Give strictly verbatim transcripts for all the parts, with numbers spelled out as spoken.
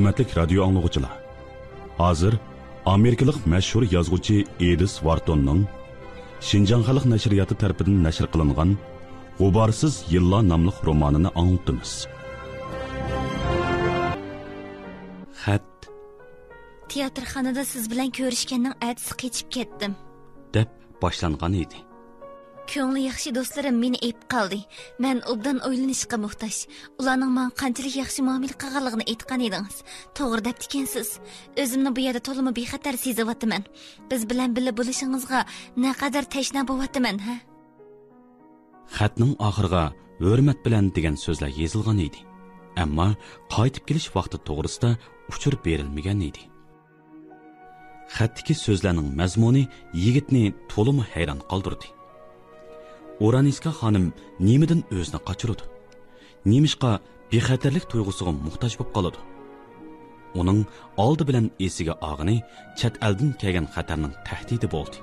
ھۆرمەتلىك رادىيو ئاڭلىغۇچىلار، ھازىر ئامېرىكىلىق مەشھۇر يازغۇچى ئېدىس ۋارتوننىڭ شىنجاڭ خەلق نەشرىياتى تەرىپىدىن نەشر قىلىنغان غۇبارسىز يىللار ناملىق رومانىنى ئاڭلىتىمىز. خەت. تىياتىرخانىدا سىز بىلەن كۆرۈشكەننىڭ ئەتىسى قېچىپ كەتتىم. دەپ باشلانغان ئىدى. كۆڭلى ياخشى دوستلىرىم مېنى ئېلىپ قالدى. مەن ئوبدان ئويلىنىشقا موھتاج. ئۇلارنىڭ ماڭا قانچىلىك ياخشى مۇئامىلە قىلغانلىقىنى ئېيتقان ئىدىڭىز. توغرا دەپتىكەنسىز. ئۆزۈمنى بۇ يەردە تولىمۇ بىخەتەر سېزىۋاتىمەن. بىز بىلەن بىللە بولۇشىڭىزغا نەقەدەر تەشنا بوۋاتىمەن، ھە؟ خەتنىڭ ئاخىرىغا «ھۆرمەت بىلەن» دېگەن سۆزلەر يېزىلغان ئىدى. ئەمما قايتىپ كېلىش ۋاقتى توغرىسىدا ئۇچۇر بېرىلمىگەن ئىدى. خەتتىكى سۆزلەرنىڭ مەزمۇنى يىگىتنى تولىمۇ ھەيران قالدۇردى. ئورانىسكا خانىم نېمىدىن ئۆزىنى قاچۇرىدۇ؟ نېمىشقا بىخەتەرلىك تۇيغۇسىغا موھتاج بولۇپ قالىدۇ؟ ئۇنىڭ ئالدى بىلەن ئېسىگە ئالغىنى چەت ئەلدىن كەلگەن خەتەرنىڭ تەھدىتى بولدى.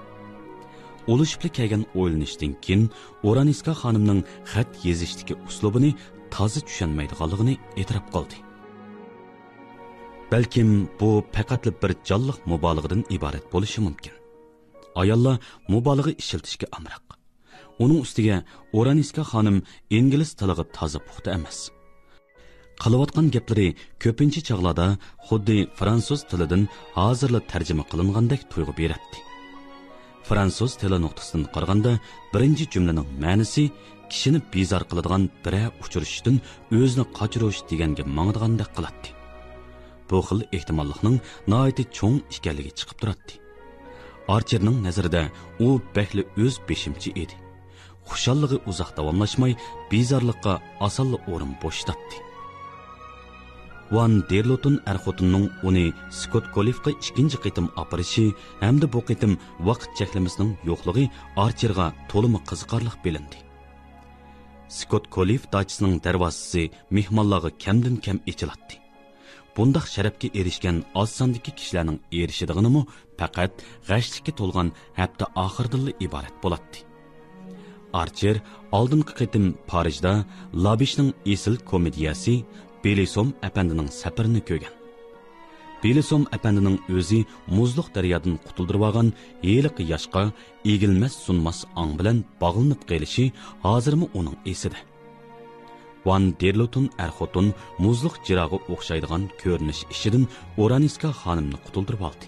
ئۇلىشىپلا كەلگەن ئويلىنىشتىن كېيىن، ئورانىسكا خانىمنىڭ خەت يېزىشتىكى ئۇسلۇبىنى تازا چۈشەنمەيدىغانلىقىنى ئېتىراپ قىلدى. بەلكىم بۇ پەقەتلا بىر جانلىق مۇبالىغىدىن ئىبارەت بولۇشى مۇمكىن. ئاياللار مۇبالىغە ئىشلىتىشكە ئامراق. ئۇنىڭ ئۈستىگە ئورانىسكا خانىم ئىنگلىز تىلىغا تازا پۇختا ئەمەس. قىلىۋاتقان گەپلىرى كۆپىنچە چاغلاردا خۇددى فرانسۇز تىلىدىن ھازىرلا تەرجىمە قىلىنغاندەك تۇيغۇ بېرەتتى. فرانسۇز تىلى نۇقتىسىدىن قارىغاندا، بىرىنچى جۈملىنىڭ مەنىسى كىشىنى بىزار قىلىدىغان بىرەر ئۇچرىشىشتىن ئۆزىنى قاچۇرۇش دېگەنگە ماڭىدىغاندەك قىلاتتى. بۇ خىل ئېھتىماللىقنىڭ ناھايىتى چوڭ ئىكەنلىكى چىقىپ تۇراتتى. ئارچېرنىڭ نەزىرىدە ئۇ بەكلا ئۆز بېشىمچە ئىدى. خۇشاللىقى ئۇزاق داۋاملاشماي، بىزارلىققا ئاسانلا ئورۇن بوشىتاتتى. ۋان دېرلوتون ئەر-خوتۇننىڭ ئۇنى سكوت كولىفقا ئىككىنچى قېتىم ئاپىرىشى ھەمدە بۇ قېتىم ۋاقىت چەكلىمىسىنىڭ يوقلۇقى ئارچېرغا تولىمۇ قىزىقارلىق بىلىندى. سكوت كولىف داچىسىنىڭ دەرۋازىسى مېھمانلارغا كەمدىن كەم ئېچىلاتتى. بۇنداق شەرەپكە ئېرىشكەن ئاز ساندىكى كىشىلەرنىڭ ئېرىشىدىغىنىمۇ پەقەت غەشلىككە تولغان ھەپتە ئاخىرىدىنلا ئىبارەت بولاتتى. ئارچېر ئالدىنقى قېتىم پارىژدا لابىشنىڭ ئېسىل كومېدىيەسى بېلىسوم ئەپەندىنىڭ سەپىرىنى كۆرگەن. بېلىسوم ئەپەندىنىڭ ئۆزى مۇزلۇق دەريادىن قۇتۇلدۇرۇۋالغان ھېلىقى ياشقا ئېگىلمەس سۇنماس ئاڭ بىلەن باغلىنىپ قېلىشى ھازىرمۇ ئۇنىڭ ئېسىدە. ۋان دېرلوتون ئەر-خوتۇن مۇزلۇق جىراغا ئوخشايدىغان كۆرۈنۈش ئىچىدىن ئورانىسكا خانىمنى قۇتۇلدۇرۇۋالدى.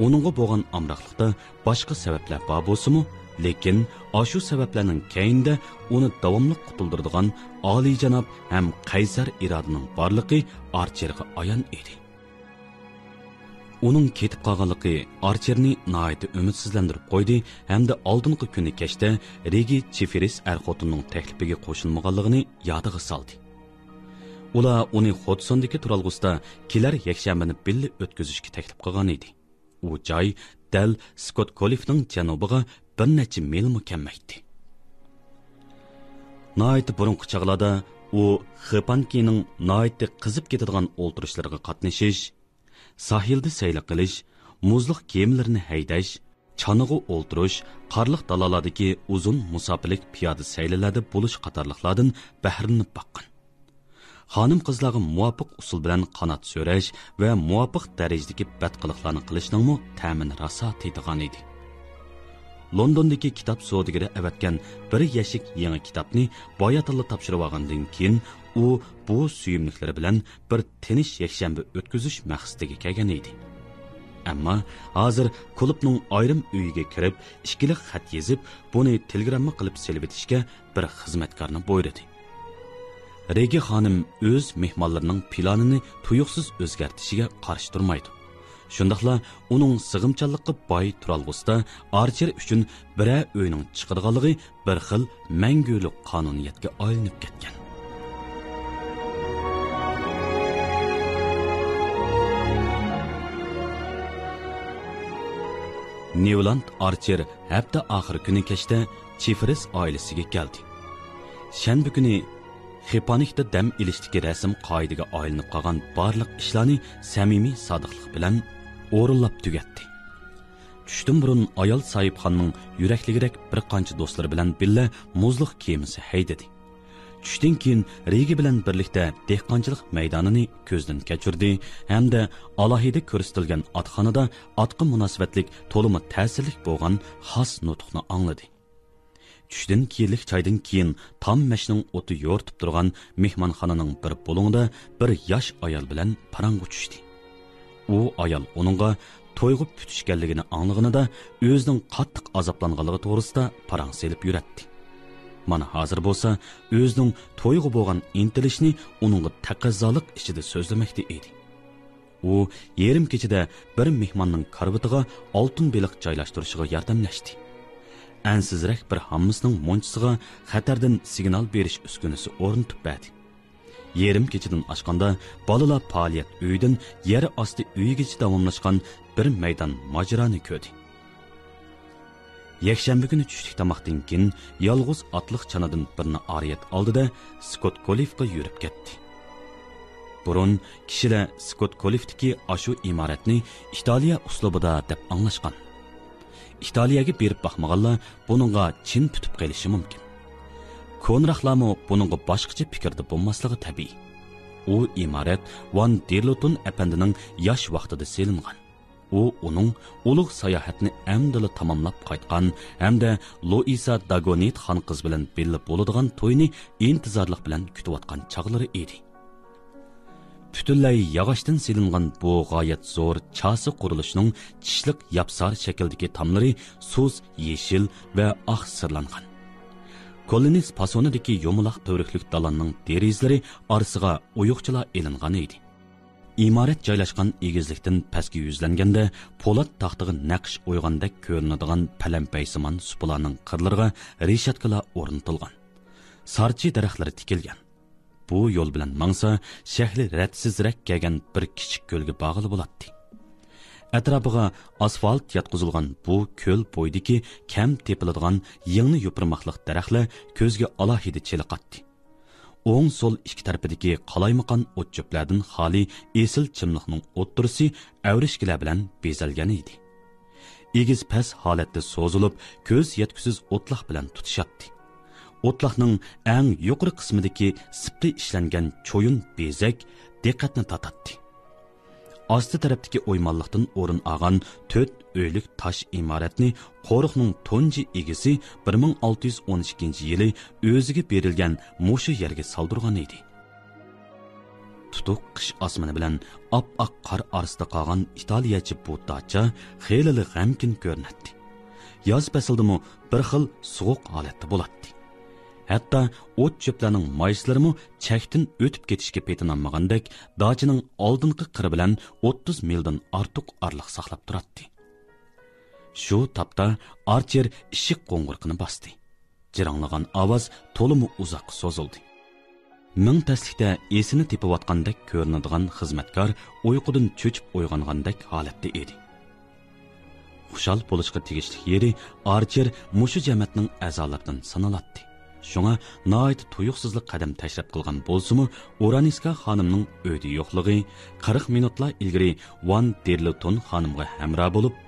ئۇنىڭغا بولغان ئامراقلىقتا باشقا سەۋەبلەر بار بولسىمۇ، لېكىن ئاشۇ سەۋەبلەرنىڭ كەينىدە ئۇنى داۋاملىق قۇتۇلدۇرىدىغان ئالىيجاناب ھەم قەيسەر ئىرادىنىڭ بارلىقى ئارچېرغا ئايان ئىدى. ئۇنىڭ كېتىپ قالغانلىقى ئارچېرنى ناھايىتى ئۈمىدسىزلەندۈرۈپ قويدى ھەمدە ئالدىنقى كۈنى كەچتە رېگى چىفېرىس ئەر-خوتۇننىڭ تەكلىپىگە قوشۇلمىغانلىقىنى يادىغا سالدى. ئۇلار ئۇنى خودسوندىكى تۇرالغۇسىدا كېلەر يەكشەنبىنى بىللە ئۆتكۈزۈشكە تەكلىپ قىلغان ئىدى. ئۇ جاي دەل سكوت كولىفنىڭ جەنۇبىغا بىر نەچچە مىلمۇ كەلمەيتتى. ناھايىتى بۇرۇنقى چاغلاردا ئۇ خېپانكىنىڭ ناھايىتى قىزىپ كېتىدىغان ئولتۇرۇشلىرىغا قاتنىشىش، ساھىلدا سەيلە قىلىش، مۇزلۇق كېمىلىرىنى ھەيدەش، چانىغا ئولتۇرۇش، قارلىق دالالاردىكى ئۇزۇن مۇساپىلىك پىيادە سەيلىلەردە بولۇش قاتارلىقلاردىن بەھرىلىنىپ باققان. خانىم-قىزلارغا مۇۋاپىق ئۇسۇل بىلەن قانات سۆرەش ۋە مۇۋاپىق دەرىجىدىكى بەتقىلىقلارنى قىلىشنىڭمۇ تەمىنى راسا تېتىغان ئىدى. لوندوندىكى كىتاب سودىگىرى ئەۋەتكەن بىر يەشىك يېڭى كىتابنى باياتىنلا تاپشۇرۇۋالغاندىن كېيىن، ئۇ بۇ سۆيۈملۈكلىرى بىلەن بىر تىنچ يەكشەنبە ئۆتكۈزۈش مەقسىتىگە كەلگەن ئىدى. ئەمما ھازىر كۇلۇبنىڭ ئايرىم ئۆيىگە كىرىپ، ئىككىلىك خەت يېزىپ، بۇنى تېلېگرامما قىلىپ سېلىۋېتىشكە بىر خىزمەتكارنى بۇيرۇدى. رېگى خانىم ئۆز مېھمانلىرىنىڭ پىلانىنى تۇيۇقسىز ئۆزگەرتىشىگە قارشى تۇرمايدۇ. شۇنداقلا ئۇنىڭ سىغىمچانلىققا باي تۇرالغۇسىدا ئارچېر ئۈچۈن بىرەر ئۆينىڭ چىقىدىغانلىقى بىر خىل مەڭگۈلۈك قانۇنىيەتكە ئايلىنىپ كەتكەن. نيۇلاند ئارچېر ھەپتە ئاخىرى كۈنى كەچتە چىفرىس ئائىلىسىگە كەلدى. شەنبە كۈنى خېپانىكتا دەم ئېلىشتىكى رەسىم قائىدىگە ئايلىنىپ قالغان بارلىق ئىشلارنى سەمىمىي سادىقلىق بىلەن ئورۇنلاپ تۈگەتتى. چۈشتىن بۇرۇن ئايال ساھىبخانىنىڭ يۈرەكلىكرەك بىر قانچە دوستلىرى بىلەن بىللە مۇزلۇق كېمىسى ھەيدىدى. چۈشتىن كېيىن رېگى بىلەن بىرلىكتە دېھقانچىلىق مەيدانىنى كۆزدىن كەچۈردى ھەمدە ئالاھىدە كۆرسىتىلگەن ئاتخانىدا ئاتقا مۇناسىۋەتلىك تولىمۇ تەسىرلىك بولغان خاس نۇتۇقنى ئاڭلىدى. چۈشتىن كېيىنلىك چايدىن كېيىن تام مەشنىڭ ئوتى يورۇتۇپ تۇرغان مېھمانخانىنىڭ بىر بۇلۇڭىدا بىر ياش ئايال بىلەن پاراڭغا چۈشتى. ئۇ ئايال ئۇنىڭغا تويغا پۈتۈشكەنلىكىنى ئاڭلىغىنىدا ئۆزىنىڭ قاتتىق ئازابلانغانلىقى توغرىسىدا پاراڭ سېلىپ يۈرەتتى. مانا ھازىر بولسا ئۆزىنىڭ تويغا بولغان ئىنتىلىشىنى ئۇنىڭغا تەقەززالىق ئىچىدە سۆزلىمەكتە ئىدى. ئۇ يېرىم كېچىدە بىر مېھماننىڭ كارىۋىتىغا ئالتۇن بېلىق جايلاشتۇرۇشىغا ياردەملەشتى. ئەنسىزرەك بىر ھاممىسىنىڭ مۇنچىسىغا خەتەردىن سىگنال بېرىش ئۈسكۈنىسى ئورنىتىپ بەردى. يېرىم كېچىدىن ئاشقاندا بالىلار پائالىيەت ئۆيىدىن يەر ئاستى ئۆيىگىچە داۋاملاشقان بىر مەيدان ماجىرانى كۆردى. يەكشەنبە كۈنى چۈشلۈك تاماقتىن كېيىن يالغۇز ئاتلىق چانىدىن بىرنى ئارىيەت ئالدىدا سكوت كولىفقا يۈرۈپ كەتتى. بۇرۇن كىشىلەر سكوت كولىفتىكى ئاشۇ ئىمارەتنى ئىتالىيە ئۇسلۇبىدا دەپ ئاڭلاشقان. ئىتالىيەگە بېرىپ باقمىغانلار بۇنىڭغا چىن پۈتۈپ قېلىشى مۇمكىن. كونىراقلارمۇ بۇنىڭغا باشقىچە پىكىردە بولماسلىقى تەبىئىي. ئۇ ئىمارەت ۋان دېرلوتون ئەپەندىنىڭ ياش ۋاقتىدا سېلىنغان. ئۇ ئۇنىڭ ئۇلۇغ ساياھەتنى ئەمدىلا تاماملاپ قايتقان ھەمدە لوئىسا داگونېت خانقىز بىلەن بىللە بولىدىغان توينى ئىنتىزارلىق بىلەن كۈتۈۋاتقان چاغلىرى ئىدى. پۈتۈنلەي ياغاچتىن سېلىنغان بۇ غايەت زور چاسا قۇرۇلۇشىنىڭ چىشلىق ياپسار شەكلىدىكى تاملىرى سۇس يېشىل ۋە ئاق سىرلانغان. كولونېس پاسونىدىكى يۇمىلاق تۈۋرۈكلۈك دالاننىڭ دېرىزىلىرى ئارىسىغا ئويۇقچىلا ئېلىنغان ئىدى. ئىمارەت جايلاشقان ئېگىزلىكتىن پەسكە يۈزلەنگەندە، پولات تاختىغا نەقىش ئويغاندەك كۆرۈنىدىغان پەلەمپەيسىمان سۇپىلارنىڭ قىرلىرىغا رېشاتكىلار ئورنىتىلغان. سارچى دەرەخلىرى تىكىلگەن. بۇ يول بىلەن ماڭسا، شەكلى رەتسىزرەك كەلگەن بىر كىچىك كۆلگە بارغىلى بولاتتى. ئەتراپىغا ئاسفالت ياتقۇزۇلغان بۇ كۆل بويىدىكى كەم تېپىلىدىغان يىڭنە يوپۇرماقلىق دەرەخلەر كۆزگە ئالاھىدە چېلىقاتتى. ئوڭ سول ئىككى تەرىپىدىكى قالايمىقان ئوت چۆپلەردىن خالىي ئېسىل چىملىقنىڭ ئوتتۇرىسى ئەۋرىشكىلەر بىلەن بېزەلگەن ئىدى. ئېگىز پەس ھالەتتە سوزۇلۇپ، كۆز يەتكۈسىز ئوتلاق بىلەن تۇتىشاتتى. ئوتلاقنىڭ ئەڭ يۇقىرى قىسمىدىكى سىپتا ئىشلەنگەن چويۇن بېزەك دىققەتنى تارتاتتى. ئاستى تەرەپتىكى ئويمانلىقتىن ئورۇن ئالغان تۆت ئۆيلۈك تاش ئىمارەتنى قورۇقنىڭ تۇنجى ئىگىسى بىر مىڭ ئالتە يۈز ئون ئىككىنچى يىلى ئۆزىگە بېرىلگەن مۇشۇ يەرگە سالدۇرغان ئىدى. تۇتۇق قىش ئاسمىنى بىلەن ئاپئاق قار ئارىسىدا قالغان ئىتالىيەچە بۇ داچا خېلىلا غەمكىن كۆرۈنەتتى. ياز پەسلىدىمۇ بىر خىل سوغۇق ھالەتتە بولاتتى. ھەتتا ئوت چۆپلەرنىڭ مايسىلىرىمۇ چەكتىن ئۆتۈپ كېتىشكە پېتىنالمىغاندەك، داچىنىڭ ئالدىنقى قىرى بىلەن ئوتتۇز مىلدىن ئارتۇق ئارىلىق ساقلاپ تۇراتتى. شۇ تاپتا ئارچېر ئىشىك قوڭغۇرىقىنى باستى. جىرىڭلىغان ئاۋاز تولىمۇ ئۇزاققا سوزۇلدى. مىڭ پەسلىكتە ئېسىنى تېپىۋاتقاندەك كۆرۈنىدىغان خىزمەتكار ئۇيقۇدىن چۆچۈپ ئويغانغاندەك ھالەتتە ئىدى. خۇشال بولۇشقا تېگىشلىك يېرى ئارچېر مۇشۇ جەمەتنىڭ ئەزالىرىدىن سانىلاتتى. شۇڭا ناھايىتى تۇيۇقسىزلا قەدەم تەشرىپ قىلغان بولسىمۇ، ئورانىسكا خانىمنىڭ ئۆيدە يوقلۇقى، قىرىق مىنۇتلا ئىلگىرى ۋان دېرلوتون خانىمغا ھەمراھ بولۇپ،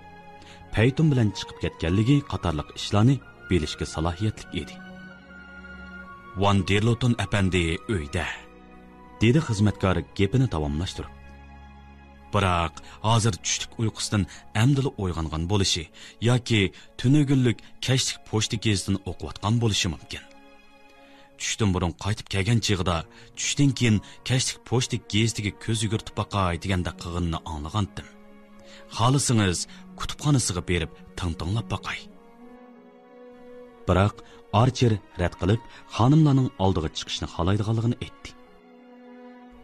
پەيتۇن بىلەن چىقىپ كەتكەنلىكى قاتارلىق ئىشلارنى بىلىشكە سالاھىيەتلىك ئىدى. ۋان دېرلوتون ئەپەندى ئۆيدە، دېدى خىزمەتكار گېپىنى داۋاملاشتۇرۇپ. بىراق، ھازىر چۈشلۈك ئۇيقۇسىدىن ئەمدىلا ئويغانغان بولۇشى ياكى تۈنۈگۈنلۈك كەچلىك پوچتا گېزىتىنى ئوقۇۋاتقان بولۇشى مۇمكىن. چۈشتىن بۇرۇن قايتىپ كەلگەن چېغىدا، چۈشتىن كېيىن كەچلىك پوچتا گېزىتىگە كۆز يۈگۈرتۈپ باقاي دېگەندەك قىلغىنىنى ئاڭلىغانتىم. خالىسىڭىز، كۇتۇپخانىسىغا بېرىپ تىڭ تىڭلاپ باقاي. بىراق ئارچېر رەت قىلىپ، خانىملارنىڭ ئالدىغا چىقىشنى خالايدىغانلىقىنى ئېيتتى.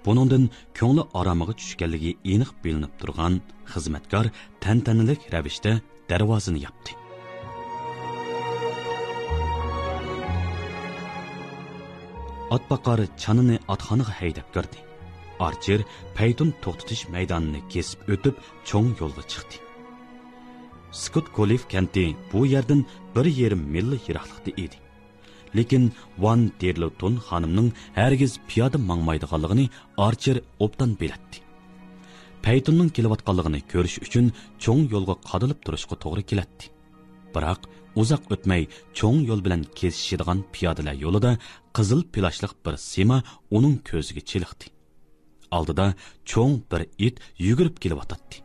بۇنىڭدىن كۆڭلى ئارامىغا چۈشكەنلىكى ئېنىق بىلىنىپ تۇرغان خىزمەتكار تەنتەنىلىك رەۋىشتە دەرۋازىنى ياپتى. ئاتباقار چانىنى ئاتخانىغا ھەيدەپ كىردى. ئارچېر پەيتۇن توختىتىش مەيدانىنى كېسىپ ئۆتۈپ، چوڭ يولغا چىقتى. سكوت كولىف كەنتى بۇ يەردىن بىر يېرىم مىللا يىراقلىقتا ئىدى. لېكىن ۋان دېرلوتون خانىمنىڭ ھەرگىز پىيادە ماڭمايدىغانلىقىنى ئارچېر ئوبدان بىلەتتى. پەيتۇننىڭ كېلىۋاتقانلىقىنى كۆرۈش ئۈچۈن چوڭ يولغا قادىلىپ تۇرۇشقا توغرا كېلەتتى. بىراق، ئۇزاق ئۆتمەي چوڭ يول بىلەن كېسىشىدىغان پىيادىلەر يولىدا قىزىل پىلاژلىق بىر سىيما ئۇنىڭ كۆزىگە چېلىقتى. ئالدىدا چوڭ بىر ئىت يۈگۈرۈپ كېلىۋاتاتتى.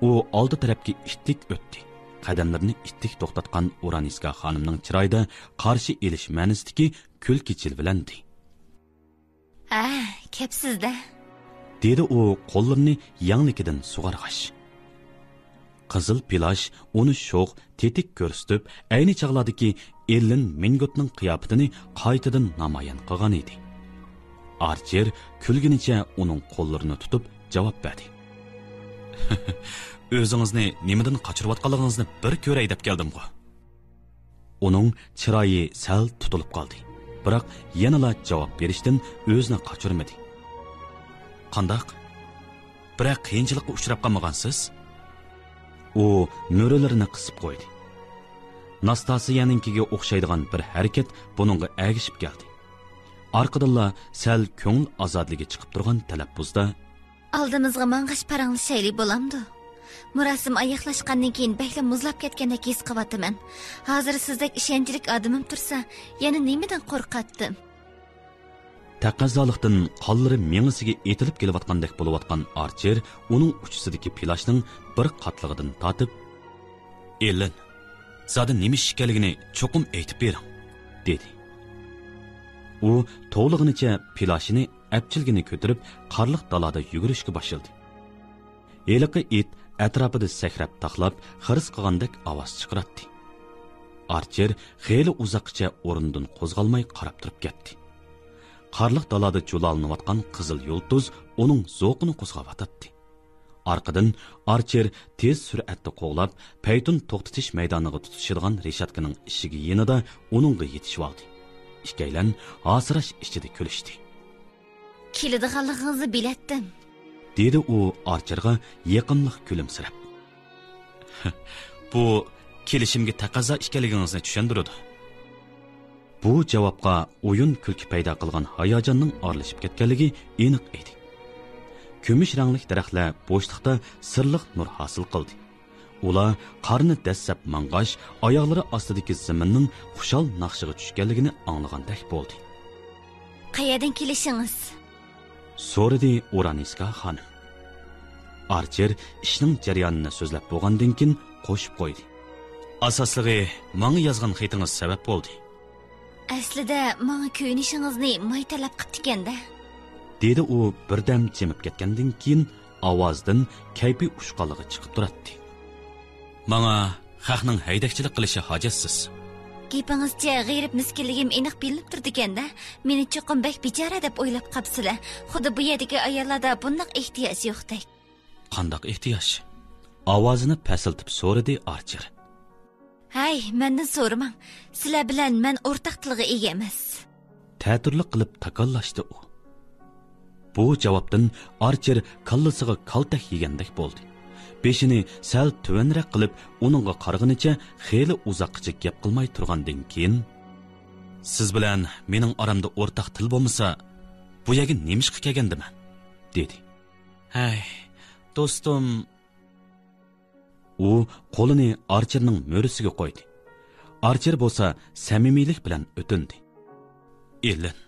ئۇ ئالدى تەرەپكە ئىتتىك ئۆتتى. قەدەملىرىنى ئىتتىك توختاتقان ئۇرانىسكا خانىمنىڭ چىرايىدا قارشى ئېلىش مەنىسىدىكى كۈلكە جىلۋىلەندى. «ھە، كەپسىز-دە.» دېدى ئۇ قوللىرىنى يەڭلىكىدىن سۇغارغاچ. قىزىل پىلاژ ئۇنى شوخ، تېتىك كۆرسىتىپ، ئەينى چاغلاردىكى ئېللېن مىنگوتنىڭ قىياپىتىنى قايتىدىن نامايان قىلغان ئىدى. ئارچېر كۈلگىنىچە ئۇنىڭ قوللىرىنى تۇتۇپ جاۋاب بەردى. «ئۆزىڭىزنى نېمىدىن قاچۇرۇۋاتقانلىقىڭىزنى بىر كۆرەي دەپ كەلدىمغۇ.» ئۇنىڭ چىرايى سەل تۇتۇلۇپ قالدى، بىراق يەنىلا جاۋاب بېرىشتىن ئۆزىنى قاچۇرمىدى. «قانداق؟ بىرەر قىيىنچىلىققا ئۇچراپ قالمىغانسىز؟» ئۇ مۈرىلىرىنى قىسىپ قويدى. ناستاسىيەنىڭكىگە ئوخشايدىغان بىر ھەرىكەت بۇنىڭغا ئەگىشىپ كەلدى. ئارقىدىنلا سەل كۆڭۈل ئازادىلىكى چىقىپ تۇرغان تەلەپپۇزدا، «ئالدىمىزغا ماڭغاچ پاراڭلىشايلى بولامدۇ؟ مۇراسىم ئاياغلاشقاندىن كېيىن بەكلا مۇزلاپ كەتكەندەك ھېس قىلىۋاتىمەن. ھازىر سىزدەك ئىشەنچلىك ئادىمىم تۇرسا، يەنە نېمىدىن قورقاتتىم؟» تەقەززالىقتىن قانلىرى مېڭىسىگە ئېتىلىپ كېلىۋاتقاندەك بولۇۋاتقان ئارچېر ئۇنىڭ ئۇچىسىدىكى پىلاژنىڭ بىر قاتلىقىدىن تارتىپ، «ئېللېن، زادى نېمە ئىش ئىكەنلىكىنى چوقۇم ئېيتىپ بېرىڭ» دېدى. ئۇ توۋلىغىنىچە پىلاژنى ئەپچىلگىنى كۆتۈرۈپ، قارلىق دالادا يۈگۈرۈشكە باشلىدى. ھېلىقى ئىت ئەتراپىدا سەكرەپ تاقلاپ، خىرىس قىلغاندەك ئاۋاز چىقىراتتى. ئارچېر خېلى ئۇزاققىچە ئورنىدىن قوزغالماي قاراپ تۇرۇپ كەتتى. قارلىق دالادا جۇلالىنىۋاتقان قىزىل يۇلتۇز ئۇنىڭ زوقىنى قوزغاۋاتاتتى. ئارقىدىن ئارچېر تېز سۈرئەتتە قوغلاپ، پەيتۇن توختىتىش مەيدانىغا تۇتىشىدىغان رېشاتكىنىڭ ئىشىكى يېنىدا ئۇنىڭغا يېتىشىۋالدى. ئىككىيلەن ھاسىراش ئىچىدە كۈلۈشتى. «كېلىدىغانلىقىڭىزنى بىلەتتىم.» دېدى ئۇ ئارچېرغا يېقىملىق كۈلۈمسىرەپ. «بۇ كېلىشىمگە تەقەززا ئىكەنلىكىڭىزنى چۈشەندۈرىدۇ.» بۇ جاۋابقا ئويۇن كۈلكە پەيدا قىلغان ھاياجاننىڭ ئارىلىشىپ كەتكەنلىكى ئېنىق ئىدى. كۈمۈش رەڭلىك دەرەخلەر بوشلۇقتا سىرلىق نۇر ھاسىل قىلدى. ئۇلار قارنى دەسسەپ ماڭغاچ، ئاياغلىرى ئاستىدىكى زېمىننىڭ خۇشال ناخشىغا چۈشكەنلىكىنى ئاڭلىغاندەك بولدى. «قەيەردىن كېلىشىڭىز؟» سورىدى ئۇرانىسكا خانىم. ئارچېر ئىشنىڭ جەريانىنى سۆزلەپ بولغاندىن كېيىن قوشۇپ قويدى. «ئاساسلىقى ماڭا يازغان خېتىڭىز سەۋەب بولدى.» «ئەسلىدە ماڭا كۆيۈنۈشىڭىزنى ماي تەلەپ قىپتىكەن-دە.» دېدى ئۇ بىردەم جىمىپ كەتكەندىن كېيىن ئاۋازىدىن كەيپى ئۇچقانلىقى چىقىپ تۇراتتى. «ماڭا خەقنىڭ ھەيدەكچىلىك قىلىشى ھاجەتسىز.» «گېپىڭىزچە غېرىب مىسكىنلىكىم ئېنىق بىلىنىپ تۇرىدىكەن-دە، مېنى چوقۇم بەك بىچارە دەپ ئويلاپ قاپسىلە. خۇددى بۇ يەردىكى ئاياللاردا بۇنداق ئېھتىياج يوقتەك.» «قانداق ئېھتىياج؟» ئاۋازىنى پەسىلتىپ سورىدى ئارچېر. «ھەي، مەندىن سورىماڭ. سىلەر بىلەن مەن ئورتاق تىلغا ئىگە ئەمەس.» تەتۈرلۈك قىلىپ تاكاللاشتى ئۇ. بۇ جاۋابتىن ئارچېر كاللىسىغا كالتەك يېگەندەك بولدى. بېشىنى سەل تۆۋەنرەك قىلىپ، ئۇنىڭغا قارىغىنىچە خېلى ئۇزاققىچە گەپ قىلماي تۇرغاندىن كېيىن، «سىز بىلەن مېنىڭ ئارامدا ئورتاق تىل بولمىسا، بۇ يەرگە نېمىشقا كەلگەندىمەن؟» دېدى. «ھەي، دوستۇم.» ئۇ قولىنى ئارچېرنىڭ مۈرىسىگە قويدى. ئارچېر بولسا سەمىمىيلىك بىلەن ئۆتۈندى. «ئېللېن،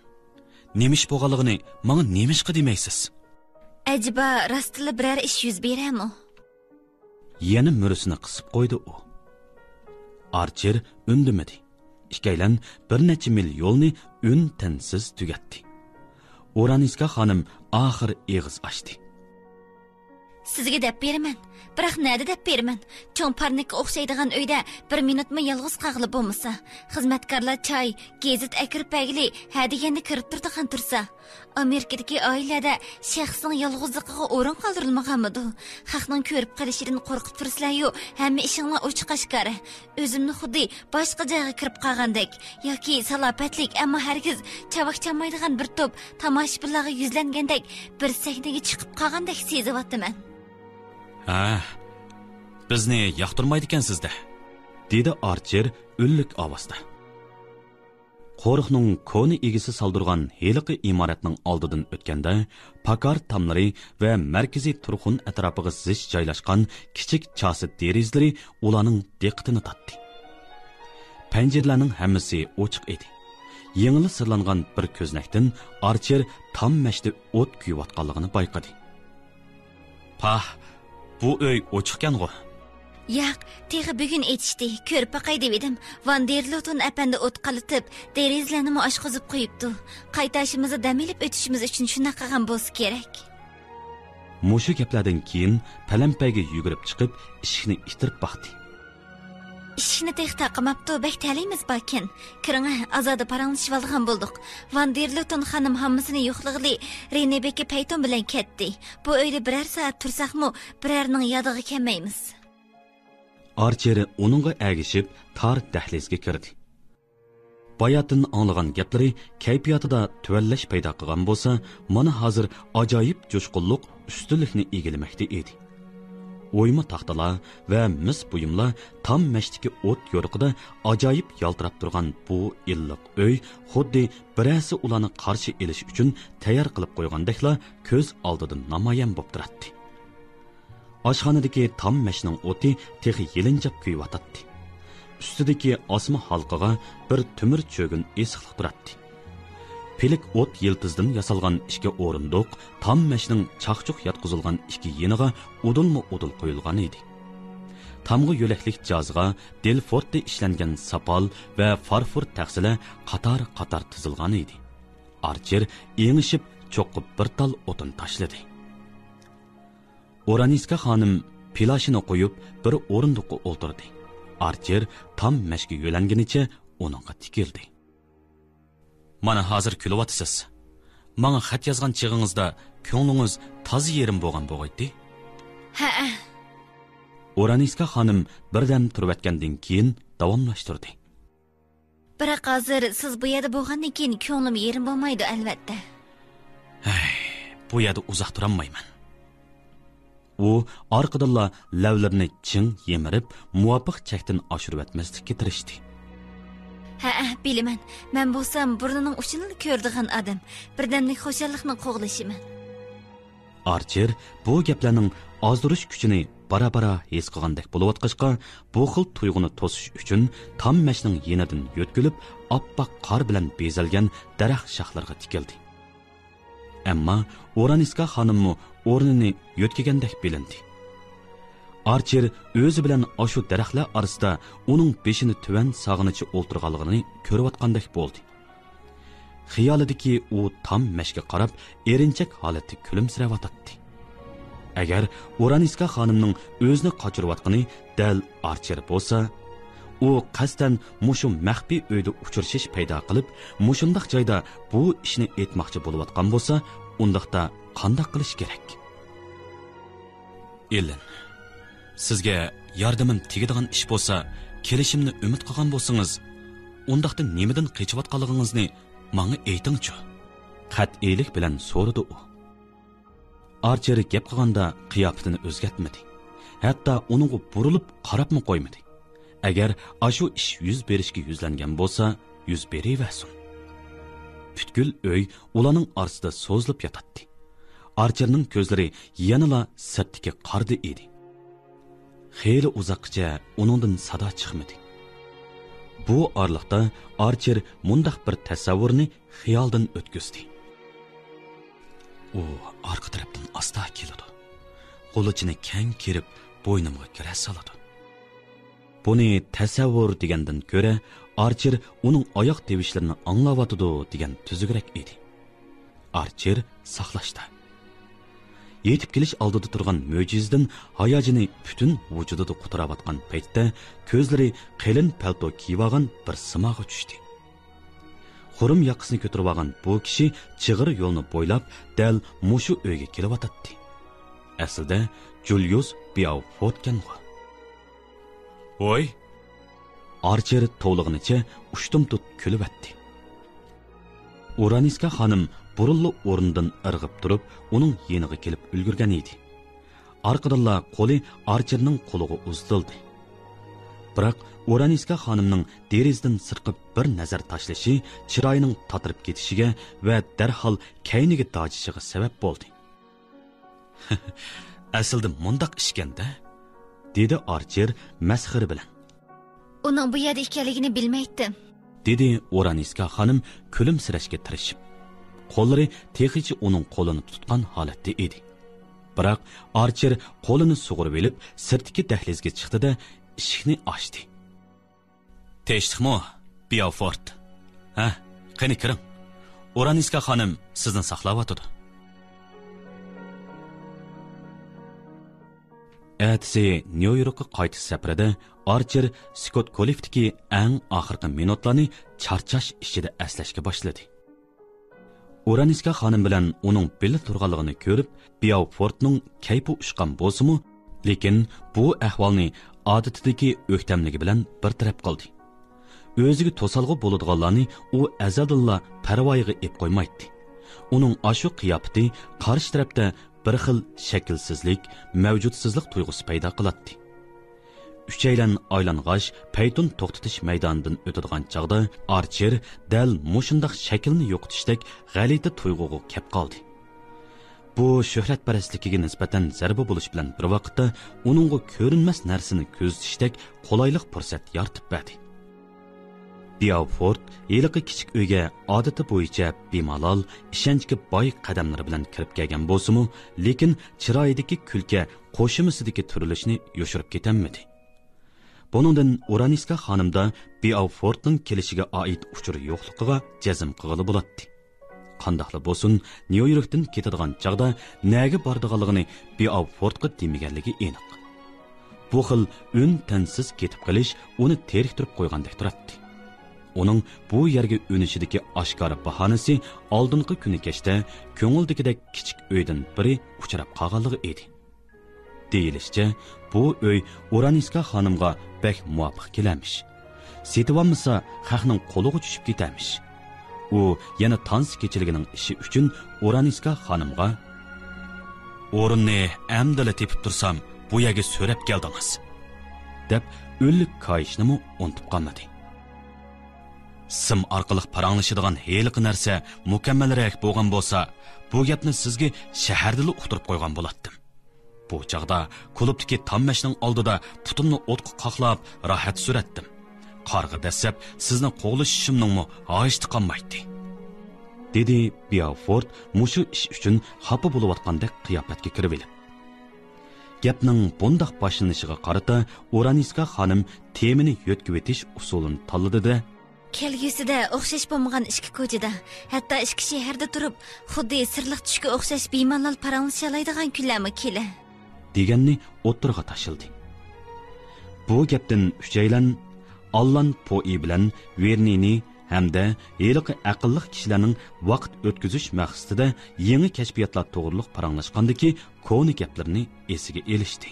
نېمە ئىش بولغانلىقىنى ماڭا نېمىشقا دېمەيسىز؟» «ئەجەبا راستتىنلا بىرەر ئىش يۈز بېرەرمۇ؟» يەنە مۈرىسىنى قىسىپ قويدى ئۇ. ئارچېر ئۈندىمىدى. ئىككىيلەن بىر نەچچە مىل يولنى ئۈن-تىنسىز تۈگەتتى. ئۇرانىسكا خانىم ئاخىر ئېغىز ئاچتى. «سىزگە دەپ بېرىمەن. بىراق نەدە دەپ بېرىمەن؟ چوڭ پارنىكقا ئوخشايدىغان ئۆيدە بىر مىنۇتمۇ يالغۇز قالغىلى بولمىسا. خىزمەتكارلار چاي، گېزىت ئەكىرىپ بەرگىلى ھە دېگەندە كىرىپ تۇرىدىغان تۇرسا. ئامېرىكىدىكى ئائىلىلەردە شەخسنىڭ يالغۇزلۇقىغا ئورۇن قالدۇرۇلمىغانمىدۇ؟ خەقنىڭ كۆرۈپ قېلىشىدىن قورقۇپ تۇرىسىلەريۇ، ھەممە ئىشىڭلار ئوچۇق ئاشكارا. ئۆزۈمنى خۇددى باشقا جايغا كىرىپ قالغاندەك ياكى سالاپەتلىك، ئەمما ھەرگىز چاۋاك چالمايدىغان بىر توپ تاماشىبىنلارغا يۈزلەنگەندەك بىر سەھنىگە چىقىپ قالغاندەك سېزىۋاتىمەن.» «ھە، بىزنى ياقتۇرمايدىكەنسىز-دە.» دېدى ئارچېر ئۈنلۈك ئاۋازدا. قورۇقنىڭ كونا ئىگىسى سالدۇرغان ھېلىقى ئىمارەتنىڭ ئالدىدىن ئۆتكەندە، پاكار تاملىرى ۋە مەركىزىي تۇرخۇن ئەتراپىغا زىچ جايلاشقان كىچىك چاسا دېرىزىلىرى ئۇلارنىڭ دىققىتىنى تارتتى. پەنجىرىلەرنىڭ ھەممىسى ئوچۇق ئىدى. يېڭىلا سىرلانغان بىر كۆزنەكتىن ئارچېر تام مەشتە ئوت كۆيۈۋاتقانلىقىنى بايقىدى. پاھ، بۇ ئۆي ئوچۇقكەنغۇ؟ ياق، تېخى بۈگۈن ئېچىشتى. كۆرۈپ باقاي دېۋىدىم. ۋان دېرلوتون ئەپەندى ئوت قالىتىپ، دېرىزىلەرنىمۇ ئاچقۇزۇپ قويۇپتۇ. قايتاشىمىزدا دەم ئېلىپ ئۆتۈشىمىز ئۈچۈن شۇنداق قىلغان بولسا كېرەك. مۇشۇ گەپلەردىن كېيىن پەلەمپەيگە يۈگۈرۈپ چىقىپ، ئىشىكنى ئىتتىرىپ باقتى. ئىشىكنى تېخى تاقىماپتۇ، بەك تەلىيىمىز باركەن. كىرىڭە، ئازادە پاراڭلىشىۋالىدىغان بولدۇق. ۋان دېرلوتون خانىم ھاممىسىنى يوقلىغىلى رېنېبېككە پەيتون بىلەن كەتتى. بۇ ئۆيدە بىرەر سائەت تۇرساقمۇ، بىرەرنىڭ يادىغا كەلمەيمىز. ئارچېر ئۇنىڭغا ئەگىشىپ تار دەھلىزگە كىردى. باياتىن ئاڭلىغان گەپلىرى كەيپىياتىدا تۆۋەنلەش پەيدا قىلغان بولسا، مانا ھازىر ئاجايىپ جۇشقۇنلۇق ئۈستۈنلۈكنى ئىگىلىمەكتە ئىدى. ئويما تاختىلار ۋە مىس بۇيۇملار تام مەشتىكى ئوت يورۇقىدا ئاجايىپ يالتىراپ تۇرغان بۇ ئىللىق ئۆي خۇددى بىرەرسى ئۇلارنى قارشى ئېلىش ئۈچۈن تەييار قىلىپ قويغاندەكلا كۆز ئالدىدا نامايان بولۇپ تۇراتتى. ئاشخانىدىكى تام مەشنىڭ ئوتى تېخى يېلىنجاپ كۆيۈۋاتاتتى. ئۈستىدىكى ئاسما ھالقىغا بىر تۆمۈر چۆگۈن ئېسىقلىق تۇراتتى. پىلىك ئوت يىلتىزىدىن ياسالغان ئىككى ئورۇندۇق تام مەشنىڭ چاقچۇق ياتقۇزۇلغان ئىككى يېنىغا ئۇدۇلمۇ ئۇدۇل قويۇلغان ئىدى. تامغا يۆلەكلىك جازغا دېلفورتتا ئىشلەنگەن ساپال ۋە فارفور تەخسىلەر قاتار-قاتار تىزىلغان ئىدى. ئارچېر ئېڭىشىپ چوققا بىر تال ئوتۇن تاشلىدى. ئورانىسكا خانىم پىلاشىنى قويۇپ، بىر ئورۇندۇققا ئولتۇردى. ئارچېر تام مەشكە يۆلەنگىنىچە ئۇنىڭغا تىكىلدى. مانا ھازىر كۈلۈۋاتىسىز. ماڭا خەت يازغان چېغىڭىزدا كۆڭلىڭىز تازا يېرىم بولغان بوغايتتى. ھەئە. ئورانىسكا خانىم بىردەم تۇرۇۋەتكەندىن كېيىن داۋاملاشتۇردى. بىراق ھازىر سىز بۇ يەردە بولغاندىن كېيىن كۆڭلۈم يېرىم بولمايدۇ، ئەلۋەتتە. ھەي، بۇ يەردە ئۇزاق تۇرالمايمەن. ئۇ ئارقىدىنلا لەۋلىرىنى چىڭ يىمىرىپ، مۇۋاپىق چەكتىن ئاشۇرۇۋەتمەسلىككە تىرىشتى. ھەئە، بىلىمەن. مەن بولسام بۇرنىنىڭ ئۇچىنىلا كۆرىدىغان ئادەم. بىردەملىك خۇشاللىقنى قوغلىشىمەن. ئارچېر بۇ گەپلەرنىڭ ئازدۇرۇش كۈچىنى بارا-بارا ھېس قىلغاندەك بولۇۋاتقاچقا، بۇ خىل تۇيغۇنى توسۇش ئۈچۈن تام مەشنىڭ يېنىدىن يۆتكىلىپ، ئاپئاق قار بىلەن بېزەلگەن دەرەخ شاخلىرىغا تىكىلدى. ئەمما ئورانىسكا خانىممۇ ئورنىنى يۆتكىگەندەك بىلىندى. ئارچېر ئۆزى بىلەن ئاشۇ دەرەخلەر ئارىسىدا ئۇنىڭ بېشىنى تۆۋەن ساغىنىچە ئولتۇرغانلىقىنى كۆرۈۋاتقاندەك بولدى. خىيالىدىكى ئۇ تام مەشكە قاراپ، ئېرىنچەك ھالەتتە كۈلۈمسىرەۋاتاتتى. ئەگەر ئورانىسكا خانىمنىڭ ئۆزىنى قاچۇرۇۋاتقىنى دەل ئارچېر بولسا، ئۇ قەستەن مۇشۇ مەخپىي ئۆيدە ئۇچرىشىش پەيدا قىلىپ، مۇشۇنداق جايدا بۇ ئىشنى ئېيتماقچى بولۇۋاتقان بولسا، ئۇنداقتا قانداق قىلىش كېرەك؟ ئېلىن، سىزگە ياردىمىم تېگىدىغان ئىش بولسا، كېلىشىمنى ئۈمىد قىلغان بولسىڭىز، ئۇنداقتا نېمىدىن قېچىۋاتقانلىقىڭىزنى ماڭا ئېيتىڭچۇ. قەتئىيلىك بىلەن سورىدى ئۇ. ئارچېر گەپ قىلغاندا قىياپىتىنى ئۆزگەرتمىدى. ھەتتا ئۇنىڭغا بۇرۇلۇپ قاراپمۇ قويمىدى. ئەگەر ئاشۇ ئىش يۈز بېرىشكە يۈزلەنگەن بولسا، يۈز بېرىۋەرسۇن. پۈتكۈل ئۆي ئۇلارنىڭ ئارىسىدا سوزۇلۇپ ياتاتتى. ئارچېرنىڭ كۆزلىرى يەنىلا سىرتتىكى قاردا ئىدى. خېلى ئۇزاققىچە ئۇنىڭدىن سادا چىقمىدى. بۇ ئارىلىقتا ئارچېر مۇنداق بىر تەسەۋۋۇرنى خىيالدىن ئۆتكۈزدى. ئۇ ئارقا تەرەپتىن ئاستا كېلىدۇ. غۇلىچىنى كەڭ كېرىپ، بوينۇمغا گىرە سالىدۇ. بۇنى تەسەۋۋۇر دېگەندىن كۆرە، ئارچېر ئۇنىڭ ئاياغ تىۋىشلىرىنى ئاڭلاۋاتىدۇ دېگەن تۈزۈكرەك ئىدى. ئارچېر ساقلاشتا. يېتىپ كېلىش ئالدىدا تۇرغان مۆجىزىدىن ھاياجىنى پۈتۈن ۋۇجۇدىدا قۇتراۋاتقان پەيتتە، كۆزلىرى قېلىن پەلتو كىيىۋالغان بىر سىماغا چۈشتى. خۇرۇم ياقىسىنى كۆتۈرۈۋالغان بۇ كىشى چىغىر يولنى بويلاپ، دەل مۇشۇ ئۆيگە كېلىۋاتاتتى. ئەسلىدە جۇليۇس بياۋفورتكەنغۇ. ۋوي! ئارچېر توۋلىغىنىچە ئۇشتۇمتۇت كۈلۈۋەتتى. ئۇرانىسكا خانىم بۇرۇنلا ئورنىدىن ئىرغىپ تۇرۇپ، ئۇنىڭ يېنىغا كېلىپ ئۈلگۈرگەن ئىدى. ئارقىدىنلا قولى ئارچېرنىڭ قولىغا ئۇزىتىلدى. بىراق ئۇرانىسكا خانىمنىڭ دېرىزىدىن سىرتقا بىر نەزەر تاشلىشى، چىرايىنىڭ تاتىرىپ كېتىشىگە ۋە دەرھال كەينىگە داجىشىغا سەۋەب بولدى. ئەسلىدە مۇنداق ئىشكەن-دە، دېدى ئارچېر مەسخىرە بىلەن. ئۇنىڭ بۇ يەردە ئىكەنلىكىنى بىلمەيتتىم. دېدى ئورانىسكا خانىم كۈلۈمسىرەشكە تىرىشىپ. قوللىرى تېخىچە ئۇنىڭ قولىنى تۇتقان ھالەتتە ئىدى. بىراق ئارچېر قولىنى سۇغۇرۇۋېلىپ، سىرتتىكى دەھلىزگە چىقتى-دە، ئىشىكنى ئاچتى. تىنچلىقمۇ، بياۋفورت؟ ھە، قېنى كىرىڭ. ئورانىسكا خانىم سىزنى ساقلاۋاتىدۇ. ئەتىسى نيۇ يوركقا قايتىش سەپىرىدە ئارچېر سكوت كوللېكتىكى ئەڭ ئاخىرقى مىنۇتلارنى چارچاش ئىچىدە ئەسلەشكە باشلىدى. ئورانىسكا خانىم بىلەن ئۇنىڭ بىللە تۇرغانلىقىنى كۆرۈپ، بياۋفورتنىڭ كەيپى ئۇچقان بولسىمۇ، لېكىن بۇ ئەھۋالنى ئادىتىدىكى ئۆكتەملىكى بىلەن بىر تەرەپ قىلدى. ئۆزىگە توسالغۇ بولىدىغانلارنى ئۇ ئەزەلدىنلا پەرۋايىغا ئېلىپ قويمايتتى. ئۇنىڭ ئاشۇ قىياپىتى قارشى تەرەپتە بىر خىل شەكىلسىزلىك، مەۋجۇتسىزلىق تۇيغۇسى پەيدا قىلاتتى. ئۈچەيلەن ئايلانغاچ، پەيتۇن توختىتىش مەيدانىدىن ئۆتىدىغان چاغدا، ئارچېر دەل مۇشۇنداق شەكىلنى يوقىتىشتەك غەلىتە تۇيغۇغا كەپ قالدى. بۇ شۆھرەتپەرەسلىكىگە نىسبەتەن زەربە بولۇش بىلەن بىر ۋاقىتتا، ئۇنىڭغا كۆرۈنمەس نەرسىنى كۆزىتىشتەك قولايلىق پۇرسەت يارىتىپ بەردى. بياۋفورت ھېلىقى كىچىك ئۆيگە ئادىتى بويىچە بىمالال، ئىشەنچكە باي قەدەملىرى بىلەن كىرىپ كەلگەن بولسىمۇ، لېكىن چىرايىدىكى كۈلكە، قوشۇمىسىدىكى تۈرۈلۈشنى يوشۇرۇپ كېتەلمىدى. بۇنىڭدىن ئورانىسكا خانىمدا بياۋفورتنىڭ كېلىشىگە ئائىت ئۇچۇر يوقلۇقىغا جەزم قىلغىلى بولاتتى. قانداقلا بولسۇن، نيۇ يوركتىن كېتىدىغان چاغدا نەگە بارىدىغانلىقىنى بياۋفورتقا دېمىگەنلىكى ئېنىق. بۇ خىل ئۈن-تىنسىز كېتىپ قېلىش ئۇنى تېرىكتۈرۈپ قويغاندەك تۇراتتى. ئۇنىڭ بۇ يەرگە ئۈنۈشىدىكى ئاشكارا باھانىسى ئالدىنقى كۈنى كەچتە كۆڭۈلدىكىدەك كىچىك ئۆيدىن بىرى ئۇچراپ قالغانلىقى ئىدى. دېيىلىشىچە، بۇ ئۆي ئورانىسكا خانىمغا بەك مۇۋاپىق كېلەرمىش. سېتىۋالمىسا، خەقنىڭ قولىغا چۈشۈپ كېتەرمىش. ئۇ يەنە تانسا كېچىلىكىنىڭ ئىشى ئۈچۈن ئورانىسكا خانىمغا، «ئورۇننى ئەمدىلا تېپىپ تۇرسام، بۇ يەرگە سۆرەپ كەلدىڭىز» دەپ، ئۈنلۈك كايىشنىمۇ ئۇنتۇپ قالمىدى. «سىم ئارقىلىق پاراڭلىشىدىغان ھېلىقى نەرسە مۇكەممەلرەك بولغان بولسا، بۇ گەپنى سىزگە شەھەردىلا ئۇقتۇرۇپ قويغان بولاتتىم. بۇ چاغدا كۇلۇبتىكى تاممەشنىڭ ئالدىدا پۇتۇمنى ئوتقا قاقلاپ، راھەت سۈرەتتىم. قارىغۇ دەسسەپ سىزنى قوغلىشىشىمنىڭمۇ ھاجىتى قالمايتتى»، دېدى بياۋفورت مۇشۇ ئىش ئۈچۈن خاپا بولۇۋاتقاندەك قىياپەتكە كىرىۋېلىپ. گەپنىڭ بۇنداق باشلىنىشىغا قارىتا ئورانىسكا خانىم تېمىنى يۆتكىۋېتىش ئۇسۇلىنى تاللىدى-دە، كەلگۈسىدە ئوخشاش بولمىغان ئىككى كوچىدا، ھەتتا ئىككى شەھەردە تۇرۇپ، خۇددى سىرلىق چۈشكە ئوخشاش بىمالال پاراڭلىشالايدىغان كۈنلەرمۇ كېلە. دېگەننى ئوتتۇرىغا تاشلىدى. بۇ گەپتىن ئۈچەيلەن، ئاللان پوئى بىلەن ۋېرنىنى ھەمدە ھېلىقى ئەقىللىق كىشىلەرنىڭ ۋاقىت ئۆتكۈزۈش مەقسىتىدە يېڭى كەشپىياتلار توغرۇلۇق پاراڭلاشقاندىكى كونا گەپلىرىنى ئېسىگە ئېلىشتى.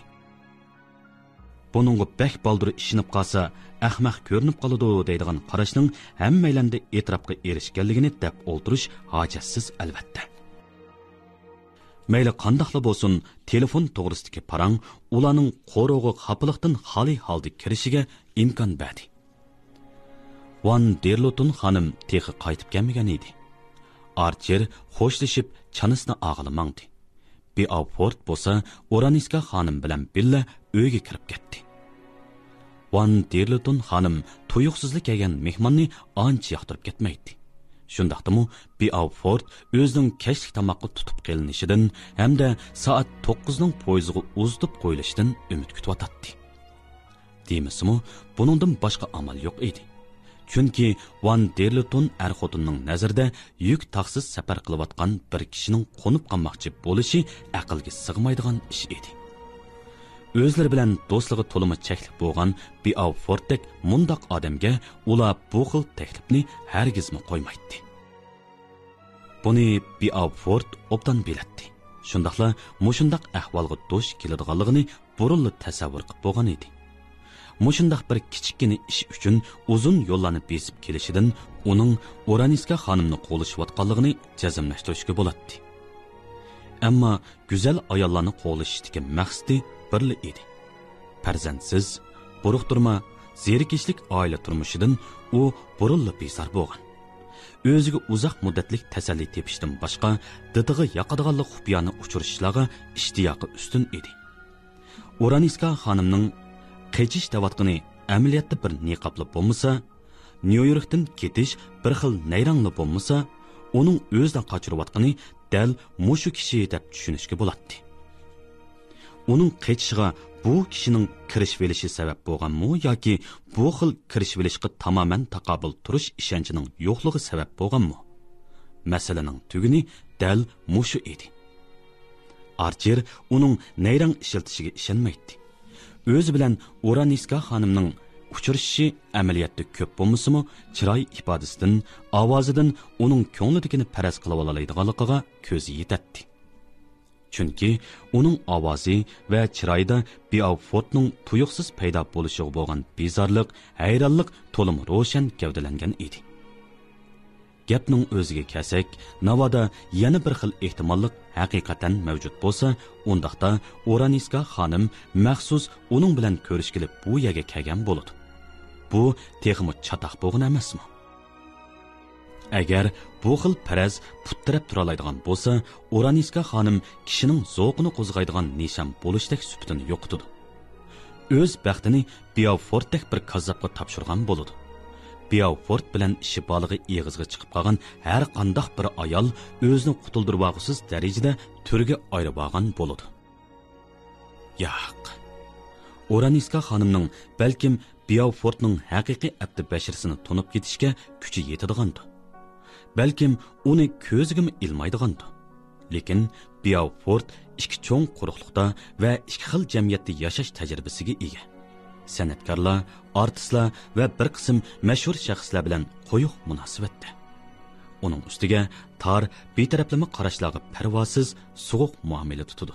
بۇنىڭغا بەك بالدۇر ئىشىنىپ قالسا، ئەخمەق كۆرۈنۈپ قالىدۇ دەيدىغان قاراشنىڭ ھەممەيلەندە ئېتىراپقا ئېرىشكەنلىكىنى دەپ ئولتۇرۇش ھاجەتسىز، ئەلۋەتتە. مەيلى قانداقلا بولسۇن، تېلېفون توغرىسىدىكى پاراڭ ئۇلارنىڭ قورۇغا خاپىلىقتىن خالىي ھالدا كىرىشىگە ئىمكان بەردى. ۋان دېرلوتون خانىم تېخى قايتىپ كەلمىگەن ئىدى. ئارچېر خوشلىشىپ، چانىسىنى ئالغىلى ماڭدى. بىئاۋفورت بولسا ئورانىسكا خانىم بىلەن بىللە ئۆيگە كىرىپ كەتتى. ۋان دېرلوتون خانىم تۇيۇقسىزلا كەلگەن مېھماننى ئانچە ياقتۇرۇپ كەتمەيتتى. شۇنداقتىمۇ بىئاۋفورت ئۆزىنىڭ كەچلىك تاماققا تۇتۇپ قېلىنىشىدىن ھەمدە سائەت توققۇزنىڭ پويىزىغا ئۇزىتىپ قويۇلۇشىدىن ئۈمىد كۈتۈۋاتاتتى. دېمىسىمۇ، بۇنىڭدىن باشقا ئامال يوق ئىدى. چۈنكى ۋان دېرلىتون ئەر-خوتۇننىڭ نەزىرىدە يۈك تاقسىز سەپەر قىلىۋاتقان بىر كىشىنىڭ قونۇپ قالماقچى بولۇشى ئەقىلگە سىغمايدىغان ئىش ئىدى. ئۆزلىرى بىلەن دوستلۇقى تولىمۇ چەكلىك بولغان بىئاۋفورتتەك مۇنداق ئادەمگە ئۇلار بۇ خىل تەكلىپنى ھەرگىزمۇ قويمايتتى. بۇنى بىئاۋفورت ئوبدان بىلەتتى. شۇنداقلا مۇشۇنداق ئەھۋالغا دۇچ كېلىدىغانلىقىنى بۇرۇنلا تەسەۋۋۇر قىپ بولغان ئىدى. مۇشۇنداق بىر كىچىككىنە ئىش ئۈچۈن ئۇزۇن يوللارنى بېسىپ كېلىشىدىن ئۇنىڭ ئورانىسكا خانىمنى قوغلىشىۋاتقانلىقىنى جەزملەشتۈرۈشكە بولاتتى. ئەمما گۈزەل ئاياللارنى قوغلىشىشتىكى مەقسىتى بىرلا ئىدى. پەرزەنتسىز، بۇرۇقتۇرما، زېرىكىشلىك ئائىلە تۇرمۇشىدىن ئۇ بۇرۇنلا بىزار بولغان. ئۆزىگە ئۇزاق مۇددەتلىك تەسەللى تېپىشتىن باشقا، دىتىغا ياقىدىغانلا خۇپىيانە ئۇچرىشىشلارغا ئىشتىياقى ئۈستۈن ئىدى. ئورانىسكا خانىمنىڭ قېچىش دەۋاتقىنى ئەمەلىيەتتە بىر نىقابلا بولمىسا، نيۇ يوركتىن كېتىش بىر خىل نەيرەڭلا بولمىسا، ئۇنىڭ ئۆزىنى قاچۇرۇۋاتقىنى دەل مۇشۇ كىشى دەپ چۈشىنىشكە بولاتتى. ئۇنىڭ قېچىشىغا بۇ كىشىنىڭ كىرىشىۋېلىشى سەۋەب بولغانمۇ ياكى بۇ خىل كىرىشىۋېلىشقا تامامەن تاقابىل تۇرۇش ئىشەنچىنىڭ يوقلۇقى سەۋەب بولغانمۇ؟ مەسىلىنىڭ تۈگۈنى دەل مۇشۇ ئىدى. ئارچېر ئۇنىڭ نەيرەڭ ئىشلىتىشىگە ئىشەنمەيتتى. ئۆزى بىلەن ئورانىسكا خانىمنىڭ ئۇچرىشىشى ئەمەلىيەتتە كۆپ بولمىسىمۇ، چىراي ئىپادىسىدىن، ئاۋازىدىن ئۇنىڭ كۆڭلىدىكىنى پەرەز قىلىۋالالايدىغانلىقىغا كۆزى يېتەتتى. چۈنكى ئۇنىڭ ئاۋازى ۋە چىرايىدا بىئاۋفورتنىڭ تۇيۇقسىز پەيدا بولۇشىغا بولغان بىزارلىق، ھەيرانلىق تولىمۇ روشەن گەۋدىلەنگەن ئىدى. گەپنىڭ ئۆزىگە كەلسەك، ناۋادا يەنە بىر خىل ئېھتىماللىق ھەقىقەتەن مەۋجۇت بولسا، ئۇنداقتا ئورانىسكا خانىم مەخسۇس ئۇنىڭ بىلەن كۆرۈشكىلى بۇ يەرگە كەلگەن بولىدۇ. بۇ تېخىمۇ چاتاق بولغىنى ئەمەسمۇ؟ ئەگەر بۇ خىل پەرەز پۇت تىرەپ تۇرالايدىغان بولسا، ئورانىسكا خانىم كىشىنىڭ زوقىنى قوزغايدىغان نىشان بولۇشتەك سۈپىتىنى يوقىتىدۇ. ئۆز بەختىنى بىئاۋفورتتەك بىر كاززاپقا تاپشۇرغان بولىدۇ. بىئاۋفورت بىلەن ئىشى بارلىقى ئېغىزغا چىقىپ قالغان ھەر قانداق بىر ئايال ئۆزىنى قۇتۇلدۇرۇۋالغۇسىز دەرىجىدە تۈرگە ئايرىۋالغان بولىدۇ. ياق. ئورانىسكا خانىمنىڭ بەلكىم بىئاۋفورتنىڭ ھەقىقىي ئەپتى بەشىرىسىنى تونۇپ يېتىشكە كۈچى يېتىدىغاندۇ. بەلكىم ئۇنى كۆزىگىمۇ ئىلمايدىغاندۇ. لېكىن بىئاۋفورت ئىككى چوڭ قۇرۇقلۇقتا ۋە ئىككى خىل جەمئىيەتتە ياشاش تەجرىبىسىگە ئىگە. سەنئەتكارلار، ئارتىسلار ۋە بىر قىسىم مەشھۇر شەخسلەر بىلەن قويۇق مۇناسىۋەتتە. ئۇنىڭ ئۈستىگە تار، بىتەرەپلىمە قاراشلارغا پەرۋاسىز، سوغۇق مۇئامىلە تۇتىدۇ.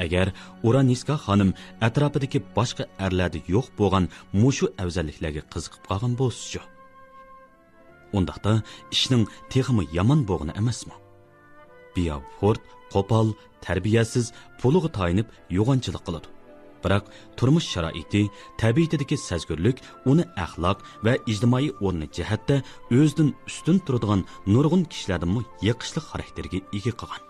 ئەگەر ئورانىسكا خانىم ئەتراپىدىكى باشقا ئەرلەردە يوق بولغان مۇشۇ ئەۋزەللىكلەرگە قىزىقىپ قالغان بولسىچۇ؟ ئۇنداقتا ئىشنىڭ تېخىمۇ يامان بولغىنى ئەمەسمۇ؟ بىئاۋفورت قوپال، تەربىيەسىز، پۇلىغا تايىنىپ يوغانچىلىق قىلىدۇ. بىراق تۇرمۇش شارائىتى، تەبىئىتىدىكى سەزگۈرلۈك ئۇنى ئەخلاق ۋە ئىجتىمائىي ئورنى جەھەتتە ئۆزىدىن ئۈستۈن تۇرىدىغان نۇرغۇن كىشىلەردىنمۇ يېقىشلىق خاراكتېرگە ئىگە قىلغان.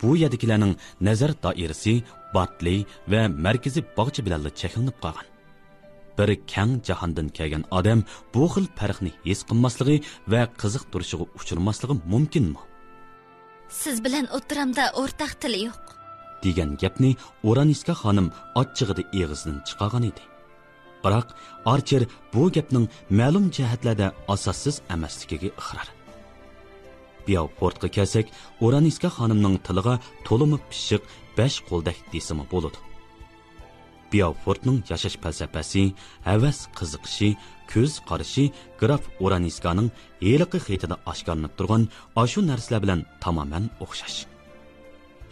بۇ يەردىكىلەرنىڭ نەزەر دائىرىسى بارتلېي ۋە مەركىزىي باغچە بىلەنلا چەكلىنىپ قالغان. بىر كەڭ جاھاندىن كەلگەن ئادەم بۇ خىل پەرقنى ھېس قىلماسلىقى ۋە قىزىقتۇرۇشىغا ئۇچرىماسلىقى مۇمكىنمۇ؟ سىز بىلەن ئوتتۇرامدا ئورتاق تىل يوق. دېگەن گەپنى ئورانىسكا خانىم ئاچچىقىدا ئېغىزىدىن چىقارغان ئىدى. بىراق ئارچېر بۇ گەپنىڭ مەلۇم جەھەتلەردە ئاساسسىز ئەمەسلىكىگە ئىقرار. بىئاۋفورتقا كەلسەك، ئورانىسكا خانىمنىڭ تىلىغا تولىمۇ پىششىق بەش قولدەك دېسىمۇ بولىدۇ. بىئاۋفورتنىڭ ياشاش پەلسەپىسى، ھەۋەس قىزىقىشى، كۆز قارىشى گراف ئورانىسكانىڭ ھېلىقى خېتىدە ئاشكارىلىنىپ تۇرغان ئاشۇ نەرسىلەر بىلەن تامامەن ئوخشاش.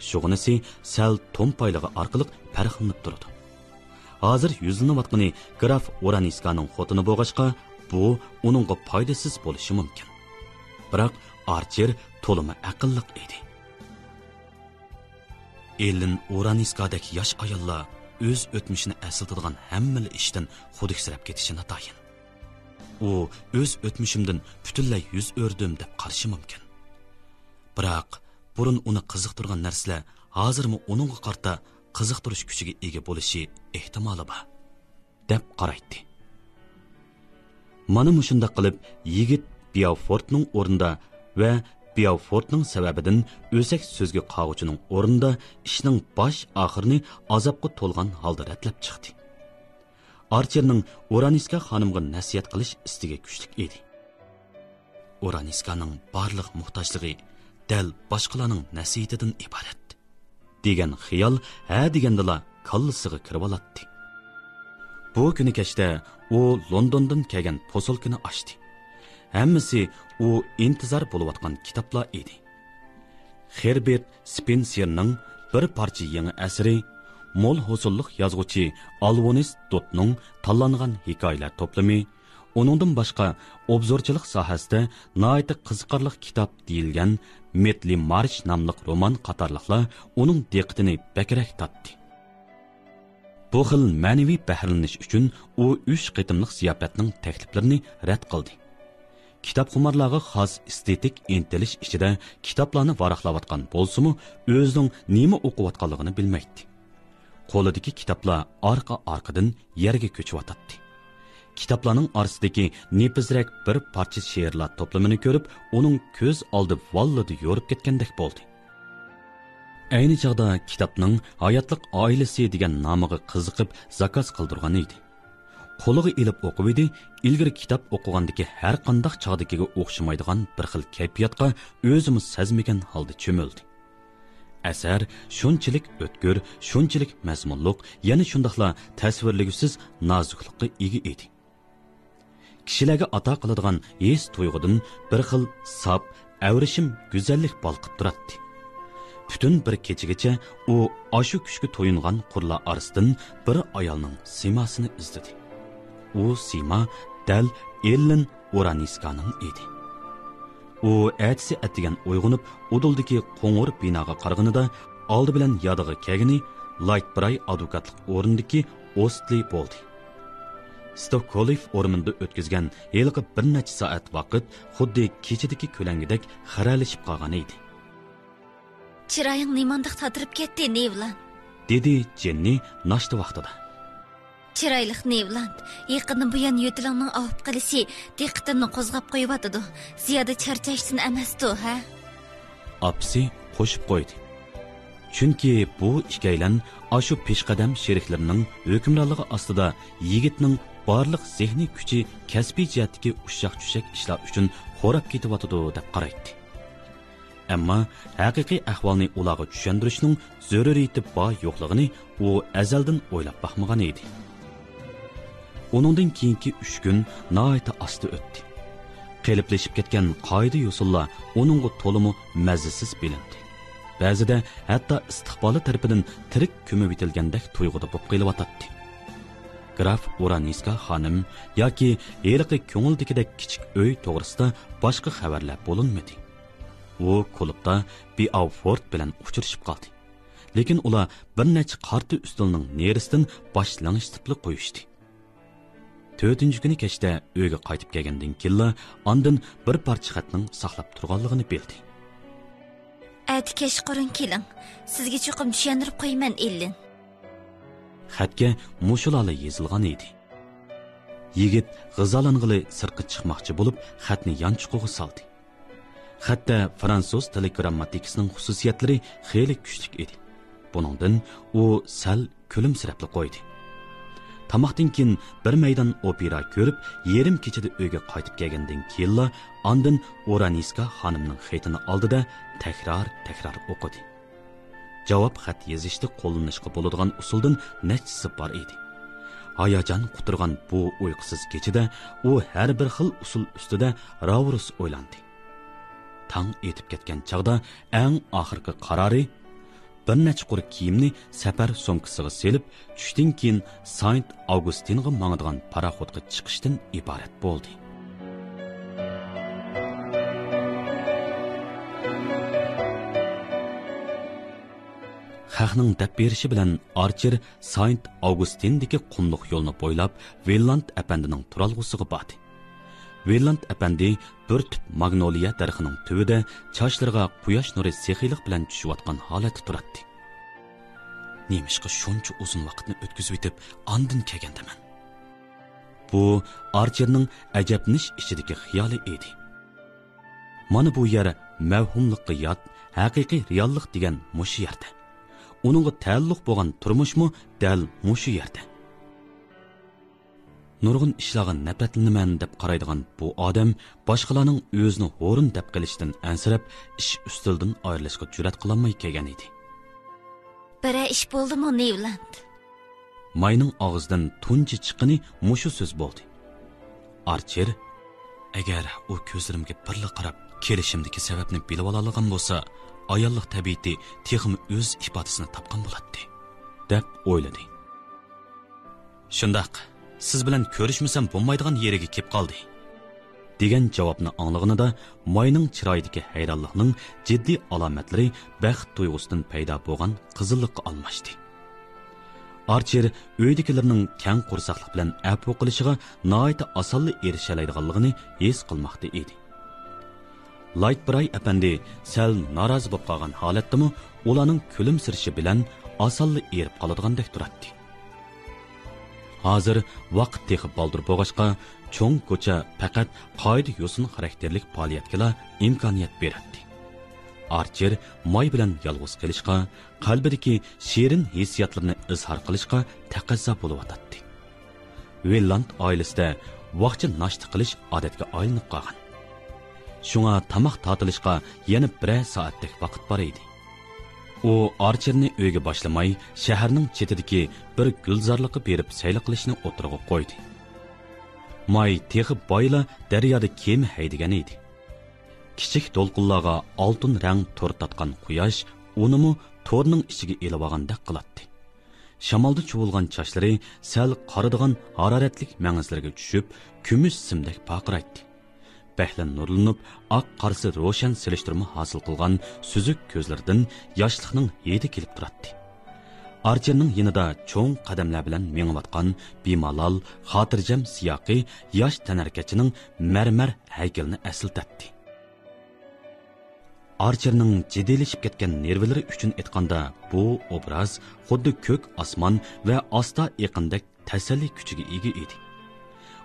شۇغىنىسى سەل تومپايلىقى ئارقىلىق پەرقلىنىپ تۇرىدۇ. ھازىر يۈزلىنىۋاتقىنى گراف ئورانىسكانىڭ خوتۇنى بولغاچقا، بۇ ئۇنىڭغا پايدىسىز بولۇشى مۇمكىن. بىراق ئارچېر تولىمۇ ئەقىللىق ئىدى. ئېللېن ئورانىسكادەك ياش ئاياللار ئۆز ئۆتمۈشىنى ئەسلىتىدىغان ھەممىلا ئىشتىن خۇدۈكسىرەپ كېتىشى ناتايىن. ئۇ ئۆز ئۆتمۈشۈمدىن پۈتۈنلەي يۈز ئۆردۈم دەپ قارىشى مۇمكىن. بىراق بۇرۇن ئۇنى قىزىقتۇرغان نەرسىلەر ھازىرمۇ ئۇنىڭغا قارىتا قىزىقتۇرۇش كۈچىگە ئىگە بولۇشى ئېھتىمالى بار، دەپ قارايتتى. مانا مۇشۇنداق قىلىپ يىگىت بىئاۋفورتنىڭ ئورنىدا ۋە بىئاۋفورتنىڭ سەۋەبىدىن ئۆسەك سۆزگە قاغۇچىنىڭ ئورنىدا ئىشنىڭ باش ئاخىرىنى ئازابقا تولغان ھالدا رەتلەپ چىقتى. ئارچېرنىڭ ئورانىسكا خانىمغا نەسىھەت قىلىش ئىستىكى كۈچلۈك ئىدى. ئورانىسكانىڭ بارلىق موھتاجلىقى دەل باشقىلارنىڭ نەسىھىتىدىن ئىبارەت، دېگەن خىيال ھە دېگەندىلا كاللىسىغا كىرىۋالاتتى. بۇ كۈنى كەچتە ئۇ لوندوندىن كەلگەن پوسۇلكىنى ئاچتى. ھەممىسى ئۇ ئىنتىزار بولۇۋاتقان كىتابلار ئىدى. خېربېرت سپېنسېرنىڭ بىر پارچە يېڭى ئەسىرى، مول ھوسۇللۇق يازغۇچى ئالۋونىس دوتنىڭ تاللانغان ھېكايىلەر توپلىمى، ئۇنىڭدىن باشقا ئوبزورچىلىق ساھەسىدە ناھايىتى قىزىقارلىق كىتاب دېيىلگەن مېتلى مارش ناملىق رومان قاتارلىقلار ئۇنىڭ دىققىتىنى بەكرەك تارتتى. بۇ خىل مەنىۋى بەھرىلىنىش ئۈچۈن ئۇ ئۈچ قېتىملىق زىياپەتنىڭ تەكلىپلىرىنى رەت قىلدى. كىتابخۇمارلارغا خاس ئېستېتىك ئىنتىلىش ئىچىدە كىتابلارنى ۋاراقلاۋاتقان بولسىمۇ، ئۆزىنىڭ نېمە ئوقۇۋاتقانلىقىنى بىلمەيتتى. قولىدىكى كىتابلار ئارقا-ئارقىدىن يەرگە كۆچۈۋاتاتتى. كىتابلارنىڭ ئارىسىدىكى نېپىزرەك بىر پارچە شېئىرلار توپلىمىنى كۆرۈپ، ئۇنىڭ كۆز ئالدى ۋاللىدە يورۇپ كەتكەندەك بولدى. ئەينى چاغدا كىتابنىڭ ھاياتلىق ئائىلىسى دېگەن نامىغا قىزىقىپ زاكاز قىلدۇرغان ئىدى. قولىغا ئېلىپ ئوقۇۋىدى، ئىلگىرى كىتاب ئوقۇغاندىكى ھەر قانداق چاغدىكىگە ئوخشىمايدىغان بىر خىل كەيپىياتقا ئۆزىمۇ سەزمىگەن ھالدا چۆمۈلدى. ئەسەر شۇنچىلىك ئۆتكۈر، شۇنچىلىك مەزمۇنلۇق، يەنە شۇنداقلا تەسۋىرلىگۈسىز نازۇكلۇققا ئىگە ئىدى. كىشىلەرگە ئاتا قىلىدىغان ھېس تۇيغۇدىن بىر خىل ساپ، ئەۋرىشىم گۈزەللىك بالقىپ تۇراتتى. پۈتۈن بىر كېچىگىچە ئۇ ئاشۇ كۈچكە تويۇنغان قۇرلار ئارىسىدىن بىر ئايالنىڭ سىيماسىنى ئىزدىدى. ئۇ سىيما دەل ئېللېن ئورانىسكانىڭ ئىدى. ئۇ ئەتىسى ئەتىگەن ئويغىنىپ، ئۇدۇلدىكى قوڭۇر بىناغا قارىغىنىدا، ئالدى بىلەن يادىغا كەلگىنى لايتبراي ئادۋوكاتلىق ئورنىدىكى ئوستلى بولدى. ستوكولف ئورمىنىدا ئۆتكۈزگەن ھېلىقى بىر نەچچە سائەت ۋاقىت خۇددى كېچىدىكى كۆلەڭگىدەك خىرەلىشىپ قالغان ئىدى. چىرايىڭ نېمانداق تاتىرىپ كەتتى، نېۋلاند؟ دېدى جېننى ناشتا ۋاقتىدا. چىرايلىق نېۋلاند، يېقىندىن بۇيان يۆتىلىڭنىڭ ئاۋۇپ قېلىشى دىققىتىمنى قوزغاپ قويۇۋاتىدۇ. زىيادە چارچاشتىن ئەمەستۇ، ھە؟ ئاپىسى قوشۇپ قويدى. چۈنكى بۇ ئىككىيلەن ئاشۇ پېشقەدەم شېرىكلىرىنىڭ ھۆكۈمرانلىقى ئاستىدا يىگىتنىڭ بارلىق زېھنىي كۈچى كەسپىي جەھەتتىكى ئۇششاق-چۈششەك ئىشلار ئۈچۈن خوراپ كېتىۋاتىدۇ دەپ قارايتتى. ئەمما ھەقىقىي ئەھۋالنى ئۇلارغا چۈشەندۈرۈشنىڭ زۆرۈرىيىتى بار-يوقلۇقىنى ئۇ ئەزەلدىن ئويلاپ باقمىغان ئىدى. ئۇنىڭدىن كېيىنكى ئۈچ كۈن ناھايىتى ئاستا ئۆتتى. قېلىپلىشىپ كەتكەن قائىدە-يوسۇنلار ئۇنىڭغا تولىمۇ مەززىسىز بىلىندى. بەزىدە ھەتتا ئىستىقبالى تەرىپىدىن تىرىك كۆمۈۋېتىلگەندەك تۇيغۇدا بولۇپ قېلىۋاتاتتى. گراف ئورانىسكا خانىم ياكى ھېلىقى كۆڭۈلدىكىدەك كىچىك ئۆي توغرىسىدا باشقا خەۋەرلەر بولۇنمىدى. ئۇ كۇلۇبتا بىئاۋفورد بىلەن ئۇچرىشىپ قالدى. لېكىن ئۇلار بىر نەچچە قارتا ئۈستەلنىڭ نېرىسىدىن باش لىڭشىتىپلا قويۇشتى. تۆتىنچى كۈنى كەچتە ئۆيگە قايتىپ كەلگەندىن كېيىنلا ئاندىن بىر پارچە خەتنىڭ ساقلاپ تۇرغانلىقىنى بىلدى. ئەتە كەچقۇرۇن كېلىڭ. سىزگە چوقۇم چۈشەندۈرۈپ قويىمەن، ئېللېن. خەتكە مۇشۇلارلا يېزىلغان ئىدى. يىگىت غىزالانغىلى سىرتقا چىقماقچى بولۇپ، خەتنى يانچۇقىغا سالدى. خەتتە فرانسۇز تېلېگرامماتىكىسىنىڭ خۇسۇسىيەتلىرى خېلى كۈچلۈك ئىدى. بۇنىڭدىن ئۇ سەل كۈلۈمسىرەپلا قويدى. تاماقتىن كېيىن بىر مەيدان ئوپېرا كۆرۈپ، يېرىم كېچىدە ئۆيگە قايتىپ كەلگەندىن كېيىنلا ئاندىن ئورانىسكا خانىمنىڭ خېتىنى ئالدىدا تەكرار-تەكرار ئوقۇدى. جاۋاب خەت يېزىشتا قوللىنىشقا بولىدىغان ئۇسۇلدىن نەچچىسى بار ئىدى. ھاياجان قۇترىغان بۇ ئۇيقۇسىز كېچىدە ئۇ ھەر بىر خىل ئۇسۇل ئۈستىدە راۋۇرۇس ئويلاندى. تاڭ ئېتىپ كەتكەن چاغدا ئەڭ ئاخىرقى قارارى، بىر نەچچە قۇر كىيىمنى سەپەر سومكىسىغا سېلىپ، چۈشتىن كېيىن ساينت ئاۋگۇستىنغا ماڭىدىغان پاراخوتقا چىقىشتىن ئىبارەت بولدى. خەقنىڭ دەپ بېرىشى بىلەن ئارچېر ساينت ئاۋگۇستىندىكى قۇملۇق يولنى بويلاپ ۋىللاند ئەپەندىنىڭ تۇرالغۇسىغا باردى. ۋىللاند ئەپەندى بىر تۈپ ماگنولىيە دەرىخىنىڭ تۈۋىدە چاچلىرىغا قۇياش نۇرى سېخىيلىق بىلەن چۈشۈۋاتقان ھالەتتە تۇراتتى. نېمىشقا شۇنچە ئۇزۇن ۋاقىتنى ئۆتكۈزۈۋېتىپ ئاندىن كەلگەندىمەن؟ بۇ ئارچېرنىڭ ئەجەبلىنىش ئىچىدىكى خىيالى ئىدى. مانا بۇ يەر مەۋھۇملۇققا يات، ھەقىقىي رېئاللىق دېگەن مۇشۇ يەردە. ئۇنىڭغا تەئەللۇق بولغان تۇرمۇشمۇ دەل مۇشۇ يەردە. نۇرغۇن ئىشلارغا نەپرەتلىنىمەن دەپ قارايدىغان بۇ ئادەم باشقىلارنىڭ ئۆزىنى ھورۇن دەپ قېلىشىدىن ئەنسىرەپ، ئىش ئۈستىلىدىن ئايرىلىشقا جۈرئەت قىلالماي كەلگەن ئىدى. بىرەر ئىش بولدىمۇ، نېۋلاند؟ ماينىڭ ئاغزىدىن تۇنجى چىققىنى مۇشۇ سۆز بولدى. ئارچېر، ئەگەر ئۇ كۆزلىرىمگە بىرلا قاراپ، كېلىشىمدىكى سەۋەبنى بىلىۋالالىغان بولسا، ئاياللىق تەبىئىتى تېخىمۇ ئۆز ئىپادىسىنى تاپقان بولاتتى، دەپ ئويلىدى. شۇنداق، سىز بىلەن كۆرۈشمىسەم بولمايدىغان يېرىگە كېلىپ قالدى، دېگەن جاۋابنى ئاڭلىغىنىدا، ماينىڭ چىرايىدىكى ھەيرانلىقنىڭ جىددىي ئالامەتلىرى بەخت تۇيغۇسىدىن پەيدا بولغان قىزىللىققا ئالماشتى. ئارچېر ئۆيدىكىلىرىنىڭ كەڭ قورساقلىق بىلەن ئەپۇ قىلىشىغا ناھايىتى ئاسانلا ئېرىشەلەيدىغانلىقىنى ھېس قىلماقتا ئىدى. لايتبراي ئەپەندى سەل نارازى بولۇپ قالغان ھالەتتىمۇ، ئۇلارنىڭ كۈلۈمسىرىشى بىلەن ئاسانلا ئېرىپ قالىدىغاندەك تۇراتتى. ھازىر ۋاقىت تېخى بالدۇر بولغاچقا، چوڭ كوچا پەقەت قائىدە-يوسۇن خاراكتېرلىك پائالىيەتكىلا ئىمكانىيەت بېرەتتى. ئارچېر ماي بىلەن يالغۇز قېلىشقا، قەلبىدىكى شېرىن ھېسسىياتلىرىنى ئىزھار قىلىشقا تەقەززا بولۇۋاتاتتى. ۋىللاند ئائىلىسىدە ۋاقچە ناشتا قىلىش ئادەتكە ئايلىنىپ قالغان. شۇڭا تاماق تارتىلىشقا يەنە بىرەر سائەتتەك ۋاقىت بار ئىدى. ئۇ ئارچېرنى ئۆيگە باشلىماي، شەھەرنىڭ چېتىدىكى بىر گۈلزارلىققا بېرىپ سەيلە قىلىشنى ئوتتۇرىغا قويدى. ماي تېخى بايىلا دەريادا كېمە ھەيدىگەن ئىدى. كىچىك دولقۇنلارغا ئالتۇن رەڭ تور تارتقان قۇياش ئۇنىمۇ تورنىڭ ئىچىگە ئېلىۋالغاندەك قىلاتتى. شامالدا چۇۋۇلغان چاچلىرى سەل قارىدىغان ھارارەتلىك مەڭزىلىرىگە چۈشۈپ، كۈمۈش سىمدەك پارقىرايتتى. بەكلا نۇرلىنىپ، ئاق قارىسى روشەن سېلىشتۇرما ھاسىل قىلغان سۈزۈك كۆزلىرىدىن ياشلىقنىڭ ھىدى كېلىپ تۇراتتى. ئارچېرنىڭ يېنىدا چوڭ قەدەملەر بىلەن مېڭىۋاتقان بىمالال، خاتىرجەم سىياقى ياش تەنھەرىكەتچىنىڭ مەرمەر ھەيكىلىنى ئەسلىتەتتى. ئارچېرنىڭ جىددىيلىشىپ كەتكەن نېرۋىلىرى ئۈچۈن ئېيتقاندا، بۇ ئوبراز خۇددى كۆك ئاسمان ۋە ئاستا ئېقىندەك تەسەللى كۈچىگە ئىگە ئىدى.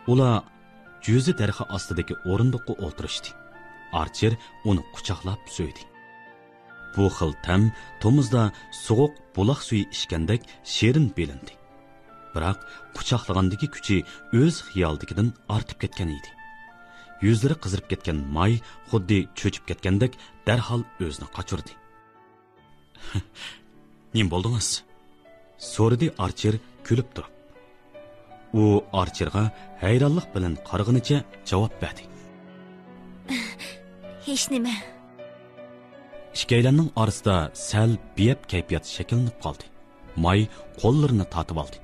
ئۇلار جۈزە دەرىخى ئاستىدىكى ئورۇندۇققا ئولتۇرۇشتى. ئارچېر ئۇنى قۇچاقلاپ سۆيدى. بۇ خىل تەم تومۇزدا سوغۇق بۇلاق سۈيى ئىچكەندەك شېرىن بىلىندى. بىراق قۇچاقلىغاندىكى كۈچى ئۆز خىيالىدىكىدىن ئارتىپ كەتكەن ئىدى. يۈزلىرى قىزىرىپ كەتكەن ماي خۇددى چۆچۈپ كەتكەندەك دەرھال ئۆزىنى قاچۇردى. نېمە بولدىڭىز؟ سورىدى ئارچېر كۈلۈپ تۇرۇپ. ئۇ ئارچېرغا ھەيرانلىق بىلەن قارىغىنىچە جاۋاب بەردى. ھېچنېمە. ئىككىيلەننىڭ ئارىسىدا سەل بىيەپ كەيپىيات شەكىللىنىپ قالدى. ماي قوللىرىنى تارتىۋالدى.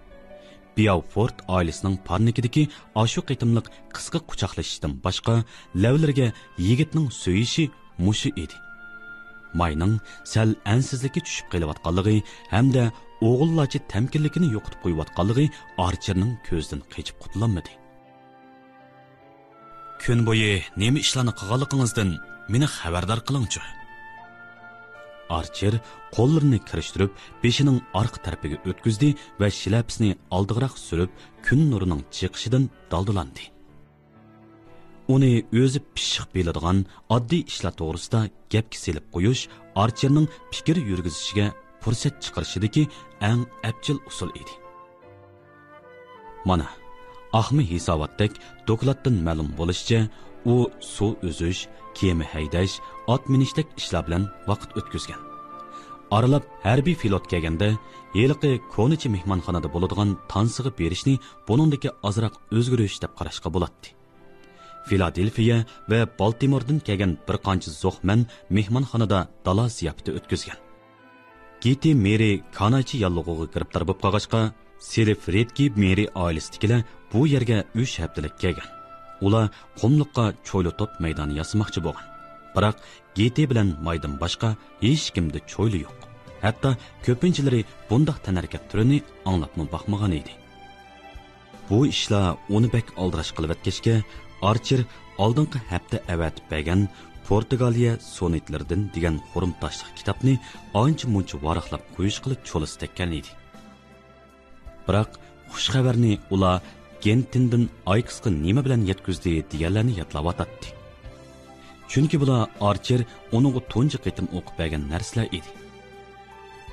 بياۋفورت ئائىلىسىنىڭ پارنىكىدىكى ئاشۇ قېتىملىق قىسقا قۇچاقلىشىشتىن باشقا، لەۋلىرىگە يىگىتنىڭ سۆيۈشى مۇشۇ ئىدى. ماينىڭ سەل ئەنسىزلىككە چۈشۈپ قېلىۋاتقانلىقى ھەمدە ئوغۇللارچە تەمكىنلىكىنى يوقىتىپ قويۇۋاتقانلىقى ئارچېرنىڭ كۆزىدىن قېچىپ قۇتۇلالمىدى. كۈن بويى نېمە ئىشلارنى قىلغانلىقىڭىزدىن مېنى خەۋەردار قىلىڭچۇ. ئارچېر قوللىرىنى كىرىشتۈرۈپ، بېشىنىڭ ئارقا تەرىپىگە ئۆتكۈزدى ۋە شىلەپىسىنى ئالدىغىراق سۈرۈپ، كۈن نۇرىنىڭ چېقىشىدىن دالدىلاندى. ئۇنى ئۆزى پىششىق بىلىدىغان ئاددىي ئىشلار توغرىسىدا گەپكە سېلىپ قويۇش ئارچېرنىڭ پىكىر يۈرگۈزۈشىگە پۇرسەت چىقىرىشىدىكى ئەڭ ئەپچىل ئۇسۇل ئىدى. مانا، ئاقما ھېساباتتەك دوكلاتتىن مەلۇم بولۇشىچە، ئۇ سۇ ئۈزۈش، كېمە ھەيدەش، ئات مىنىشتەك ئىشلار بىلەن ۋاقىت ئۆتكۈزگەن. ئارىلاپ ھەربىي فلوت كەلگەندە، ھېلىقى كونىچە مېھمانخانىدا بولىدىغان تانسىغا بېرىشنى بۇنىڭدىكى ئازراق ئۆزگىرىش دەپ قاراشقا بولاتتى. فىلادېلفىيە ۋە بالتىموردىن كەلگەن بىر قانچە زوخمەن مېھمانخانىدا دالا زىياپىتى ئۆتكۈزگەن. گېتى مېرى كانايچى ياللۇغىغا گىرىپتار بولۇپ قالغاچقا، سېلىفرېدكى مېرى ئائىلىسىدىكىلەر بۇ يەرگە ئۈچ ھەپتىلىك كەلگەن. ئۇلار قۇملۇققا چويلا توپ مەيدانى ياسىماقچى بولغان. بىراق گېتى بىلەن مايدىن باشقا ھېچكىمدە چويلا يوق. ھەتتا كۆپىنچىلىرى بۇنداق تەنھەرىكەت تۈرىنى ئاڭلاپمۇ باقمىغان ئىدى. بۇ ئىشلار ئۇنى بەك ئالدىراش قىلىۋەتكەچكە، ئارچېر ئالدىنقى ھەپتە ئەۋەتىپ بەرگەن پورتۇگالىيە سونېتلىرىدىن دېگەن خۇرۇم تاشلىق كىتابنى ئانچە-مۇنچە ۋاراقلاپ قويۇشقىلا چولىسى تەگكەن ئىدى. بىراق خۇش خەۋەرنى ئۇلار گېنتىندىن ئايكىسقا نېمە بىلەن يەتكۈزدى دېگەنلەرنى يادلاۋاتاتتى. چۈنكى بۇلار ئارچېر ئۇنىڭغا تۇنجى قېتىم ئوقۇپ بەرگەن نەرسىلەر ئىدى.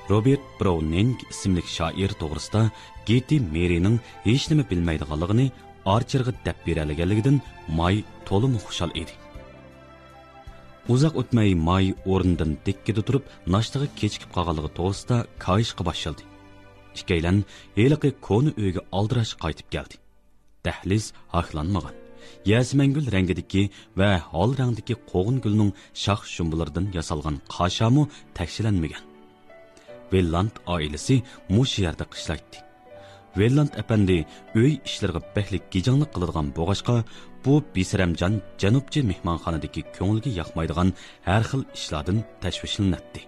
روبېرت برونىنگ ئىسىملىك شائىر توغرىسىدا گېتى مېرىنىڭ ھېچنېمە بىلمەيدىغانلىقىنى ئارچېرغا دەپ بېرەلىگەنلىكىدىن ماي تولىمۇ خۇشال ئىدى. ئۇزاق ئۆتمەي ماي ئورنىدىن دىككىدە تۇرۇپ، ناشتىغا كېچىكىپ قالغانلىقى توغرىسىدا كايىشقا باشلىدى. ئىككىيلەن ھېلىقى كونا ئۆيگە ئالدىراش قايتىپ كەلدى. دەھلىز ھاكلانمىغان. ياسىمەنگۈل رەڭگىدىكى ۋە ھال رەڭدىكى قوغۇن گۈلنىڭ شاخ-شۇمبىلىرىدىن ياسالغان قاشامۇ تەكشىلەنمىگەن. ۋېللاند ئائىلىسى مۇشۇ يەردە قىشلايتتى. ۋېللاند ئەپەندى ئۆي ئىشلىرىغا بەكلا گىجاڭلىق قىلىدىغان بولغاچقا، بۇ بىسەرەمجان جەنۇبچى مېھمانخانىدىكى كۆڭۈلگە ياقمايدىغان ھەر خىل ئىشلاردىن تەشۋىشلىنەتتى.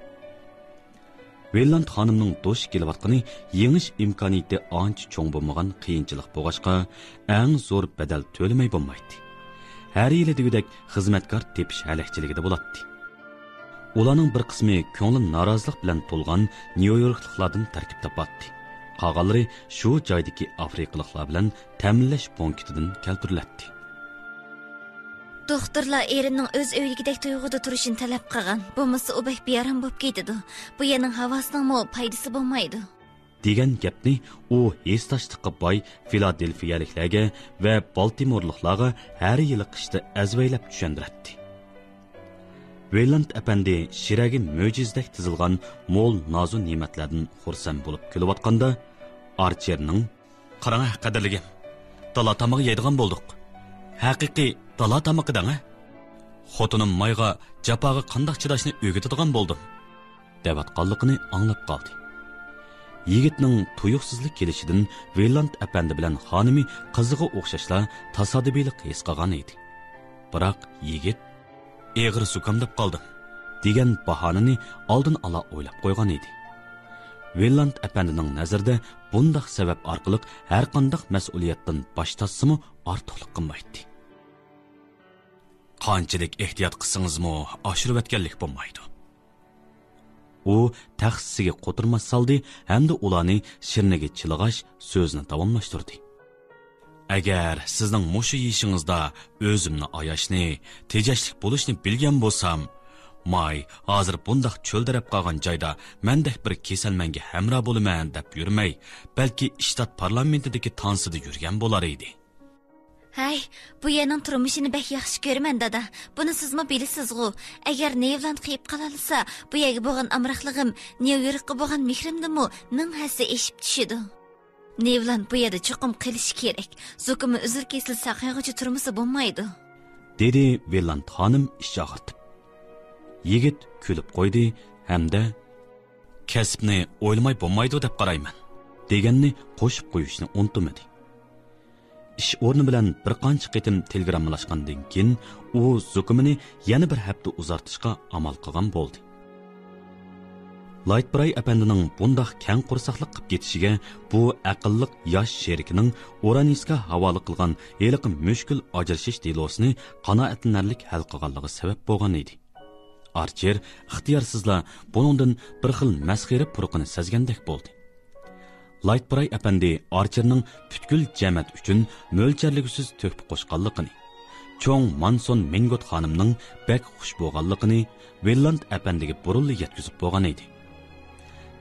ۋېللاند خانىمنىڭ دوش كېلىۋاتقىنى يېڭىش ئىمكانىيىتى ئانچە چوڭ بولمىغان قىيىنچىلىق بولغاچقا، ئەڭ زور بەدەل تۆلىمەي بولمايتتى. ھەر يىلى دېگۈدەك خىزمەتكار تېپىش ھەلەكچىلىكىدە بولاتتى. ئۇلارنىڭ بىر قىسمى كۆڭلى نارازىلىق بىلەن تولغان نيۇ يوركلۇقلاردىن تەركىب تاپاتتى. قالغانلىرى شۇ جايدىكى ئافرىقىلىقلار بىلەن تەمىنلەش پونكىتىدىن كەلتۈرۈلەتتى. دوختۇرلار ئېرىنىڭ ئۆز ئۆيىدىكىدەك تۇيغۇدا تۇرۇشىنى تەلەپ قىلغان، بولمىسا ئۇ بەك بىئارام بولۇپ كېتىدۇ. بۇ يەرنىڭ ھاۋاسىنىڭمۇ پايدىسى بولمايدۇ. دېگەن گەپنى ئۇ ھېسداشلىققا باي فىلادېلفىيەلىكلەرگە ۋە بالتىمورلۇقلارغا ھەر يىلى قىشتا ئەزۋەيلەپ چۈشەندۈرەتتى. ۋېيلاند ئەپەندى شىرەگە مۆجىزىدەك تىزىلغان مول نازۇ نېمەتلەردىن خۇرسەن بولۇپ كۈلۈۋاتقاندا، ئارچېرنىڭ، «قاراڭە، قەدىرلىگىم، دالا تامىقى يەيدىغان بولدۇق. ھەقىقىي دالا تامىقى دەڭە. خوتۇنۇم مايغا، جاپاغا قانداق چىداشنى ئۆگىتىدىغان بولدۇم.» دەۋاتقانلىقىنى ئاڭلاپ قالدى. يىگىتنىڭ تۇيۇقسىزلا كېلىشىدىن ۋېيلاند ئەپەندى بىلەن خانىمى قىزىغا ئوخشاشلا تاسادىپىيلىق ھېس قىلغان ئىدى. بىراق يىگىت، «ئېغىر زۇكامداپ قالدىم» دېگەن باھانىنى ئالدىن ئالا ئويلاپ قويغان ئىدى. ۋېيلاند ئەپەندىنىڭ نەزىرىدە بۇنداق سەۋەب ئارقىلىق ھەرقانداق مەسئۇلىيەتتىن باش تارتسىمۇ ئارتۇقلۇق قىلمايتتى. «قانچىلىك ئېھتىيات قىلسىڭىزمۇ ئاشۇرۇۋەتكەنلىك بولمايدۇ.» ئۇ تەخسىسىگە قوتۇرما سالدى ھەمدە ئۇلارنى شىرنىگە چىلىغاچ، سۆزىنى داۋاملاشتۇردى. «ئەگەر سىزنىڭ مۇشۇ يېشىڭىزدا ئۆزۈمنى ئاياشنى، تېجەشلىك بولۇشنى بىلگەن بولسام، ماي ھازىر بۇنداق چۆلدىرەپ قالغان جايدا مەندەك بىر كېسەلمەنگە ھەمراھ بولىمەن دەپ يۈرمەي، بەلكى شتات پارلامېنتىدىكى تانسىدا يۈرگەن بولار ئىدى.» ھەي، بۇ يەرنىڭ تۇرمۇشىنى بەك ياخشى كۆرىمەن، دادا. بۇنى سىزمۇ بىلىسىزغۇ. ئەگەر نېۋلاند قېيىپ قالالىسا، بۇ يەرگە بولغان ئامراقلىقىم، نيۇ يوركقا بولغان مېھرىمدىنمۇ مىڭ ھەسسە ئېشىپ چۈشىدۇ. نېۋلاند بۇ يەردە چوقۇم قېلىشى كېرەك. زۇكىمى ئۈزۈل كېسىل ساقايغۇچە تۇرمىسا بولمايدۇ، دېدى ۋېيلاند خانىم ئىچ ئاغرىتىپ. يىگىت كۈلۈپ قويدى ھەمدە، «كەسىپنى ئويلىماي بولمايدۇ دەپ قارايمەن» دېگەننى قوشۇپ قويۇشنى ئۇنتۇمىدى. ئىش ئورنى بىلەن بىر قانچە قېتىم تېلېگراممىلاشقاندىن كېيىن، ئۇ زۇكىمىنى يەنە بىر ھەپتە ئۇزارتىشقا ئامال قىلغان بولدى. لايتبراي ئەپەندىنىڭ بۇنداق كەڭ قورساقلىق قىلىپ كېتىشىگە بۇ ئەقىللىق ياش شېرىكىنىڭ ئورانىسكا ھاۋالە قىلغان ھېلىقى مۈشكۈل ئاجرىشىش دېلوسىنى قانائەتلىنەرلىك ھەل قىلغانلىقى سەۋەب بولغان ئىدى. ئارچېر ئىختىيارسىزلا بۇنىڭدىن بىر خىل مەسخىرە پۇرىقىنى سەزگەندەك بولدى. لايتبراي ئەپەندى ئارچېرنىڭ پۈتكۈل جەمەت ئۈچۈن مۆلچەرلىگۈسىز تۆھپە قوشقانلىقىنى، چوڭ مانسون مىنگوت خانىمنىڭ بەك خۇش بولغانلىقىنى ۋېللاند ئەپەندىگە بۇرۇنلا يەتكۈزۈپ بولغان ئىدى.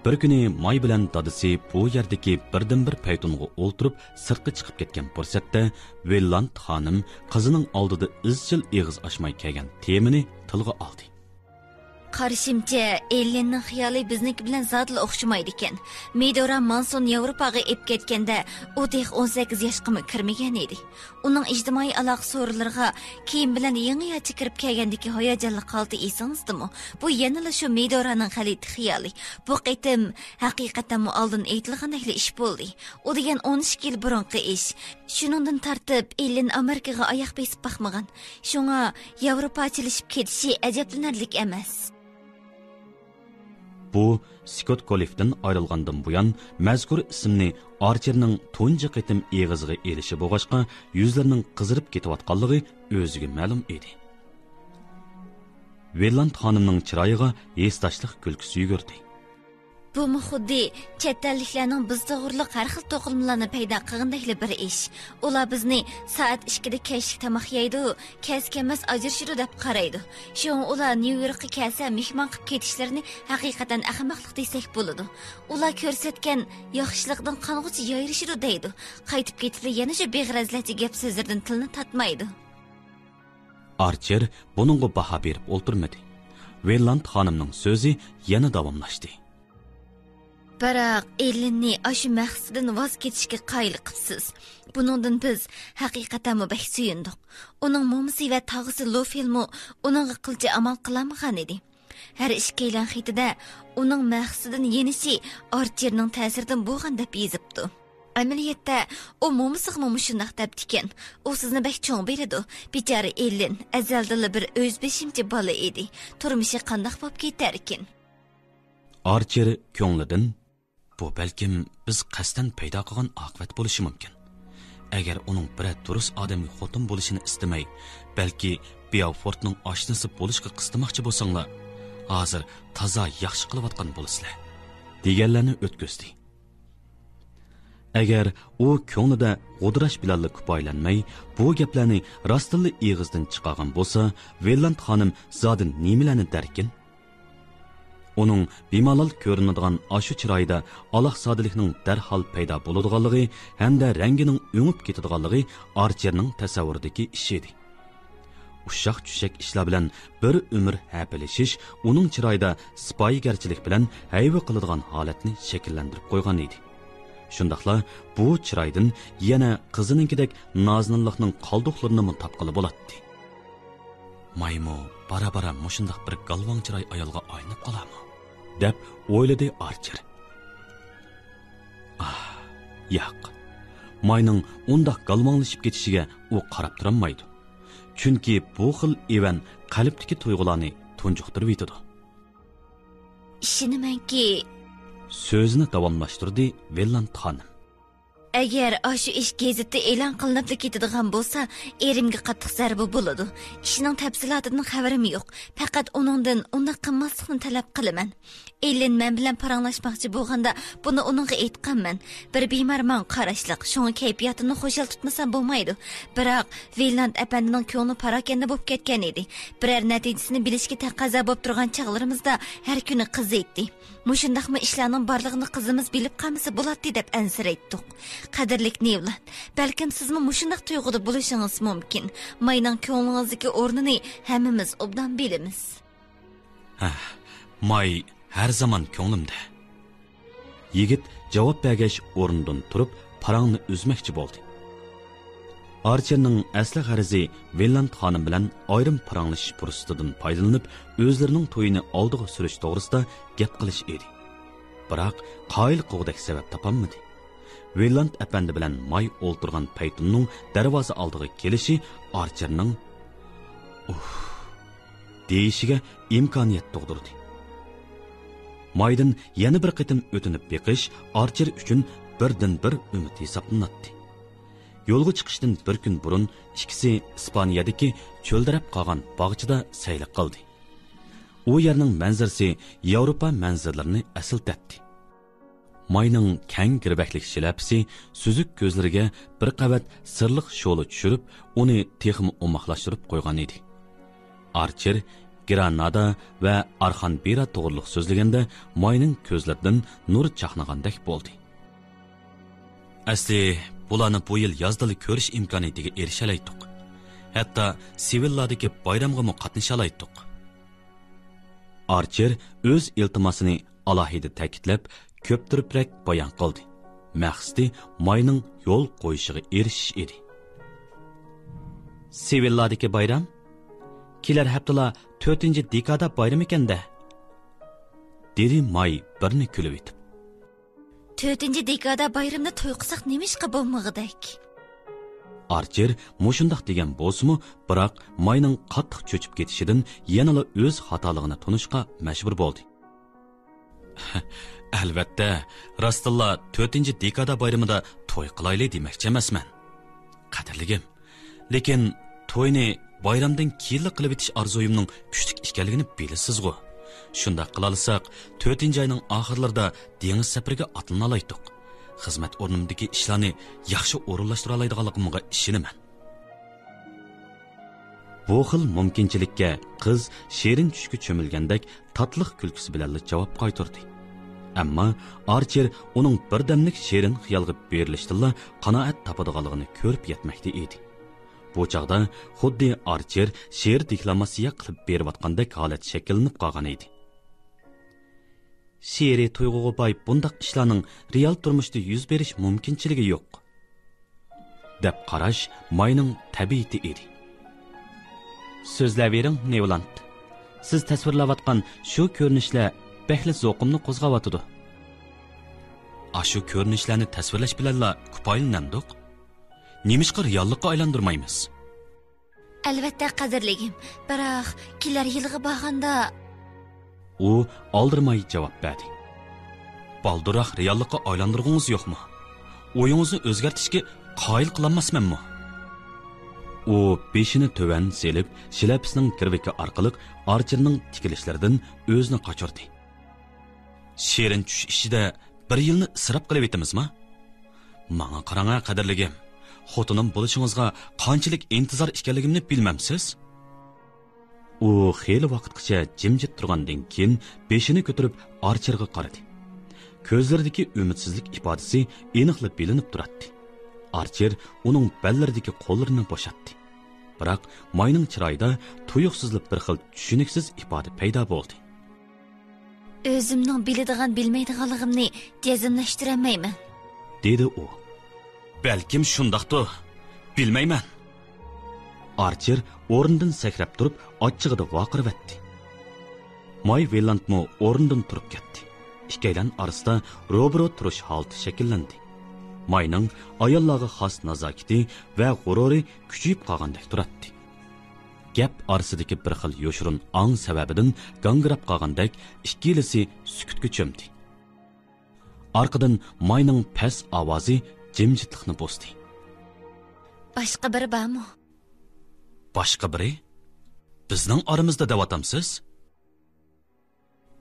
بىر كۈنى ماي بىلەن دادىسى بۇ يەردىكى بىردىنبىر پەيتۇنغا ئولتۇرۇپ سىرتقا چىقىپ كەتكەن پۇرسەتتە، ۋېللاند خانىم قىزىنىڭ ئالدىدا ئىزچىل ئېغىز ئاچماي كەلگەن تېمىنى تىلغا ئالدى. قارىشىمچە، ئېللىننىڭ خىيالى بىزنىڭكى بىلەن زادىلا ئوخشىمايدىكەن. مىدورا مانسون ياۋروپاغا ئېلىپ كەتكەندە، ئۇ تېخى ئون سەككىز ياشقىمۇ كىرمىگەن ئىدى. ئۇنىڭ ئىجتىمائىي ئالاقە سورۇنلىرىغا كىيىم بىلەن يېڭىچە كىرىپ كەلگەندىكى ھاياجانلىق ھالىتى ئېسىڭىزدىمۇ؟ بۇ يەنىلا شۇ مىدورانىڭ غەلىتە خىيالى. بۇ قېتىم ھەقىقەتەنمۇ ئالدىن ئېيتىلغاندەكلا ئىش بولدى. ئۇ دېگەن ئون ئىككى يىل بۇرۇنقى ئىش. شۇنىڭدىن تارتىپ ئېللىن ئامېرىكىغا ئاياق بېسىپ باقمىغان. شۇڭا ياۋروپاچىلىشىپ كېتىشى ئەجەبلىنەرلىك ئەمەس. بۇ سكوت كوللېكتىن ئايرىلغاندىن بۇيان مەزكۇر ئىسىمنى ئارچېرنىڭ تۇنجى قېتىم ئېغىزىغا ئېلىشى بولغاچقا، يۈزلىرىنىڭ قىزىرىپ كېتىۋاتقانلىقى ئۆزىگە مەلۇم ئىدى. ۋېللاند خانىمنىڭ چىرايىغا ھېسداشلىق كۈلكىسى يۈگۈردى. بۇمۇ خۇددى چەت ئەللىكلەرنىڭ بىز توغرۇلۇق ھەر خىل توقۇلمىلارنى پەيدا قىلغىنىدەكلا بىر ئىش. ئۇلار بىزنى سائەت ئىككىدە كەچلىك تاماق يەيدۇ، كەلسە كەلمەس ئاجرىشىدۇ دەپ قارايدۇ. شۇڭا ئۇلار نيۇ يوركقا كەلسە مېھمان قىلىپ كېتىشلىرىنى ھەقىقەتەن ئەخمەقلىق دېسەك بولىدۇ. ئۇلار كۆرسەتكەن ياخشىلىقىدىن قانغۇچە يايرىشىدۇ دەيدۇ. قايتىپ كېتىپلا يەنە شۇ بىغەرەزلەرچە گەپ سۆزلىرىدىن تىلىنى تارتمايدۇ. ئارچېر بۇنىڭغا باھا بېرىپ ئولتۇرمىدى. ۋېللاند خانىمنىڭ سۆزى يەنە داۋاملاشتى. بىراق ئېللىننى ئاشۇ مەقسىتىدىن ۋاز كېچىشكە قايىل قىپسىز. بۇنىڭدىن بىز ھەقىقەتەنمۇ بەك سۆيۈندۇق. ئۇنىڭ مومىسى ۋە تاغىسى لوفېلمۇ ئۇنىڭغا قىلچە ئامال قىلالمىغان ئىدى. ھەر ئىككىيلەن خېتىدە ئۇنىڭ مەقسىتىدىن يېنىشى ئارچېرنىڭ تەسىرىدىن بولغان دەپ يېزىپتۇ. ئەمەلىيەتتە ئۇ مومىسىغىمۇ مۇشۇنداق دەپتىكەن. ئۇ سىزنى بەك چوڭ بىلىدۇ. بىچارە ئېللىن ئەزەلدىنلا بىر ئۆزبېشىمچە بالا ئىدى. تۇرمۇشى قانداق بولۇپ كېتەركىن؟ ئارچېر كۆڭلىدىن، بۇ بەلكىم بىز قەستەن پەيدا قىلغان ئاقىۋەت بولۇشى مۇمكىن. ئەگەر ئۇنىڭ بىرەر دۇرۇس ئادەمگە خوتۇن بولۇشىنى ئىستىمەي، بەلكى بياۋفورتنىڭ ئاشنىسى بولۇشقا قىستىماقچى بولساڭلار، ھازىر تازا ياخشى قىلىۋاتقان بولىسىلەر، دېگەنلەرنى ئۆتكۈزدى. ئەگەر ئۇ كۆڭلىدە غۇدراش بىلەنلا كۇپايىلەنمەي، بۇ گەپلەرنى راستتىنلا ئېغىزدىن چىقارغان بولسا، ۋېللاند خانىم زادى نېمىلەرنى دەركىن؟ ئۇنىڭ بىمالال كۆرۈنىدىغان ئاشۇ چىرايىدا ئالاقسادىلىكنىڭ دەرھال پەيدا بولىدىغانلىقى ھەمدە رەڭگىنىڭ ئۆڭۈپ كېتىدىغانلىقى ئارچېرنىڭ تەسەۋۋۇرىدىكى ئىش ئىدى. ئۇششاق-چۈششەك ئىشلار بىلەن بىر ئۆمۈر ھەپىلىشىش ئۇنىڭ چىرايىدا سىپايىگەرچىلىك بىلەن ھەيۋە قىلىدىغان ھالەتنى شەكىللەندۈرۈپ قويغان ئىدى. شۇنداقلا بۇ چىرايدىن يەنە قىزىنىڭكىدەك نازۇنۇنلۇقنىڭ قالدۇقلىرىنىمۇ تاپقىلى بولاتتى. مايمۇ بارا-بارا مۇشۇنداق بىر گالۋاڭ چىراي ئايالغا ئايلىنىپ قالارمۇ؟ دەپ ئويلىدى ئارچېر. ئاھ، ياق. ماينىڭ ئۇنداق گالۋاڭلىشىپ كېتىشىگە ئۇ قاراپ تۇرالمايدۇ. چۈنكى بۇ خىل ئېۋەن قەلبتىكى تۇيغۇلارنى تۇنجۇقتۇرۇۋېتىدۇ. ئىشىنىمەنكى، سۆزىنى داۋاملاشتۇردى ۋېللاند خانىم. ئەگەر ئاشۇ ئىش گېزىتتە ئېلان قىلىنىپلا كېتىدىغان بولسا، ئېرىمگە قاتتىق زەربە بولىدۇ. ئىشنىڭ تەپسىلاتىدىن خەۋىرىم يوق. پەقەت ئۇنىڭدىن ئۇنداق قىلماسلىقنى تەلەپ قىلىمەن. ئېللېن مەن بىلەن پاراڭلاشماقچى بولغاندا، بۇنى ئۇنىڭغا ئېيتقانمەن. بىر بىمار ماڭا قاراشلىق، شۇڭا كەيپىياتىمنى خۇشال تۇتمىسام بولمايدۇ. بىراق، ۋېيلاند ئەپەندىنىڭ كۆڭلى پاراكەندە بولۇپ كەتكەن ئىدى. بىرەر نەتىجىسىنى بىلىشكە تەقەززا بولۇپ تۇرغان چاغلىرىمىزدا ھەر كۈنى قىزىيتتى. مۇشۇنداقمۇ ئىشلارنىڭ بارلىقىنى قىزىمىز بىلىپ قالمىسا بولاتتى دەپ ئەنسىرەيتتۇق. قەدىرلىك نېۋلاند، بەلكىم سىزمۇ مۇشۇنداق تۇيغۇدا بولۇشىڭىز مۇمكىن. ماينىڭ كۆڭلىڭىزدىكى ئورنىنى ھەممىمىز ئوبدان بىلىمىز. ھە، ماي ھەر زامان كۆڭلۈمدە. يىگىت جاۋاب بەرگەچ ئورنىدىن تۇرۇپ پاراڭنى ئۈزمەكچى بولدى. ئارچېرنىڭ ئەسلى غەرىزى ۋېنلاند خانىم بىلەن ئايرىم پاراڭلىشىش پۇرسىتىدىن پايدىلىنىپ، ئۆزلىرىنىڭ تويىنى ئالدىغا سۈرۈش توغرىسىدا گەپ قىلىش ئىدى. بىراق، قايىل قىلغۇدەك سەۋەب تاپالمىدى. ۋېنلاند ئەپەندى بىلەن ماي ئولتۇرغان پەيتۇننىڭ دەرۋازا ئالدىغا كېلىشى ئارچېرنىڭ «ئۇھ» دېيىشىگە ئىمكانىيەت تۇغدۇردى. مايدىن يەنە بىر قېتىم ئۆتۈنۈپ بېقىش ئارچېر ئۈچۈن بىردىنبىر ئۈمىد ھېسابلىناتتى. يولغا چىقىشتىن بىر كۈن بۇرۇن ئىككىسى ئىسپانىيەدىكى چۆلدىرەپ قالغان باغچىدا سەيلە قىلدى. ئۇ يەرنىڭ مەنزىرىسى ياۋروپا مەنزىرىلىرىنى ئەسلىتەتتى. ماينىڭ كەڭ گىرۋەكلىك شىلەپىسى سۈزۈك كۆزلىرىگە بىر قەۋەت سىرلىق شولا چۈشۈرۈپ، ئۇنى تېخىمۇ ئوماقلاشتۇرۇپ قويغان ئىدى. ئارچېر گرانادا ۋە ئارخانبىرا توغرىلىق سۆزلىگەندە، ماينىڭ كۆزلىرىدىن نۇر چاقنىغاندەك بولدى. ئەسلى بۇلارنى بۇ يىل يازدىلا كۆرۈش ئىمكانىيىتىگە ئېرىشەلەيتتۇق. ھەتتا سېۋىللادىكى بايرامغىمۇ قاتنىشالايتتۇق. ئارچېر ئۆز ئىلتىماسىنى ئالاھىدە تەكىتلەپ، كۆپتۈرۈپرەك بايان قىلدى. مەقسىتى ماينىڭ يول قويۇشىغا ئېرىشىش ئىدى. سېۋىللادىكى بايرام؟ كېلەر ھەپتىلا تۆتىنچى دېكادا بايرىمىكەن-دە، دېدى ماي بىرنى كۈلۈۋېتىپ. تۆتىنچى دېكادا بايرىمىدا توي قىلساق نېمىشقا بولمىغۇدەك؟ ئارچېر مۇشۇنداق دېگەن بولسىمۇ، بىراق ماينىڭ قاتتىق چۆچۈپ كېتىشىدىن يەنىلا ئۆز خاتالىقىنى تونۇشقا مەجبۇر بولدى. ئەلۋەتتە، راستتىنلا تۆتىنچى دېكادا بايرىمىدا توي قىلايلى دېمەكچى ئەمەسمەن، قەدىرلىكىم. لېكىن توينى بايرامدىن كېيىنلا قىلىۋېتىش ئارزۇيۇمنىڭ كۈچلۈك ئىكەنلىكىنى بىلىسىزغۇ. شۇنداق قىلالىساق، تۆتىنچى ئاينىڭ ئاخىرلىرىدا دېڭىز سەپىرىگە ئاتلىنالايتتۇق. خىزمەت ئورنۇمدىكى ئىشلارنى ياخشى ئورۇنلاشتۇرالايدىغانلىقىمغا ئىشىنىمەن. بۇ خىل مۇمكىنچىلىككە قىز شېرىن چۈشكە چۆمۈلگەندەك تاتلىق كۈلكىسى بىلەنلا جاۋاب قايتۇردى. ئەمما ئارچېر ئۇنىڭ بىردەملىك شېرىن خىيالغا بېرىلىشتىنلا قانائەت تاپىدىغانلىقىنى كۆرۈپ يەتمەكتە ئىدى. بۇ چاغدا خۇددى ئارچېر شېئىر دېكلاماتسىيە قىلىپ بېرىۋاتقاندەك ھالەت شەكىللىنىپ قالغان ئىدى. شېئىرىي تۇيغۇغا باي بۇنداق ئىشلارنىڭ رېئال تۇرمۇشتا يۈز بېرىش مۇمكىنچىلىكى يوق، دەپ قاراش ماينىڭ تەبىئىتى ئىدى. سۆزلەۋېرىڭ، نېۋلاند. سىز تەسۋىرلەۋاتقان شۇ كۆرۈنۈشلەر بەكلا زوقۇمنى قوزغاۋاتىدۇ. ئاشۇ كۆرۈنۈشلەرنى تەسۋىرلەش بىلەنلا كۇپايىلىنەمدۇق؟ نېمىشقا رېئاللىققا ئايلاندۇرمايمىز؟ ئەلۋەتتە، قەدىرلىكىم. بىراق، كېلەر يىلغا بارغاندا. ئۇ ئالدىرىماي جاۋاب بەردى. بالدۇرراق رېئاللىققا ئايلاندۇرغۇڭىز يوقمۇ؟ ئويىڭىزنى ئۆزگەرتىشكە قايىل قىلالماسمەنمۇ؟ ئۇ بېشىنى تۆۋەن سېلىپ، شىلەپىسىنىڭ كىرۋىكى ئارقىلىق ئارچېرنىڭ تىكىلىشلىرىدىن ئۆزىنى قاچۇردى. شېرىن چۈش ئىچىدە بىر يىلنى ئىسراپ قىلىۋېتىمىزما؟ ماڭا قاراڭ ھە، قەدىرلىكىم. خوتۇنۇم بولۇشىڭىزغا قانچىلىك ئىنتىزار ئىكەنلىكىمنى بىلمەمسىز؟ ئۇ خېلى ۋاقىتقىچە جىمجىت تۇرغاندىن كېيىن، بېشىنى كۆتۈرۈپ ئارچېرغا قارىدى. كۆزلىرىدىكى ئۈمىدسىزلىك ئىپادىسى ئېنىقلا بىلىنىپ تۇراتتى. ئارچېر ئۇنىڭ بەللىرىدىكى قوللىرىنى بوشاتتى. بىراق ماينىڭ چىرايىدا تۇيۇقسىزلا بىر خىل چۈشىنىكسىز ئىپادە پەيدا بولدى. ئۆزۈمنىڭ بىلىدىغان بىلمەيدىغانلىقىمنى جەزملەشتۈرەلمەيمەن، دېدى ئۇ. بەلكىم شۇنداقتۇ، بىلمەيمەن. ئارچېر ئورنىدىن سەكرەپ تۇرۇپ ئاچچىقىدا ۋارقىرىۋەتتى. ماي ۋېلاندمۇ ئورنىدىن تۇرۇپ كەتتى. ئىككىيلەن ئارىسىدا روبىرو تۇرۇش ھالىتى شەكىللەندى. ماينىڭ ئاياللارغا خاس نازاكىتى ۋە غۇرۇرى كۈچىيىپ قالغاندەك تۇراتتى. گەپ ئارىسىدىكى بىر خىل يوشۇرۇن ئاڭ سەۋەبىدىن گاڭگىراپ قالغاندەك ئىككىلىسى سۈكۈتكە چۆمدى. ئارقىدىن ماينىڭ پەس ئاۋازى جىمجىتلىقنى بۇزدى. باشقا بىرى بارمۇ؟ باشقا بىرى؟ بىزنىڭ ئارىمىزدا دەۋاتامسىز؟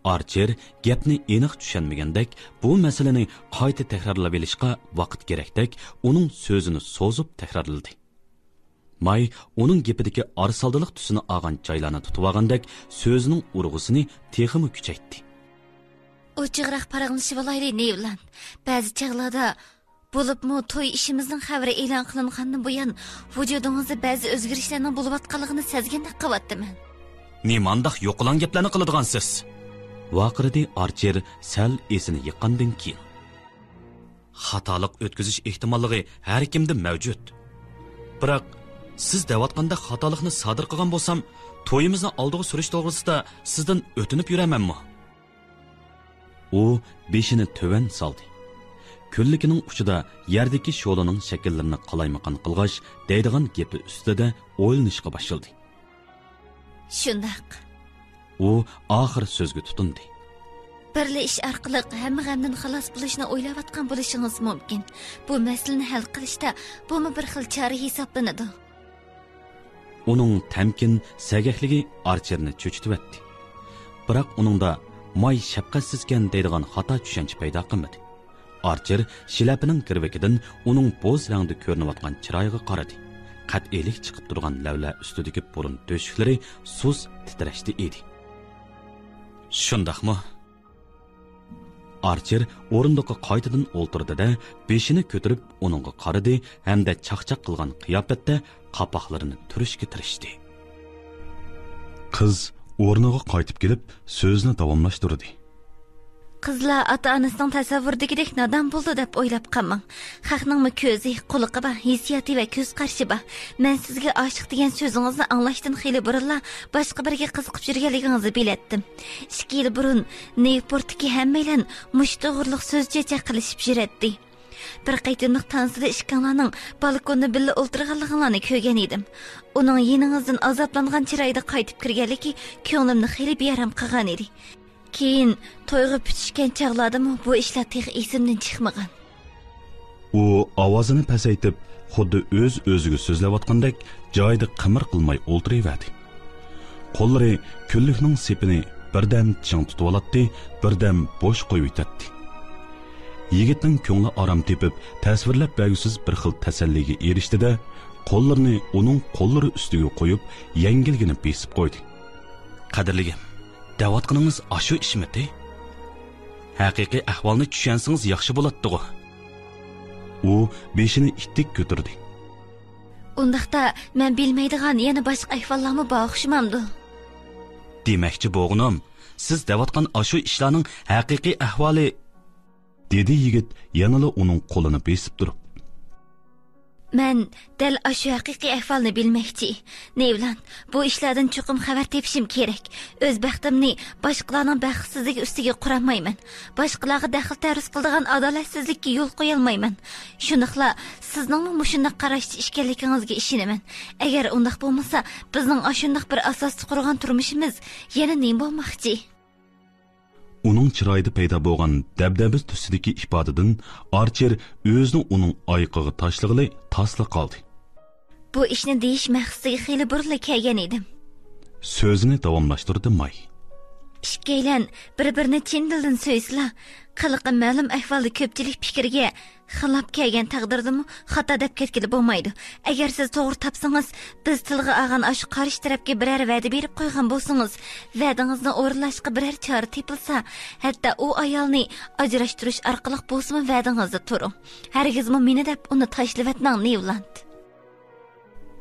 ئارچېر گەپنى ئېنىق چۈشەنمىگەندەك، بۇ مەسىلىنى قايتا تەكرارلاۋېلىشقا ۋاقىت كېرەكتەك، ئۇنىڭ سۆزىنى سوزۇپ تەكرارلىدى. ماي ئۇنىڭ گېپىدىكى ئارىسالدىلىق تۈسىنى ئالغان جايلارنى تۇتۇۋالغاندەك، سۆزىنىڭ ئۇرغۇسىنى تېخىمۇ كۈچەيتتى. ئوچۇقراق پاراڭلىشىۋالايلى، نېۋلاند. بەزى چاغلاردا، بولۇپمۇ توي ئىشىمىزنىڭ خەۋىرى ئېلان قىلىنغاندىن بۇيان، ۋۇجۇدىڭىزدا بەزى ئۆزگىرىشلەرنىڭ بولۇۋاتقانلىقىنى سەزگەندەك قىلىۋاتىمەن. نېمانداق يوقىلاڭ گەپلەرنى قىلىدىغانسىز؟ ۋارقىرىدى ئارچېر سەل ئېسىنى يىغقاندىن كېيىن. خاتالىق ئۆتكۈزۈش ئېھتىماللىقى ھەر كىمدە مەۋجۇت. بىراق، سىز دەۋاتقاندەك خاتالىقنى سادىر قىلغان بولسام، تويىمىزنى ئالدىغا سۈرۈش توغرىسىدا سىزدىن ئۆتۈنۈپ يۈرەمەنمۇ؟ ئۇ بېشىنى تۆۋەن سالدى. كۆللىكىنىڭ ئۇچىدا يەردىكى شولىنىڭ شەكىللىرىنى قالايمىقان قىلغاچ، دەيدىغان گېپى ئۈستىدە ئويلىنىشقا باشلىدى. شۇنداق. ئۇ ئاخىر سۆزگە تۇتۇندى. بىرلا ئىش ئارقىلىق ھەممە غەمدىن خالاس بولۇشنى ئويلاۋاتقان بولۇشىڭىز مۇمكىن. بۇ مەسىلىنى ھەل قىلىشتا بۇمۇ بىر خىل چارە ھېسابلىنىدۇ. ئۇنىڭ تەمكىن سەگەكلىكى ئارچېرنى چۆچۈتۈۋەتتى. بىراق ئۇنىڭدا ماي شەپقەتسىزكەن دەيدىغان خاتا چۈشەنچە پەيدا قىلمىدى. ئارچېر شىلەپىنىڭ گىرۋىكىدىن ئۇنىڭ بوز رەڭدە كۆرۈنۈۋاتقان چىرايىغا قارىدى. قەتئىيلىك چىقىپ تۇرغان لەۋلەر ئۈستىدىكى بۇرۇن تۆشۈكلىرى سۇس تىترەشتە ئىدى. شۇنداقمۇ؟ ئارچېر ئورۇندۇققا قايتىدىن ئولتۇردى-دە، بېشىنى كۆتۈرۈپ ئۇنىڭغا قارىدى ھەمدە چاقچاق قىلغان قىياپەتتە قاپاقلىرىنى تۈرۈشكە تىرىشتى. قىز ئورنىغا قايتىپ كېلىپ، سۆزىنى داۋاملاشتۇردى. قىزلار ئاتا-ئانىسىنىڭ تەسەۋۋۇرىدىكىدەك نادان بولىدۇ دەپ ئويلاپ قالماڭ. خەقنىڭمۇ كۆزى، قۇلىقى بار، ھېسسىياتى ۋە كۆز قارىشى بار. مەن سىزگە ئاشىق دېگەن سۆزىڭىزنى ئاڭلاشتىن خېلى بۇرۇنلا باشقا بىرىگە قىزىقىپ يۈرگەنلىكىڭىزنى بىلەتتىم. ئىككى يىل بۇرۇن نيۇپورتتىكى ھەممەيلەن مۇشۇ توغرىلىق سۆز-چۆچەك قىلىشىپ يۈرەتتى. بىر قېتىملىق تانسىدا ئىككىڭلارنىڭ بالكوندا بىللە ئولتۇرغانلىقىڭلارنى كۆرگەن ئىدىم. ئۇنىڭ يېنىڭىزدىن ئازابلانغان چىرايدا قايتىپ كىرگەنلىكى كۆڭلۈمنى خېلى بىئارام قىلغان ئىدى. كېيىن تويغا پۈتۈشكەن چاغلاردىمۇ بۇ ئىشلار تېخى ئېسىمدىن چىقمىغان. ئۇ ئاۋازىنى پەسەيتىپ، خۇددى ئۆز-ئۆزىگە سۆزلەۋاتقاندەك جايىدا قىمىر قىلماي ئولتۇرۇۋەردى. قوللىرى كۈنلۈكنىڭ سېپىنى بىردەم چىڭ تۇتۇۋالاتتى، بىردەم بوش قويۇۋېتەتتى. يىگىتنىڭ كۆڭلى ئارام تېپىپ، تەسۋىرلەپ بەرگۈسىز بىر خىل تەسەللىگە ئېرىشتى-دە، قوللىرىنى ئۇنىڭ قوللىرى ئۈستىگە قويۇپ، يەڭگىلگىنە بېسىپ قويدى. قەدىرلىگىم، دەۋاتقىنىڭىز ئاشۇ ئىشمىتى؟ ھەقىقىي ئەھۋالنى چۈشەنسىڭىز ياخشى بولاتتىغۇ؟ ئۇ بېشىنى ئىتتىك كۆتۈردى. ئۇنداقتا، مەن بىلمەيدىغان يەنە باشقا ئەھۋاللارمۇ بار ئوخشىمامدۇ؟ دېمەكچى بولغىنىم، سىز دەۋاتقان ئاشۇ ئىشلارنىڭ ھەقىقىي ئەھۋالى، دېدى يىگىت يەنىلا ئۇنىڭ قولىنى بېسىپ تۇرۇپ. مەن دەل ئاشۇ ھەقىقىي ئەھۋالنى بىلمەكچى. نېۋلاند، بۇ ئىشلاردىن چوقۇم خەۋەر تېپىشىم كېرەك. ئۆز بەختىمنى باشقىلارنىڭ بەختسىزلىكى ئۈستىگە قۇرامايمەن. باشقىلارغا دەخلى تەرۇز قىلىدىغان ئادالەتسىزلىككە يول قويالمايمەن. شۇنداقلا سىزنىڭمۇ مۇشۇنداق قاراشتا ئىكەنلىكىڭىزگە ئىشىنىمەن. ئەگەر ئۇنداق بولمىسا، بىزنىڭ ئاشۇنداق بىر ئاساستا قۇرغان تۇرمۇشىمىز يەنە نېمە بولماقچى؟ ئۇنىڭ چىرايىدا پەيدا بولغان دەبدەبە تۈسىدىكى ئىپادىدىن ئارچېر ئۆزىنى ئۇنىڭ ئايىقىغا تاشلىغىلى تاسلا قالدى. بۇ ئىشنى دېيىش مەقسىتىگە خېلى بۇرۇنلا كەلگەن ئىدىم. سۆزىنى داۋاملاشتۇردى ماي. ئىككىيلەن بىر-بىرىنى چىن دىلدىن سۆيسىلا، قىلىقى مەلۇم ئەھۋالدا كۆپچىلىك پىكرىگە خىلاپ كەلگەن تەقدىردىمۇ خاتا دەپ كەتكىلى بولمايدۇ. ئەگەر سىز توغرا تاپسىڭىز، بىز تىلغا ئالغان ئاشۇ قارشى تەرەپكە بىرەر ۋەدە بېرىپ قويغان بولسىڭىز، ۋەدىڭىزنى ئورۇنلاشقا بىرەر چارە تېپىلسا، ھەتتا ئۇ ئايالنى ئاجراشتۇرۇش ئارقىلىق بولسىمۇ ۋەدىڭىزدە تۇرۇڭ. ھەرگىزمۇ مېنى دەپ ئۇنى تاشلىۋەتمەڭ، نيۇلاند.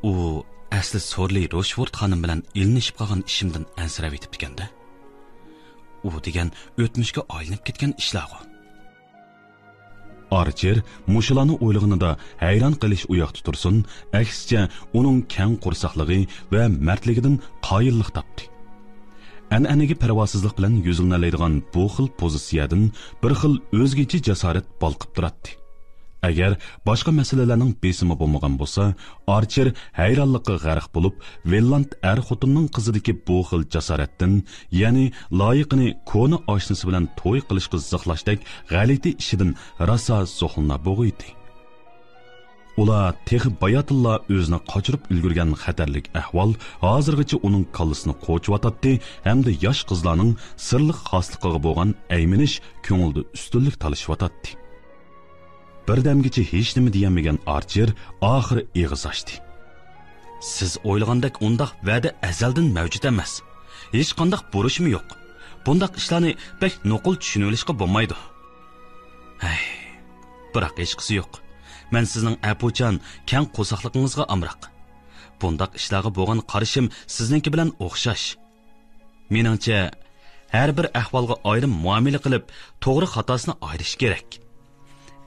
ئۇ ئەسلى سورلى روشفورد خانىم بىلەن ئىلىنىشىپ قالغان ئىشىمدىن ئەنسىرەۋېتىپتىكەن-دە. ئۇ دېگەن ئۆتمۈشكە ئايلىنىپ كەتكەن ئىشلارغۇ. ئارچېر مۇشۇلارنى ئويلىغىنىدا ھەيران قېلىش ئۇ ياقتا تۇرسۇن، ئەكسىچە ئۇنىڭ كەڭ قورساقلىقى ۋە مەردلىكىدىن قايىللىق تاپتى. ئەنئەنىگە پەرۋاسىزلىق بىلەن يۈزلىنەلەيدىغان بۇ خىل پوزىتسىيەدىن بىر خىل ئۆزگىچە جاسارەت بالقىپ تۇراتتى. ئەگەر باشقا مەسىلىلەرنىڭ بېسىمى بولمىغان بولسا، ئارچېر ھەيرانلىققا غەرق بولۇپ، ۋىنلاند ئەر خوتۇننىڭ قىزىدىكى بۇ خىل جاسارەتتىن، يەنى لايىقىنى كونا ئاشنىسى بىلەن توي قىلىشقا زىقلاشتەك غەلىتە ئىشىدىن راسا زوقلىنار بوغۇيتتى. ئۇلار تېخى باياتىنلا ئۆزىنى قاچۇرۇپ ئۈلگۈرگەن خەتەرلىك ئەھۋال ھازىرغىچە ئۇنىڭ كاللىسىنى قوچۇۋاتاتتى ھەمدە ياش قىزلارنىڭ سىرلىق خاسلىقىغا بولغان ئەيمىنىش كۆڭلىدە ئۈستۈنلۈك تالىشىۋاتاتتى. بىردەمگىچە ھېچنېمە دېيەلمىگەن ئارچېر ئاخىرى ئېغىز ئاچتى. سىز ئويلىغاندەك ئۇنداق ۋەدە ئەزەلدىن مەۋجۇت ئەمەس. ھېچقانداق بۇرچمۇ يوق. بۇنداق ئىشلارنى بەك نوقۇل چۈشىنىۋېلىشقا بولمايدۇ. ھەي، بىراق ھېچقىسى يوق. مەن سىزنىڭ ئەپۇچان، كەڭ قورساقلىقىڭىزغا ئامراق. بۇنداق ئىشلارغا بولغان قارىشىم سىزنىڭكى بىلەن ئوخشاش. مېنىڭچە، ھەر بىر ئەھۋالغا ئايرىم مۇئامىلە قىلىپ، توغرا خاتاسىنى ئايرىش كېرەك.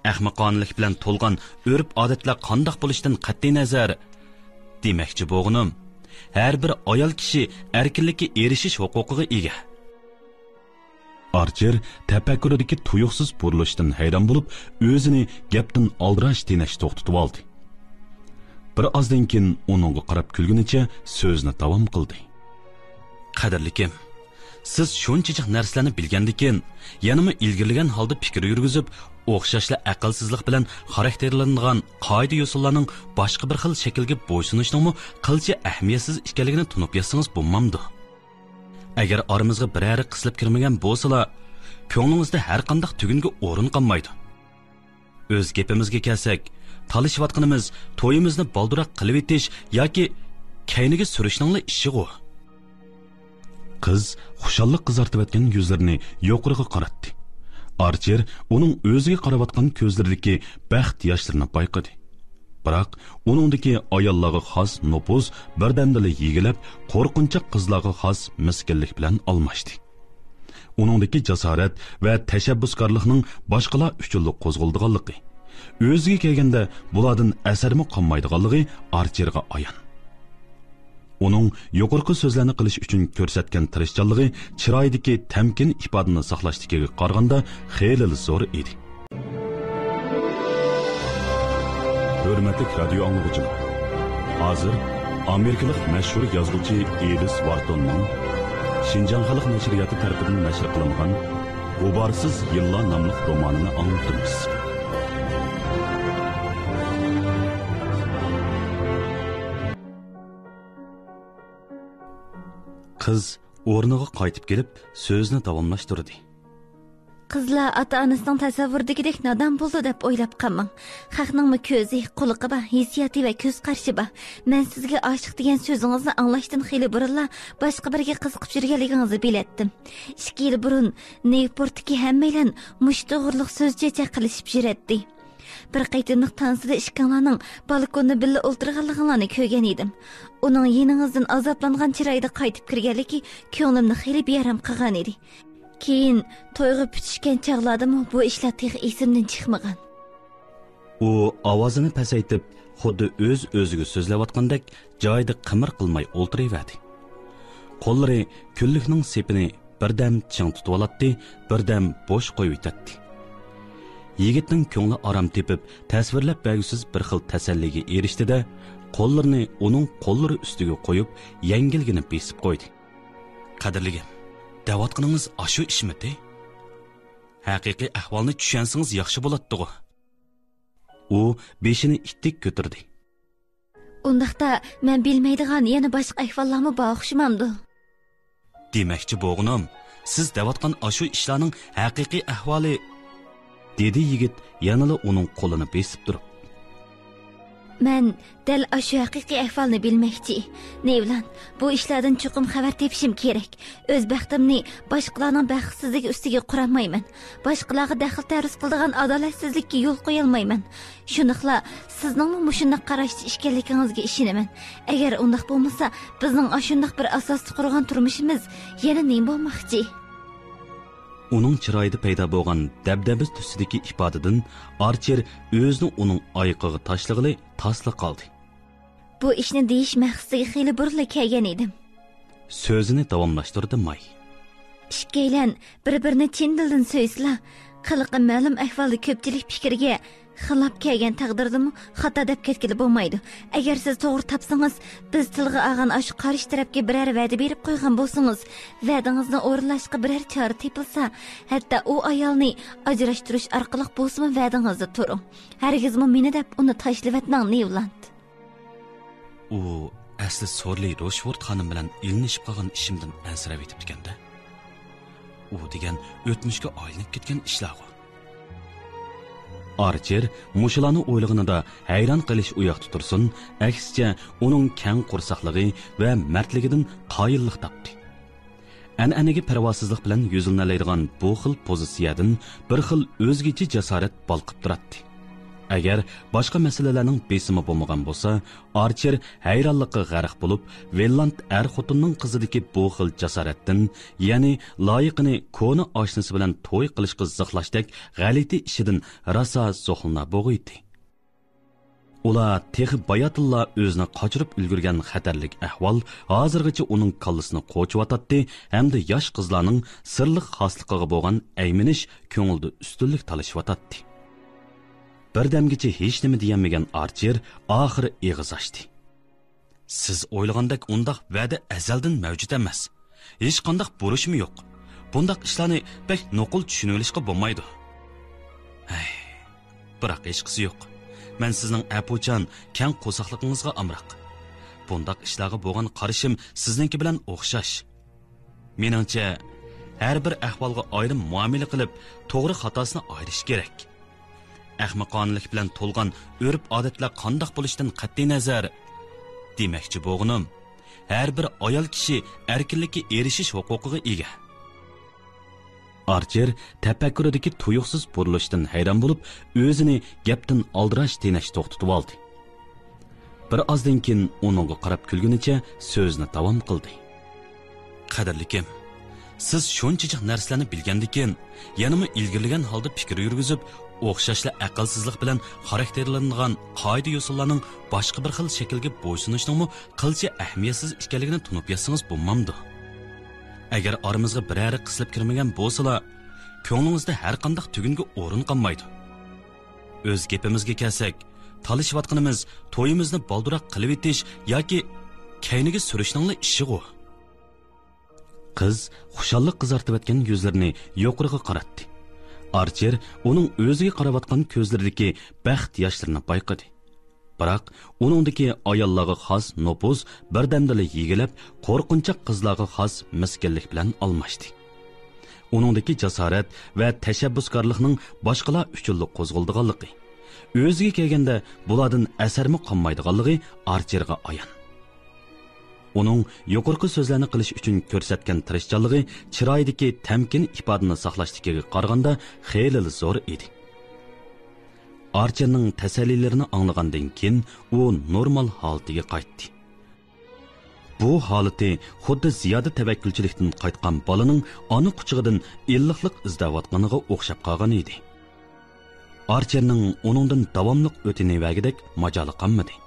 ئەخمىقانىلىك بىلەن تولغان ئۆرپ-ئادەتلەر قانداق بولۇشتىن قەتئىينەزەر، دېمەكچى بولغىنىم، ھەر بىر ئايال كىشى ئەركىنلىككە ئېرىشىش ھوقۇقىغا ئىگە. ئارچېر تەپەككۇرىدىكى تۇيۇقسىز بۇرۇلۇشتىن ھەيران بولۇپ، ئۆزىنى گەپتىن ئالدىراش تېنەش توختىتىۋالدى. بىر ئازدىن كېيىن ئۇنىڭغا قاراپ كۈلگىنىچە سۆزىنى داۋام قىلدى. قەدىرلىكىم، سىز شۇنچە جىق نەرسىلەرنى بىلگەندىكىن، يەنىمۇ ئىلگىرىلىگەن ھالدا پىكىر يۈرگۈزۈپ، ئوخشاشلا ئەقىلسىزلىق بىلەن خاراكتېرلىنىدىغان قائىدە-يوسۇنلارنىڭ باشقا بىر خىل شەكىلگە بويسۇنۇشنىڭمۇ قىلچە ئەھمىيەتسىز ئىكەنلىكىنى تونۇپ يەتسىڭىز بولمامدۇ؟ ئەگەر ئارىمىزغا بىرەرى قىسىلىپ كىرمىگەن بولسىلا، كۆڭلىڭىزدە ھەرقانداق تۈگۈنگە ئورۇن قالمايدۇ. ئۆز گېپىمىزگە كەلسەك، تالىشىۋاتقىنىمىز تويىمىزنى بالدۇرراق قىلىۋېتىش ياكى كەينىگە سۈرۈشنىڭلا ئىشىغۇ. قىز خۇشاللىق قىزارتىۋەتكەن يۈزلىرىنى يۇقىرىغا قاراتتى. ئارچېر ئۇنىڭ ئۆزىگە قاراۋاتقان كۆزلىرىدىكى بەخت ياشلىرىنى بايقىدى. بىراق، ئۇنىڭدىكى ئاياللارغا خاس نوپۇز بىردەمدىلا يېگىلەپ، قورقۇنچاق قىزلارغا خاس مىسكىنلىك بىلەن ئالماشتى. ئۇنىڭدىكى جاسارەت ۋە تەشەببۇسكارلىقنىڭ باشقىلار ئۈچۈنلا قوزغىلىدىغانلىقى، ئۆزىگە كەلگەندە بۇلاردىن ئەسەرمۇ قالمايدىغانلىقى ئارچېرغا ئايان. ئۇنىڭ يۇقىرىقى سۆزلەرنى قىلىش ئۈچۈن كۆرسەتكەن تىرىشچانلىقى، چىرايىدىكى تەمكىن ئىپادىنى ساقلاشتىكىگە قارىغاندا خېلىلا زور ئىدى. ھۆرمەتلىك رادىيو ئاڭلىغۇچىلار! ھازىر ئامېرىكىلىق مەشھۇر يازغۇچى ئېلىس ۋارتوننىڭ شىنجاڭ خەلق نەشرىياتى تەرىپىدىن نەشر قىلىنغان غۇبارسىز يىللار ناملىق رومانىنى ئاڭلىتىمىز. قىز ئورنىغا قايتىپ كېلىپ، سۆزىنى داۋاملاشتۇردى. قىزلار ئاتا-ئانىسىنىڭ تەسەۋۋۇرىدىكىدەك نادان بولىدۇ دەپ ئويلاپ قالماڭ. خەقنىڭمۇ كۆزى، قۇلىقى بار، ھېسسىياتى ۋە كۆز قارىشى بار. مەن سىزگە ئاشىق دېگەن سۆزىڭىزنى ئاڭلاشتىن خېلى بۇرۇنلا باشقا بىرىگە قىزىقىپ يۈرگەنلىكىڭىزنى بىلەتتىم. ئىككى يىل بۇرۇن نيۇپورتتىكى ھەممەيلەن مۇشۇ توغرىلىق سۆز چېچەك قىلىشىپ يۈرەتتى. بىر قېتىملىق تانسىدا ئىككىڭلارنىڭ بالكوندا بىللە ئولتۇرغانلىقىڭلارنى كۆرگەن ئىدىم. ئۇنىڭ يېنىڭىزدىن ئازابلانغان چىرايدا قايتىپ كىرگەنلىكى كۆڭلۈمنى خېلى بىئارام قىلغان ئىدى. كېيىن تويغا پۈتۈشكەن چاغلاردىمۇ بۇ ئىشلار تېخى ئېسىمدىن چىقمىغان. ئۇ ئاۋازىنى پەسەيتىپ، خۇددى ئۆز-ئۆزىگە سۆزلەۋاتقاندەك جايىدا قىمىر قىلماي ئولتۇرۇۋەردى. قوللىرى كۈنلۈكنىڭ سېپىنى بىردەم چىڭ تۇتۇۋالاتتى، بىردەم بوش قويۇۋېتەتتى. يىگىتنىڭ كۆڭلى ئارام تېپىپ، تەسۋىرلەپ بەرگۈسىز بىر خىل تەسەللىگە ئېرىشتى-دە، قوللىرىنى ئۇنىڭ قوللىرى ئۈستىگە قويۇپ، يەڭگىلگىنە بېسىپ قويدى. قەدىرلىگىم، دەۋاتقىنىڭىز ئاشۇ ئىشمىتى؟ ھەقىقىي ئەھۋالنى چۈشەنسىڭىز ياخشى بولاتتىغۇ؟ ئۇ بېشىنى ئىتتىك كۆتۈردى. ئۇنداقتا، مەن بىلمەيدىغان يەنە باشقا ئەھۋاللارمۇ بار ئوخشىمامدۇ؟ دېمەكچى بولغىنىم، سىز دەۋاتقان ئاشۇ ئىشلارنىڭ ھەقىقىي ئەھۋالى. دېدى يىگىت يەنىلا ئۇنىڭ قولىنى بېسىپ تۇرۇپ. مەن دەل ئاشۇ ھەقىقىي ئەھۋالنى بىلمەكچى. نېۋلاند، بۇ ئىشلاردىن چوقۇم خەۋەر تېپىشىم كېرەك. ئۆز بەختىمنى باشقىلارنىڭ بەختسىزلىكى ئۈستىگە قۇرامايمەن. باشقىلارغا دەخلى تەرۇز قىلىدىغان ئادالەتسىزلىككە يول قويالمايمەن. شۇنداقلا سىزنىڭمۇ مۇشۇنداق قاراشتا ئىكەنلىكىڭىزگە ئىشىنىمەن. ئەگەر ئۇنداق بولمىسا، بىزنىڭ ئاشۇنداق بىر ئاساستا قۇرغان تۇرمۇشىمىز يەنە نېمە بولماقچى؟ ئۇنىڭ چىرايىدا پەيدا بولغان دەبدەبە تۈسىدىكى ئىپادىدىن ئارچېر ئۆزىنى ئۇنىڭ ئايىقىغا تاشلىغىلى تاسلا قالدى. بۇ ئىشنى دېيىش مەقسىتىگە خېلى بۇرۇنلا كەلگەن ئىدىم. سۆزىنى داۋاملاشتۇردى ماي. ئىككىيلەن بىر-بىرىنى چىن دىلدىن سۆيسىلا، قىلىقى مەلۇم ئەھۋالدا كۆپچىلىك پىكرىگە خىلاپ كەلگەن تەقدىردىمۇ خاتا دەپ كەتكىلى بولمايدۇ. ئەگەر سىز توغرا تاپسىڭىز، بىز تىلغا ئالغان ئاشۇ قارشى تەرەپكە بىرەر ۋەدە بېرىپ قويغان بولسىڭىز، ۋەدىڭىزنى ئورۇنلاشقا بىرەر چارە تېپىلسا، ھەتتا ئۇ ئايالنى ئاجراشتۇرۇش ئارقىلىق بولسىمۇ ۋەدىڭىزدە تۇرۇڭ. ھەرگىزمۇ مېنى دەپ ئۇنى تاشلىۋەتمەڭ، نېۋلاند. ئۇ ئەسلى سورلى روشفورد خانىم بىلەن ئىلىنىشىپ قالغان ئىشىمدىن ئەنسىرەۋېتىپتىكەن-دە. ئۇ دېگەن ئۆتمۈشكە ئايلىنىپ كەتكەن ئىشلارغۇ. ئارچېر مۇشۇلارنى ئويلىغىنىدا ھەيران قېلىش ئۇ ياقتا تۇرسۇن، ئەكسىچە ئۇنىڭ كەڭ قورساقلىقى ۋە مەردلىكىدىن قايىللىق تاپتى. ئەنئەنىگە پەرۋاسىزلىق بىلەن يۈزلىنەلەيدىغان بۇ خىل پوزىتسىيەدىن بىر خىل ئۆزگىچە جاسارەت بالقىپ تۇراتتى. ئەگەر باشقا مەسىلىلەرنىڭ بېسىمى بولمىغان بولسا، ئارچېر ھەيرانلىققا غەرق بولۇپ، ۋېللاند ئەر خوتۇننىڭ قىزىدىكى بۇ خىل جاسارەتتىن، يەنى لايىقىنى كونا ئاشنىسى بىلەن توي قىلىشقا زىقلاشتەك غەلىتە ئىشىدىن راسا زوقلىنا بوغۇيتتى. ئۇلار تېخى باياتىنلا ئۆزىنى قاچۇرۇپ ئۈلگۈرگەن خەتەرلىك ئەھۋال ھازىرغىچە ئۇنىڭ كاللىسىنى قوچۇۋاتاتتى ھەمدە ياش قىزلارنىڭ سىرلىق خاسلىقىغا بولغان ئەيمىنىش كۆڭلىدە ئۈستۈنلۈك تالىشىۋاتاتتى. بىردەمگىچە ھېچنېمە دېيەلمىگەن ئارچېر ئاخىرى ئېغىز ئاچتى. سىز ئويلىغاندەك ئۇنداق ۋەدە ئەزەلدىن مەۋجۇت ئەمەس. ھېچقانداق بۇرچمۇ يوق. بۇنداق ئىشلارنى بەك نوقۇل چۈشىنىۋېلىشقا بولمايدۇ. ھەي، بىراق ھېچقىسى يوق. مەن سىزنىڭ ئەپۇچان، كەڭ قورساقلىقىڭىزغا ئامراق. بۇنداق ئىشلارغا بولغان قارىشىم سىزنىڭكى بىلەن ئوخشاش. مېنىڭچە، ھەر بىر ئەھۋالغا ئايرىم مۇئامىلە قىلىپ، توغرا خاتاسىنى ئايرىش كېرەك. ئەخمىقانىلىك بىلەن تولغان ئۆرپ-ئادەتلەر قانداق بولۇشىدىن قەتئىينەزەر، دېمەكچى بولغىنىم، ھەر بىر ئايال كىشى ئەركىنلىككە ئېرىشىش ھوقۇقىغا ئىگە. ئارچېر تەپەككۇرىدىكى تۇيۇقسىز بۇرۇلۇشتىن ھەيران بولۇپ، ئۆزىنى گەپتىن ئالدىراش دېنەش توختىتىۋالدى. بىر ئازدىن كېيىن ئۇنىڭغا قاراپ كۈلگىنىچە سۆزىنى داۋام قىلدى. قەدىرلىكىم، سىز شۇنچىلىك نەرسىلەرنى بىلگەندىكىن، يەنىمۇ ئىلگىرىلىگەن ھالدا پىكىر يۈرگۈزۈپ، ئوخشاشلا ئەقىلسىزلىق بىلەن خاراكتېرلىنىدىغان قائىدە-يوسۇنلارنىڭ باشقا بىر خىل شەكىلگە بويسۇنۇشنىڭمۇ قىلچە ئەھمىيەتسىز ئىكەنلىكىنى تونۇپ يەتسىڭىز بولمامدۇ؟ ئەگەر ئارىمىزغا بىرەرى قىسىلىپ كىرمىگەن بولسىلا، كۆڭلىڭىزدە ھەرقانداق تۈگۈنگە ئورۇن قالمايدۇ. ئۆز گېپىمىزگە كەلسەك، تالىشىۋاتقىنىمىز تويىمىزنى بالدۇرراق قىلىۋېتىش ياكى كەينىگە سۈرۈشنىڭلا ئىشىغۇ. قىز خۇشاللىق قىزارتىۋەتكەن يۈزلىرىنى يۇقىرىغا قاراتتى. ئارچېر ئۇنىڭ ئۆزىگە قاراۋاتقان كۆزلىرىدىكى بەخت ياشلىرىنى بايقىدى. بىراق ئۇنىڭدىكى ئاياللارغا خاس نوپۇز بىردەمدىلا يېگىلەپ، قورقۇنچاق قىزلارغا خاس مىسكىنلىك بىلەن ئالماشتى. ئۇنىڭدىكى جاسارەت ۋە تەشەببۇسكارلىقنىڭ باشقىلار ئۈچۈنلا قوزغىلىدىغانلىقى، ئۆزىگە كەلگەندە بۇلاردىن ئەسەرمۇ قالمايدىغانلىقى ئارچېرغا ئايان. ئۇنىڭ يۇقىرىقى سۆزلەرنى قىلىش ئۈچۈن كۆرسەتكەن تىرىشچانلىقى چىرايىدىكى تەمكىن ئىپادىنى ساقلاشتىكىگە قارىغاندا خېلىلا زور ئىدى. ئارچېرنىڭ تەسەللىلىرىنى ئاڭلىغاندىن كېيىن ئۇ نورمال ھالىتىگە قايتتى. بۇ ھالىتى خۇددى زىيادە تەۋەككۈلچىلىكتىن قايتقان بالىنىڭ ئانا قۇچىقىدىن ئىللىقلىق ئىزدەۋاتقىنىغا ئوخشاپ قالغان ئىدى. ئارچېرنىڭ ئۇنىڭدىن داۋاملىق ئۆتۈنۈۋەرگۈدەك ماجالى قالمىدى.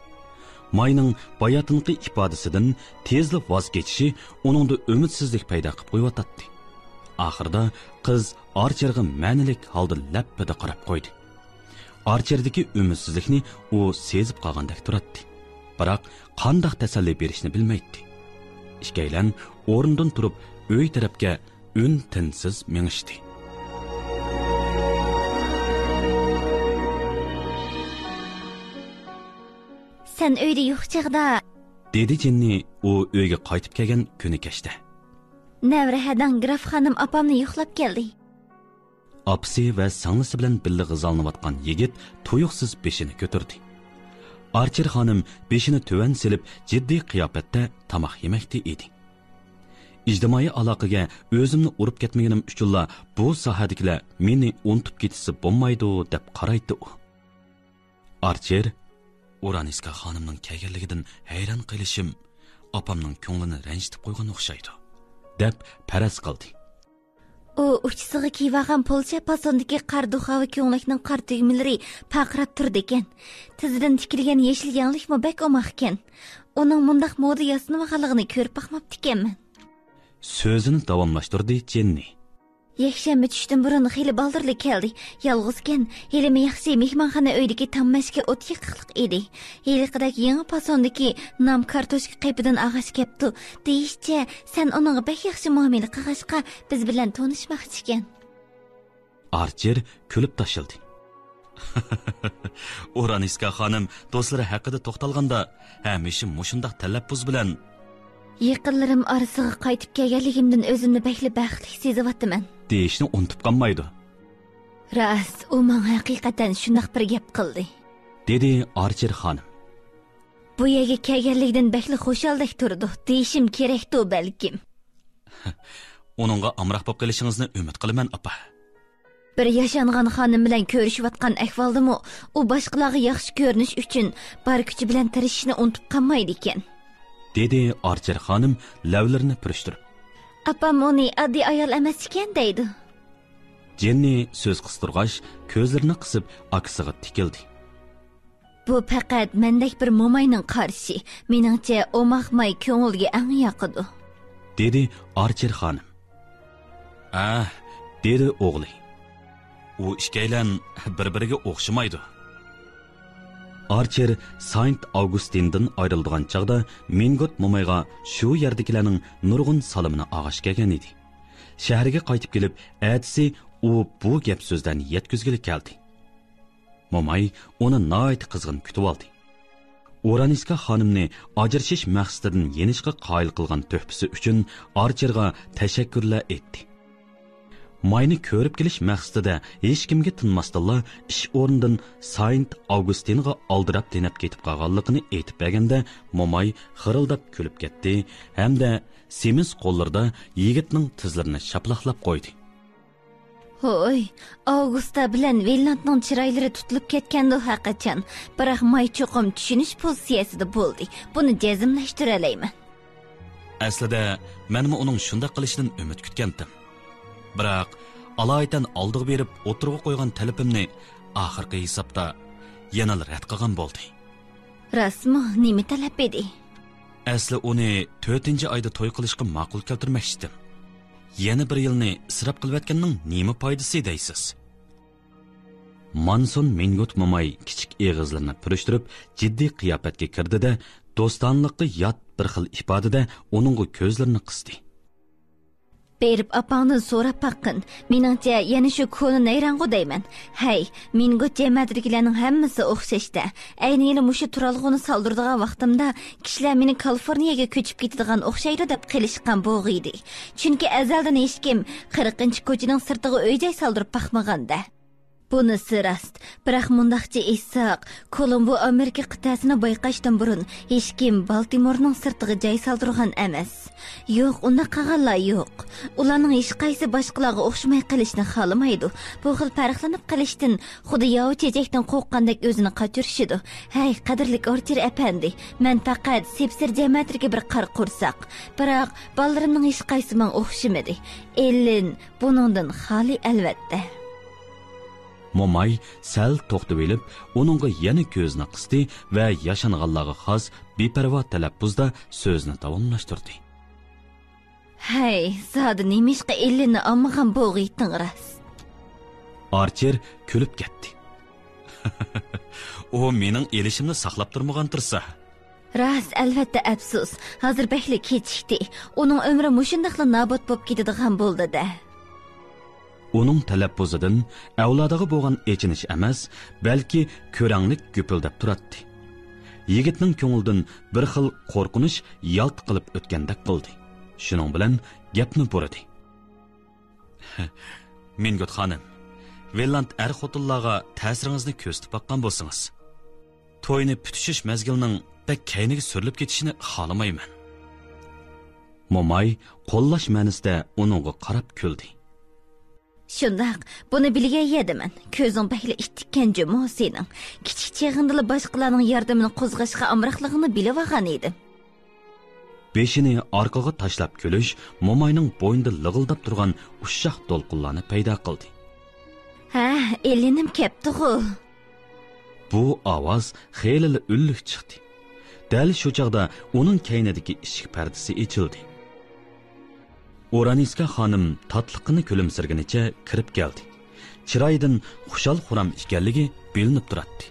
ماينىڭ باياتىنقى ئىپادىسىدىن تېزلا ۋاز كېچىشى ئۇنىڭدا ئۈمىدسىزلىك پەيدا قىلىپ قويۇۋاتاتتى. ئاخىرىدا قىز ئارچېرغا مەنىلىك ھالدا لەپپىدە قاراپ قويدى. ئارچېردىكى ئۈمىدسىزلىكنى ئۇ سېزىپ قالغاندەك تۇراتتى. بىراق قانداق تەسەللى بېرىشنى بىلمەيتتى. ئىككىيلەن ئورنىدىن تۇرۇپ ئۆي تەرەپكە ئۈن-تىنسىز مېڭىشتى. سەن ئۆيدە يوق چاغدا، دېدى جېننى ئۇ ئۆيگە قايتىپ كەلگەن كۈنى كەچتە. نەۋرە ھەدەڭ گراف خانىم ئاپامنى يوقلاپ كەلدى. ئاپىسى ۋە سىڭلىسى بىلەن بىللە غىزالىنىۋاتقان يىگىت تۇيۇقسىز بېشىنى كۆتۈردى. ئارچېر خانىم بېشىنى تۆۋەن سېلىپ، جىددىي قىياپەتتە تاماق يېمەكتە ئىدى. ئىجتىمائىي ئالاقىگە ئۆزۈمنى ئۇرۇپ كەتمىگىنىم ئۈچۈنلا بۇ ساھەدىكىلەر مېنى ئۇنتۇپ كېتىشسە بولمايدۇ، دەپ قارايتتى ئۇ. ئارچېر، ئۇرانىسكا خانىمنىڭ كەلگەنلىكىدىن ھەيران قېلىشىم ئاپامنىڭ كۆڭلىنى رەنجىتىپ قويغان ئوخشايدۇ، دەپ پەرەز قىلدى. ئۇ ئۇچىسىغا كىيىۋالغان پولشا پاسوندىكى قارا دۇخاۋا كۆڭلەكنىڭ قارا تۈگمىلىرى پارقىراپ تۇرىدىكەن. تىزىدىن تىكىلگەن يېشىل يەڭلىكمۇ بەك ئوماقكەن. ئۇنىڭ مۇنداق مودا ياسىنىۋالغانلىقىنى كۆرۈپ باقماپتىكەنمەن. سۆزىنى داۋاملاشتۇردى جېننى. يەكشەنبە چۈشتىن بۇرۇن خېلى بالدۇرلا كەلدى. يالغۇزكەن، ھېلىمۇ ياخشى مېھمانخانا ئۆيدىكى تاممەشكە ئوت يېقىقلىق ئىدى. ھېلىقىدەك يېڭى پاسوندىكى نان كارتوشكا قېپىدىن ئاغاچ كەپتۇ. دېيىشىچە، سەن ئۇنىڭغا بەك ياخشى مۇئامىلە قىلغاچقا، بىز بىلەن تونۇشماقچىكەن. ئارچېر كۈلۈپ تاشلىدى. ئۇرانىسكا خانىم دوستلىرى ھەققىدە توختالغاندا، ھەمىشە مۇشۇنداق تەلەپپۇز بىلەن، يېقىنلىرىم ئارىسىغا قايتىپ كەلگەنلىكىمدىن ئۆزۈمنى بەكلا بەختلىك سېزىۋاتىمەن، دېيىشنى ئۇنتۇپ قالمايدۇ. راست، ئۇ ماڭا ھەقىقەتەن شۇنداق بىر گەپ قىلدى، دېدى ئارچېر خانىم. بۇ يەرگە كەلگەنلىكىدىن بەكلا خۇشالدەك تۇرىدۇ، دېيىشىم كېرەكتۇ بەلكىم. ئۇنىڭغا ئامراق بولۇپ قېلىشىڭىزنى ئۈمىد قىلىمەن، ئاپا. بىر ياشانغان خانىم بىلەن كۆرۈشۈۋاتقان ئەھۋالدىمۇ ئۇ باشقىلارغا ياخشى كۆرۈنۈش ئۈچۈن بار كۈچى بىلەن تىرىشىشنى ئۇنتۇپ قالمايدىكەن، دېدى ئارچېر خانىم لەۋلىرىنى پۈرۈشتۈرۈپ. ئاپام ئۇنى ئاددىي ئايال ئەمەس ئىكەن دەيدۇ. جېننى سۆز قىستۇرغاچ، كۆزلىرىنى قىسىپ ئاكىسىغا تىكىلدى. بۇ پەقەت مەندەك بىر موماينىڭ قارىشى. مېنىڭچە، ئوماق ماي كۆڭۈلگە ئەڭ ياقىدۇ، دېدى ئارچېر خانىم. ئە، دېدى ئوغلى. ئۇ ئىككىيلەن بىر-بىرىگە ئوخشىمايدۇ. ئارچېر ساينت ئاۋگۇستىندىن ئايرىلىدىغان چاغدا مىنگوت مومايغا شۇ يەردىكىلەرنىڭ نۇرغۇن سالىمىنى ئالغاچ كەلگەن ئىدى. شەھەرگە قايتىپ كېلىپ، ئەتىسى ئۇ بۇ گەپ سۆزلەرنى يەتكۈزگىلى كەلدى. موماي ئۇنى ناھايىتى قىزغىن كۈتۈۋالدى. ئۇرانىسكا خانىمنى ئاجرىشىش مەقسىتىدىن يېنىشقا قايىل قىلغان تۆھپىسى ئۈچۈن ئارچېرغا تەشەككۈرلەر ئېيتتى. ماينى كۆرۈپ كېلىش مەقسىتىدە ھېچكىمگە تىنماستىنلا ئىش ئورنىدىن ساينت ئاۋگۇستىنغا ئالدىراپ دېنەپ كېتىپ قالغانلىقىنى ئېيتىپ بەرگەندە، موماي خىرىلداپ كۈلۈپ كەتتى ھەمدە سېمىز قوللىرىدا يىگىتنىڭ تىزلىرىنى شاپىلاقلاپ قويدى. ھوي، ئاۋگۇستا بىلەن ۋىنلاندنىڭ چىرايلىرى تۇتۇلۇپ كەتكەندۇ ھەرقاچان، بىراق ماي چوقۇم چۈشىنىش پوزىتسىيەسىدە بولدى. بۇنى جەزملەشتۈرەلەيمەن. ئەسلىدە مەنمۇ ئۇنىڭ شۇنداق قىلىشىدىن ئۈمىد كۈتكەنتىم. بىراق ئالايىتەن ئالدىغا بېرىپ ئوتتۇرىغا قويغان تەلىپىمنى ئاخىرقى ھېسابتا يەنىلا رەت قىلغان بولدى. راستمۇ؟ نېمە تەلەپ ئىدى؟ ئەسلى ئۇنى تۆتىنچى ئايدا توي قىلىشقا ماقۇل كەلتۈرمەكچىدىم. يەنە بىر يىلنى ئىسراپ قىلىۋەتكەننىڭ نېمە پايدىسى دەيسىز؟ مانسون مىنگوت موماي كىچىك ئېغىزلىرىنى پۈرۈشتۈرۈپ، جىددىي قىياپەتكە كىردى-دە، دوستانىلىققا يات بىر خىل ئىپادىدە ئۇنىڭغا كۆزلىرىنى قىستى. بېرىپ ئاپاڭدىن سوراپ باققىن. مېنىڭچە، يەنە شۇ كونا نەيرەڭغۇ دەيمەن. ھەي، مىنگوت جەمەتىدىكىلەرنىڭ ھەممىسى ئوخشاش-دە. ئەينى يىلى مۇشۇ تۇرالغۇنى سالدۇرىدىغان ۋاقتىمدا، كىشىلەر مېنى كالىفورنىيەگە كۆچۈپ كېتىدىغان ئوخشايدۇ دەپ قېلىشقان بوغىيدى. چۈنكى ئەزەلدىن ھېچكىم قىرىقىنچى كوچىنىڭ سىرتىغا ئۆي-جاي سالدۇرۇپ باقمىغان-دە. بۇنىسى راست. بىراق مۇنداقچە ئېيتساق، كولومبو ئامېرىكا قىتئەسىنى بايقاشتىن بۇرۇن ھېچكىم بالتىمورنىڭ سىرتىغا جاي سالدۇرغان ئەمەس. يوق، ئۇنداق قىلغانلار يوق. ئۇلارنىڭ ھېچقايسى باشقىلارغا ئوخشىماي قېلىشنى خالىمايدۇ. بۇ خىل پەرقلىنىپ قېلىشتىن خۇددى ياۋا چېچەكتىن قورققاندەك ئۆزىنى قاچۇرۇشىدۇ. ھەي، قەدىرلىك ئارچېر ئەپەندى، مەن پەقەت سېپسېرى جەمەتىدىكى بىر قارا قورساق. بىراق بالىلىرىمنىڭ ھېچقايسى ماڭا ئوخشىمىدى. ئېللىن بۇنىڭدىن خالىي، ئەلۋەتتە. موماي سەل توختىۋېلىپ، ئۇنىڭغا يەنە كۆزىنى قىستى ۋە ياشانغانلارغا خاس بىپەرۋا تەلەپپۇزدا سۆزىنى داۋاملاشتۇردى. ھەي، زادى نېمىشقا ئېللىننى ئالمىغان بوغىيتتىڭ راست؟ ئارچېر كۈلۈپ كەتتى. ئۇ مېنىڭ ئېلىشىمنى ساقلاپ تۇرمىغان تۇرسا. راست، ئەلۋەتتە ئەپسۇس. ھازىر بەكلا كېچىكتى. ئۇنىڭ ئۆمرى مۇشۇنداقلا نابۇت بولۇپ كېتىدىغان بولدى-دە. ئۇنىڭ تەلەپپۇزىدىن ئەۋلادىغا بولغان ئېچىنىش ئەمەس، بەلكى كۆرەڭلىك گۈپۈلدەپ تۇراتتى. يىگىتنىڭ كۆڭلىدىن بىر خىل قورقۇنچ يالت قىلىپ ئۆتكەندەك بولدى. شۇنىڭ بىلەن گەپنى بۇرىدى. مىنگوت خانىم، ۋېللاند ئەر-خوتۇنلارغا تەسىرىڭىزنى كۆرسىتىپ باققان بولسىڭىز. توينى پۈتۈشۈش مەزگىلىنىڭ بەك كەينىگە سۈرۈلۈپ كېتىشىنى خالىمايمەن. موماي قوللاش مەنىسىدە ئۇنىڭغا قاراپ كۈلدى. شۇنداق، بۇنى بىلگەن يەردىمەن. كۆزۈڭ بەكلا ئىتتىككەن جۇمۇ سېنىڭ. كىچىك چېغىڭدىلا باشقىلارنىڭ ياردىمىنى قوزغاشقا ئامراقلىقىڭنى بىلىۋالغان ئىدىم. بېشىنى ئارقىغا تاشلاپ كۈلۈش موماينىڭ بوينىدا لىغىلداپ تۇرغان ئۇششاق دولقۇنلارنى پەيدا قىلدى. ھە، ئېلىنىم كەپتىغۇ. بۇ ئاۋاز خېلىلا ئۈنلۈك چىقتى. دەل شۇ چاغدا ئۇنىڭ كەينىدىكى ئىشىك پەردىسى ئېچىلدى. ئورانىسكا خانىم تاتلىقىنى كۈلۈمسىرىگىنىچە كىرىپ كەلدى. چىرايىدىن خۇشال-خۇرام ئىكەنلىكى بىلىنىپ تۇراتتى.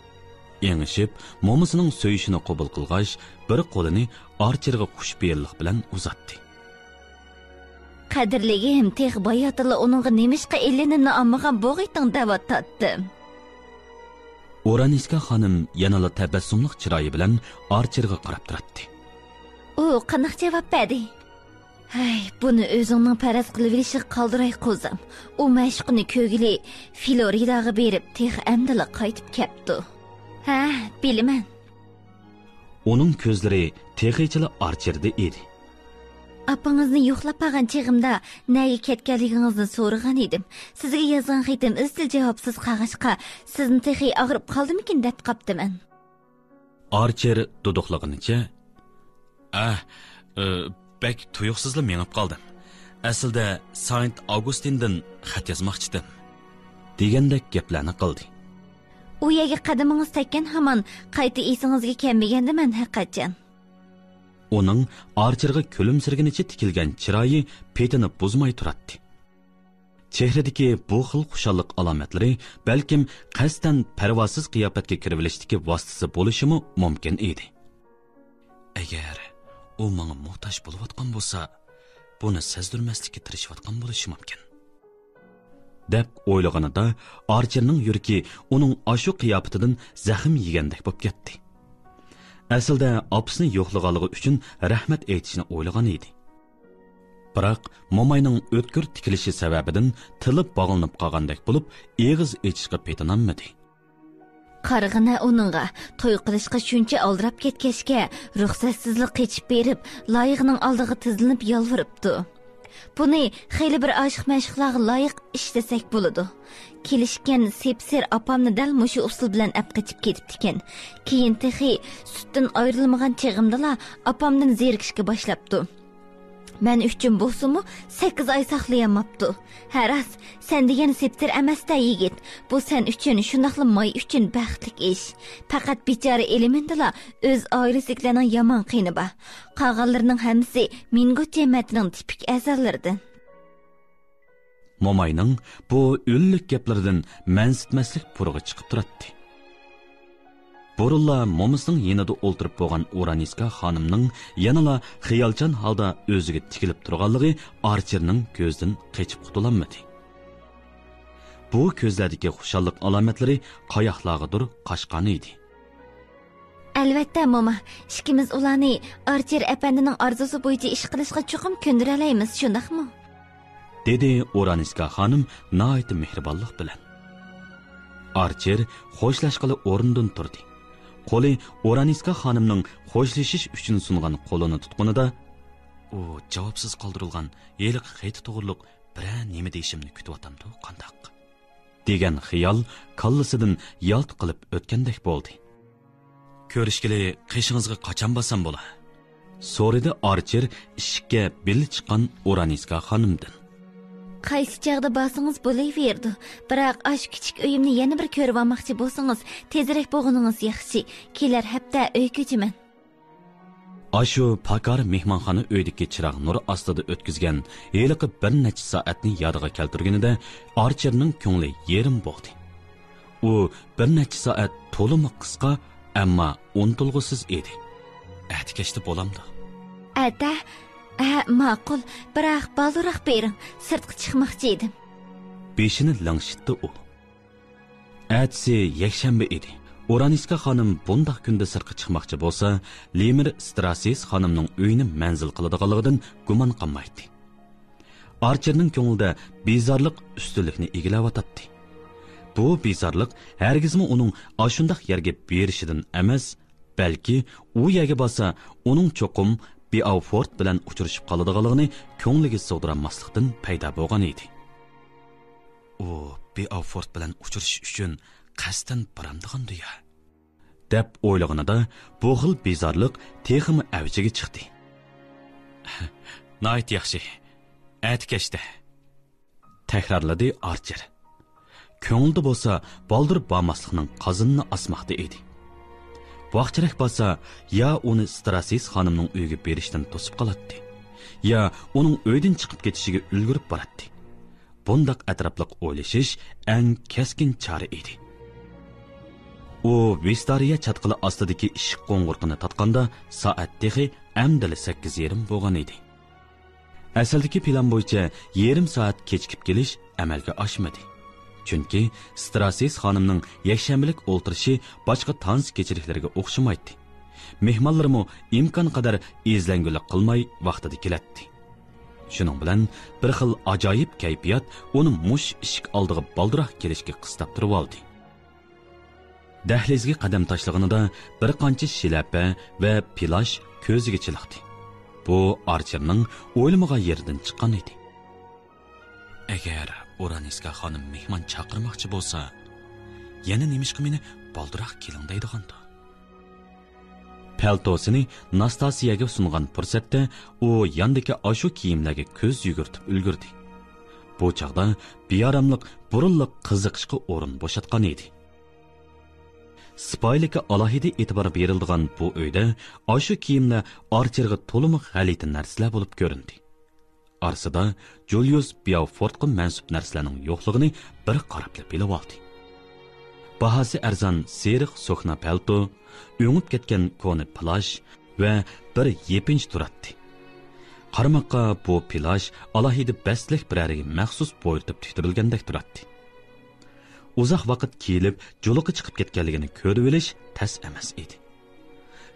ئېڭىشىپ، مومىسىنىڭ سۆيۈشىنى قوبۇل قىلغاچ، بىر قولىنى ئارچېرغا خۇشپېئىللىق بىلەن ئۇزاتتى. قەدىرلىگىم، تېخى باياتىنلا ئۇنىڭغا نېمىشقا ئېلىنىمنى ئالمىغان بوغۇيتتۇڭ دەۋاتاتتىم. ئورانىسكا خانىم يەنىلا تەبەسسۇملۇق چىرايى بىلەن ئارچېرغا قاراپ تۇراتتى. ئۇ قانداق جاۋاب بەردى؟ ھەي، بۇنى ئۆزۈڭنىڭ پەرەز قىلىۋېلىشىغا قالدۇراي، قوزام. ئۇ مەشۇقىنى كۆرگىلى فلورىداغا بېرىپ، تېخى ئەمدىلا قايتىپ كەپتۇ. ھە، بىلىمەن. ئۇنىڭ كۆزلىرى تېخىچىلا ئارچېردا ئىدى. ئاپىڭىزنى يوقلاپ بارغان چېغىمدا نەگە كەتكەنلىكىڭىزنى سورىغان ئىدىم. سىزگە يازغان خېتىم ئىزچىل جاۋابسىز قالغاچقا، سىزنى تېخى ئاغرىپ قالدىمىكىن دەپ قاپتىمەن. ئارچېر دۇدۇقلىغىنىچە، ئە، ئى، بەك تۇيۇقسىزلا مېڭىپ قالدىم. ئەسلىدە ساينت ئاگۇستىندىن خەت يازماقچىدىم، دېگەندەك گەپلەرنى قىلدى. ئۇ يەرگە قەدىمىڭىز تەگكەن ھامان قايتا ئېسىڭىزگە كەلمىگەندىمەن ھەققەتەن. ئۇنىڭ ئارچېرغا كۈلۈمسىرىگىنىچە تىكىلگەن چىرايى پېتىنى بۇزماي تۇراتتى. چېھرىدىكى بۇ خىل خۇشاللىق ئالامەتلىرى بەلكىم قەستەن پەرۋاسىز قىياپەتكە كىرىۋېلىشتىكى ۋاسىتىسى بولۇشىمۇ مۇمكىن ئىدى. ئەگەر ئۇ ماڭا موھتاج بولۇۋاتقان بولسا، بۇنى سەزدۈرمەسلىككە تىرىشىۋاتقان بولۇشى مۇمكىن، دەپ ئويلىغىنىدا، ئارچېرنىڭ يۈرىكى ئۇنىڭ ئاشۇ قىياپىتىدىن زەخىم يېگەندەك بولۇپ كەتتى. ئەسلىدە ئاپىسىنى يوقلىغانلىقى ئۈچۈن رەھمەت ئېيتىشنى ئويلىغان ئىدى. بىراق، موماينىڭ ئۆتكۈر تىكىلىشى سەۋەبىدىن تىلى باغلىنىپ قالغاندەك بولۇپ، ئېغىز ئېچىشقا پېتىنالمىدى. قارىغىنە ئۇنىڭغا، توي قىلىشقا شۇنچە ئالدىراپ كەتكەچكە، رۇخسەتسىزلا قېچىپ بېرىپ، لايىقنىڭ ئالدىغا تىزلىنىپ يالۋۇرۇپتۇ. بۇنى خېلى بىر ئاشىق-مەشۇقلارغا لايىق ئىش دېسەك بولىدۇ. كېلىشكەن سېپسېر ئاپامنى دەل مۇشۇ ئۇسۇل بىلەن ئەپ قېچىپ كېتىپتىكەن. كېيىن تېخى سۈتتىن ئايرىلمىغان چېغىمدىلا ئاپامدىن زېرىكىشكە باشلاپتۇ. مەن ئۈچۈن بولسىمۇ سەككىز ئاي ساقلىيالماپتۇ. ھە راست، سەن دېگەن سېپسېر ئەمەستە يىگىت. بۇ سەن ئۈچۈن، شۇنداقلا ماي ئۈچۈن بەختلىك ئىش. پەقەت بىچارە ئېلىمىندىلا ئۆز ئائىلىسىدىكىلەرنىڭ يامان قېنى بار. قالغانلىرىنىڭ ھەممىسى مىنگو جەمەتىنىڭ تىپىك ئەزالىرىدىن. موماينىڭ بۇ ئۈنلۈك گەپلىرىدىن مەنسىتمەسلىك پۇرىقى چىقىپ تۇراتتى. بۇرۇنلا مومىسىنىڭ يېنىدا ئولتۇرۇپ بولغان ئورانىسكا خانىمنىڭ يەنىلا خىيالچان ھالدا ئۆزىگە تىكىلىپ تۇرغانلىقى ئارچېرنىڭ كۆزىدىن قېچىپ قۇتۇلالمىدى. بۇ كۆزلەردىكى خۇشاللىق ئالامەتلىرى قاياقلارغىدۇر قاچقان ئىدى. ئەلۋەتتە، موما. ئىككىمىز ئۇلارنى ئارچېر ئەپەندىنىڭ ئارزۇسى بويىچە ئىش قىلىشقا چوقۇم كۆندۈرەلەيمىز، شۇنداقمۇ؟ دېدى ئورانىسكا خانىم ناھايىتى مېھرىبانلىق بىلەن. ئارچېر خوشلاشقىلى ئورنىدىن تۇردى. قولى ئورانىسكا خانىمنىڭ خوشلىشىش ئۈچۈن سۇنغان قولىنى تۇتقىنىدا، ئۇ جاۋابسىز قالدۇرۇلغان ھېلىقى خېتى توغرۇلۇق بىرەر نېمە دېيىشىمنى كۈتۈۋاتامدۇ قانداق؟ دېگەن خىيال كاللىسىدىن يالت قىلىپ ئۆتكەندەك بولدى. كۆرۈشكىلى قېشىڭىزغا قاچان بارسام بولا؟ سورىدى ئارچېر ئىشىككە بىللە چىققان ئورانىسكا خانىمدىن. قايسى چاغدا بارسىڭىز بولۇۋېرىدۇ. بىراق ئاشۇ كىچىك ئۆيۈمنى يەنە بىر كۆرۈۋالماقچى بولسىڭىز، تېزرەك بولغىنىڭىز ياخشى. كېلەر ھەپتە ئۆي كۆچىمەن. ئاشۇ پاكار مېھمانخانا ئۆيدىكى چىراغ نۇرى ئاستىدا ئۆتكۈزگەن ھېلىقى بىر نەچچە سائەتنى يادىغا كەلتۈرگىنىدە، ئارچېرنىڭ كۆڭلى يېرىم بولدى. ئۇ بىر نەچچە سائەت تولىمۇ قىسقا، ئەمما ئۇنتۇلغۇسىز ئىدى. ئەتە كەچتە بولامدۇ؟ ئەتە؟ ھە، ماقۇل. بىراق بالدۇرراق بېرىڭ. سىرتقا چىقماقچى ئىدىم. بېشىنى لىڭشىتتى ئۇ. ئەتىسى يەكشەنبە ئىدى. ئورانىسكا خانىم بۇنداق كۈندە سىرتقا چىقماقچى بولسا، لېمېر ستراسسىس خانىمنىڭ ئۆيىنى مەنزىل قىلىدىغانلىقىدىن گۇمان قالمايتتى. ئارچېرنىڭ كۆڭلىدە بىزارلىق ئۈستۈنلۈكنى ئىگىلەۋاتاتتى. بۇ بىزارلىق ھەرگىزمۇ ئۇنىڭ ئاشۇنداق يەرگە بېرىشىدىن ئەمەس، بەلكى ئۇ يەرگە بارسا، ئۇنىڭ چوقۇم بىئاۋفورت بىلەن ئۇچرىشىپ قالىدىغانلىقىنى كۆڭلىگە سىغدۇرالماسلىقتىن پەيدا بولغان ئىدى. ئۇ بىئاۋفورت بىلەن ئۇچرىشىش ئۈچۈن قەستەن بارامدىغاندۇ يا؟ دەپ ئويلىغىنىدا، بۇ خىل بىزارلىق تېخىمۇ ئەۋجىگە چىقتى. ناھايىتى ياخشى. ئەتە كەچتە. تەكرارلىدى ئارچېر. كۆڭلىدە بولسا بالدۇر بارماسلىقنىڭ قازىنىنى ئاسماقتا ئىدى. ۋاقچىراق بارسا، يا ئۇنى ستراسىس خانىمنىڭ ئۆيىگە بېرىشتىن توسۇپ قالاتتى، يا ئۇنىڭ ئۆيدىن چىقىپ كېتىشىگە ئۈلگۈرۈپ باراتتى. بۇنداق ئەتراپلىق ئويلىشىش ئەڭ كەسكىن چارە ئىدى. ئۇ ۋىستارىيە چاتقىلى ئاستىدىكى ئىشىك قوڭغۇرىقىنى تارتقاندا، سائەت تېخى ئەمدىلا سەككىز يېرىم بولغان ئىدى. ئەسلىدىكى پىلان بويىچە يېرىم سائەت كېچىكىپ كېلىش ئەمەلگە ئاشمىدى. چۈنكى ستراسىس خانىمنىڭ يەكشەنبىلىك ئولتۇرۇشى باشقا تانسا كېچىلىكلىرىگە ئوخشىمايتتى. مېھمانلىرىمۇ ئىمكانقەدەر ئىزلەڭگۈلۈك قىلماي ۋاقتىدا كېلەتتى. شۇنىڭ بىلەن بىر خىل ئاجايىپ كەيپىيات ئۇنى مۇشۇ ئىشىك ئالدىغا بالدۇراق كېلىشكە قىستاپ تۇرۇۋالدى. دەھلىزگە قەدەم تاشلىغىنىدا بىر قانچە شىلەپە ۋە پىلاش كۆزىگە چېلىقتى. بۇ ئارچېرنىڭ ئويلىمىغان يېرىدىن چىققان ئىدى. ئەگەر ئورانىسكا خانىم مېھمان چاقىرماقچى بولسا، يەنە نېمىشقا مېنى بالدۇراق كېلىڭ دەيدىغاندۇ؟ پەلتوسىنى ناستاسىيەگە سۇنغان پۇرسەتتە ئۇ ياندىكى ئاشۇ كىيىملەرگە كۆز يۈگۈرتۈپ ئۈلگۈردى. بۇ چاغدا بىئاراملىق بۇرۇنلا قىزىقىشقا ئورۇن بوشاتقان ئىدى. سىپايىلىككە ئالاھىدە ئېتىبار بېرىلىدىغان بۇ ئۆيدە ئاشۇ كىيىملەر ئارچېرغا تولىمۇ غەلىتە نەرسىلەر بولۇپ كۆرۈندى. ئارىسىدا جۇليۇس بياۋفورتقا مەنسۇپ نەرسىلەرنىڭ يوقلۇقىنى بىر قاراپلا بىلىۋالدى. باھاسى ئەرزان سېرىق سوكنا پەلتو، ئۆڭۈپ كەتكەن كونا پىلاش ۋە بىر يېپىنچا تۇراتتى. قارىماققا بۇ پىلاش ئالاھىدە بەستلىك بىرەرىگە مەخسۇس بويىتىپ تىكتۈرۈلگەندەك تۇراتتى. ئۇزاق ۋاقىت كىيىلىپ، جۇلىقى چىقىپ كەتكەنلىكىنى كۆرۈۋېلىش تەس ئەمەس ئىدى.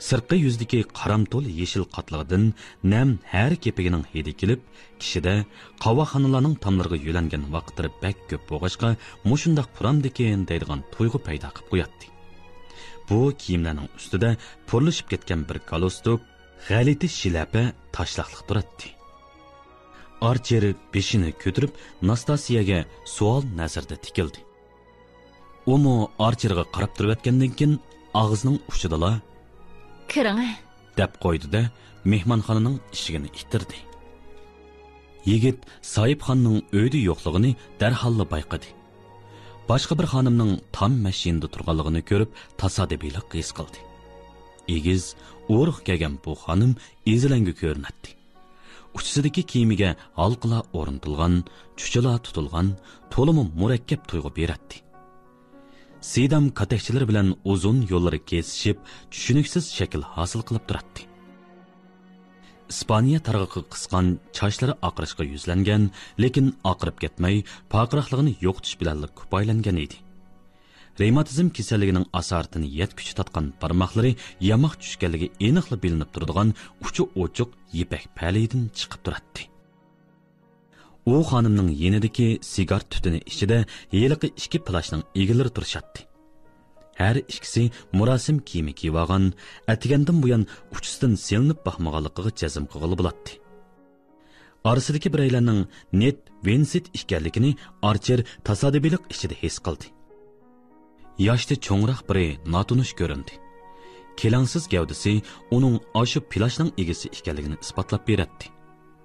سىرتقى يۈزىدىكى قارامتۇل يېشىل قاتلىقىدىن نەم ھەر كېپىكىنىڭ ھىدى كېلىپ، كىشىدە قاۋاقخانىلارنىڭ تاملىرىغا يۆلەنگەن ۋاقىتلىرى بەك كۆپ بولغاچقا، مۇشۇنداق پۇرامدىكىن دەيدىغان تۇيغۇ پەيدا قىلىپ قوياتتى. بۇ كىيىملەرنىڭ ئۈستىدە پۇرلىشىپ كەتكەن بىر گالستۇك، غەلىتە شىلەپە تاشلاقلىق تۇراتتى. ئارچېر بېشىنى كۆتۈرۈپ، ناستاسىيەگە سوئال نەزىرىدە تىكىلدى. ئۇمۇ ئارچېرغا قاراپ تۇرۇۋەتكەندىن كېيىن، ئاغزىنىڭ ئۇچىدىلا، «كىرىڭە» دەپ قويدى-دە، مېھمانخانىنىڭ ئىشىكىنى ئىتتىردى. يىگىت ساھىبخاننىڭ ئۆيدە يوقلۇقىنى دەرھاللا بايقىدى. باشقا بىر خانىمنىڭ تام مەشىنىدە تۇرغانلىقىنى كۆرۈپ، تاسادىپىيلىق ھېس قىلدى. ئېگىز، ئورۇق كىيگەن بۇ خانىم ئېزىلەڭگۈ كۆرۈنەتتى. ئۇچىسىدىكى كىيىمىگە ھالقىلار ئورنىتىلغان، چۇچىلار تۇتۇلغان، تولىمۇ مۇرەككەپ تۇيغۇ بېرەتتى. سىدام كاتەكچىلىرى بىلەن ئۇزۇن يوللىرى كېسىشىپ، چۈشىنىكسىز شەكىل ھاسىل قىلىپ تۇراتتى. ئىسپانىيە تارغىقىغا قىسقان، چاچلىرى ئاقىرىشقا يۈزلەنگەن، لېكىن ئاقىرىپ كەتمەي، پارقىراقلىقىنى يوقىتىش بىلەنلا كۇپايىلەنگەن ئىدى. رېماتىزم كېسەللىكىنىڭ ئاسارىتىنى يەتكۈچە تارتقان بارماقلىرى ياماق چۈشكەنلىكى ئېنىقلا بىلىنىپ تۇرىدىغان ئۇچى ئوچۇق يىپەك پەلىيىدىن چىقىپ تۇراتتى. ئۇ خانىمنىڭ يېنىدىكى سىگار تۈتۈنى ئىچىدە ھېلىقى ئىككى پىلاشنىڭ ئىگىلىرى تۇرۇشاتتى. ھەر ئىككىسى مۇراسىم كىيىمى كىيىۋالغان، ئەتىگەندىن بۇيان ئۇچىسىدىن سېلىنىپ باقمىغانلىقىغا جەزم قىلغىلى بولاتتى. ئارىسىدىكى بىرەيلەننىڭ نېد ۋىنسېنت ئىكەنلىكىنى ئارچېر تاسادىپىيلىق ئىچىدە ھېس قىلدى. ياشتا چوڭراق بىرى ناتونۇش كۆرۈندى. كېلەڭسىز گەۋدىسى ئۇنىڭ ئاشۇ پىلاشنىڭ ئىگىسى ئىكەنلىكىنى ئىسپاتلاپ بېرەتتى.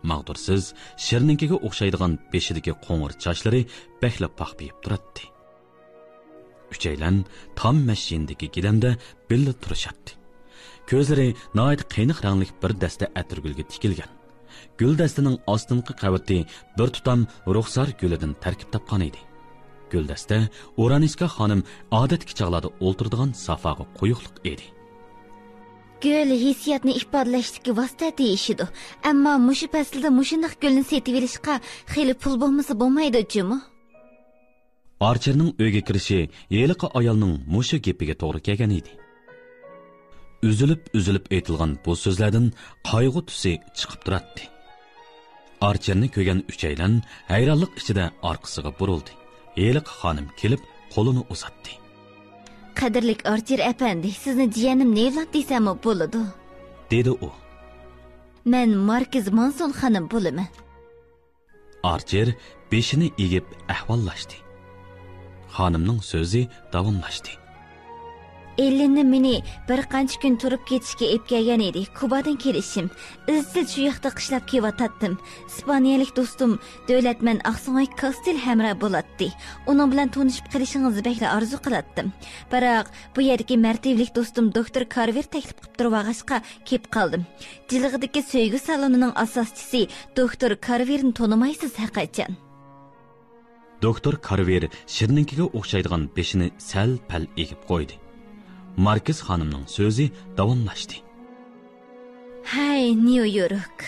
ماغدۇرسىز، شىرنىڭكىگە ئوخشايدىغان بېشىدىكى قوڭۇر چاچلىرى بەكلا پاخپىيىپ تۇراتتى. ئۈچەيلەن تام مەشىنىدىكى گىلەمدە بىللە تۇرۇشاتتى. كۆزلىرى ناھايىتى قېنىق رەڭلىك بىر دەستە ئەتىرگۈلگە تىكىلگەن. گۈلدەستىنىڭ ئاستىنقى قەۋىتى بىر تۇتام رۇخسار گۈلىدىن تەركىب تاپقان ئىدى. گۈلدەستە ئورانىسكا خانىم ئادەتتىكى چاغلاردا ئولتۇرىدىغان سافاغا قويۇقلۇق ئىدى. گۈل ھېسسىياتنى ئىپادىلەشتىكى ۋاسىتە دېيىشىدۇ. ئەمما مۇشۇ پەسىلدە مۇشۇنداق گۈلنى سېتىۋېلىشقا خېلى پۇل بولمىسا بولمايدۇ جۇمۇ. ئارچېرنىڭ ئۆيگە كىرىشى ھېلىقى ئايالنىڭ مۇشۇ گېپىگە توغرا كەلگەن ئىدى. ئۈزۈلۈپ-ئۈزۈلۈپ ئېيتىلغان بۇ سۆزلەردىن قايغۇ تۈسى چىقىپ تۇراتتى. ئارچېرنى كۆرگەن ئۈچەيلەن ھەيرانلىق ئىچىدە ئارقىسىغا بۇرۇلدى. ھېلىقى خانىم كېلىپ قولىنى ئۇزاتتى. قەدىرلىك ئارچېر ئەپەندى، سىزنى جىيەنىم نېۋلاند دېسەممۇ بولىدۇ؟ دېدى ئۇ. مەن ماركىز مانسون خانىم بولىمەن. ئارچېر بېشىنى ئېگىپ ئەھۋاللاشتى. خانىمنىڭ سۆزى داۋاملاشتى. ئېللىننى مېنى بىر قانچە كۈن تۇرۇپ كېتىشكە ئېلىپ كەلگەن ئىدى. كۇبادىن كېلىشىم. ئىزچىل شۇ ياقتا قىشلاپ كېلىۋاتاتتىم. ئىسپانىيەلىك دوستۇم دۆلەتمەن ئاقسۆڭەك كاستىل ھەمراھ بولاتتى. ئۇنىڭ بىلەن تونۇشۇپ قېلىشىڭىزنى بەكلا ئارزۇ قىلاتتىم. بىراق، بۇ يەردىكى مەرتىۋىلىك دوستۇم دوكتور كارۋېر تەكلىپ قىلىپ تۇرۇۋالغاچقا، كېلىپ قالدىم. جىلغىدىكى سۆيگۈ سالونىنىڭ ئاساسچىسى دوكتور كارۋېرنى تونۇمايسىز ھەقىچان. دوكتور كارۋېر شىرنىڭكىگە ئوخشايدىغان بېشىنى سەل-پەل ئېگىپ قويدى. ماركىز خانىمنىڭ سۆزى داۋاملاشتى. ھەي، نيۇ يورك.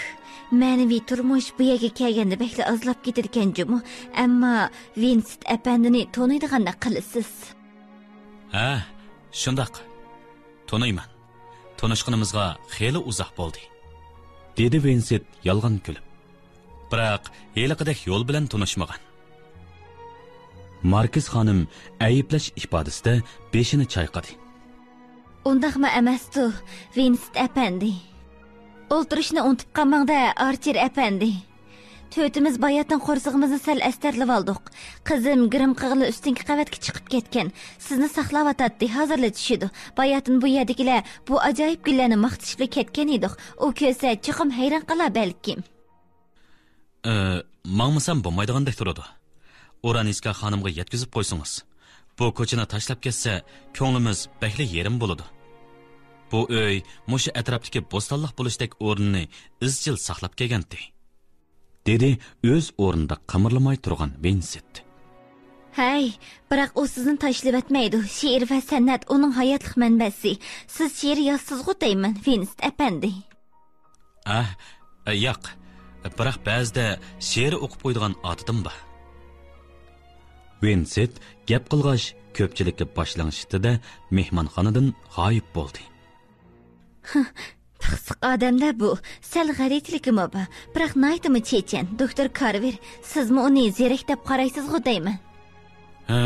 مەنىۋى تۇرمۇش بۇ يەرگە كەلگەندە بەكلا ئازلاپ كېتىدىكەن جۇمۇ. ئەمما ۋىنسېنت ئەپەندىنى تونۇيدىغاندەك قىلىسىز. ھە، شۇنداق. تونۇيمەن. تونۇشقىنىمىزغا خېلى ئۇزاق بولدى. دېدى ۋىنسېنت يالغان كۈلۈپ. بىراق، ھېلىقىدەك يول بىلەن تونۇشمىغان. ماركىز خانىم ئەيىبلەش ئىپادىسىدە بېشىنى چايقىدى. ئۇنداقمۇ ئەمەستۇ، ۋىنسېنت ئەپەندى. ئولتۇرۇشنى ئۇنتۇپ قالماڭ-دە، ئارچېر ئەپەندى. تۆتىمىز باياتىن قورسىقىمىزنى سەل ئەستەرلىۋالدۇق. قىزىم گىرىم قىلغىلى ئۈستۈنكى قەۋەتكە چىقىپ كەتكەن. سىزنى ساقلاۋاتاتتى، ھازىرلا چۈشىدۇ. باياتىن بۇ يەردىكىلەر بۇ ئاجايىپ گۈللەرنى ماختىشىپلا كەتكەن ئىدۇق. ئۇ كۆرسە چوقۇم ھەيران قالار بەلكىم. ئى، ماڭمىسام بولمايدىغاندەك تۇرىدۇ. ئورانىسكا خانىمغا يەتكۈزۈپ قويسىڭىز. بۇ كوچىنى تاشلاپ كەتسە، كۆڭلىمىز بەكلا يېرىم بولىدۇ. بۇ ئۆي مۇشۇ ئەتراپتىكى بوستانلىق بولۇشتەك ئورنىنى ئىزچىل ساقلاپ كەلگەنتى. دېدى ئۆز ئورنىدا قىمىرلىماي تۇرغان ۋىنسېنت. ھەي، بىراق ئۇ سىزنى تاشلىۋەتمەيدۇ. شېئىر ۋە سەنئەت ئۇنىڭ ھاياتلىق مەنبەسى. سىز شېئىر يازىسىزغۇ دەيمەن، ۋىنسېنت ئەپەندى. ئەھ، ياق. بىراق بەزىدە شېئىر ئوقۇپ قويىدىغان ئادىتىم بار. ۋىنسېنت گەپ قىلغاچ، كۆپچىلىككە باش لىڭشىتتى-دە، مېھمانخانىدىن غايىب بولدى. پىخسىق ئادەمدە بۇ. سەل غەلىتىلىكىمۇ بار، بىراق ناھايىتىمۇ چېچەن. دوكتور كارۋېر، سىزمۇ ئۇنى زېرەك دەپ قارايسىزغۇ دەيمەن. ھە،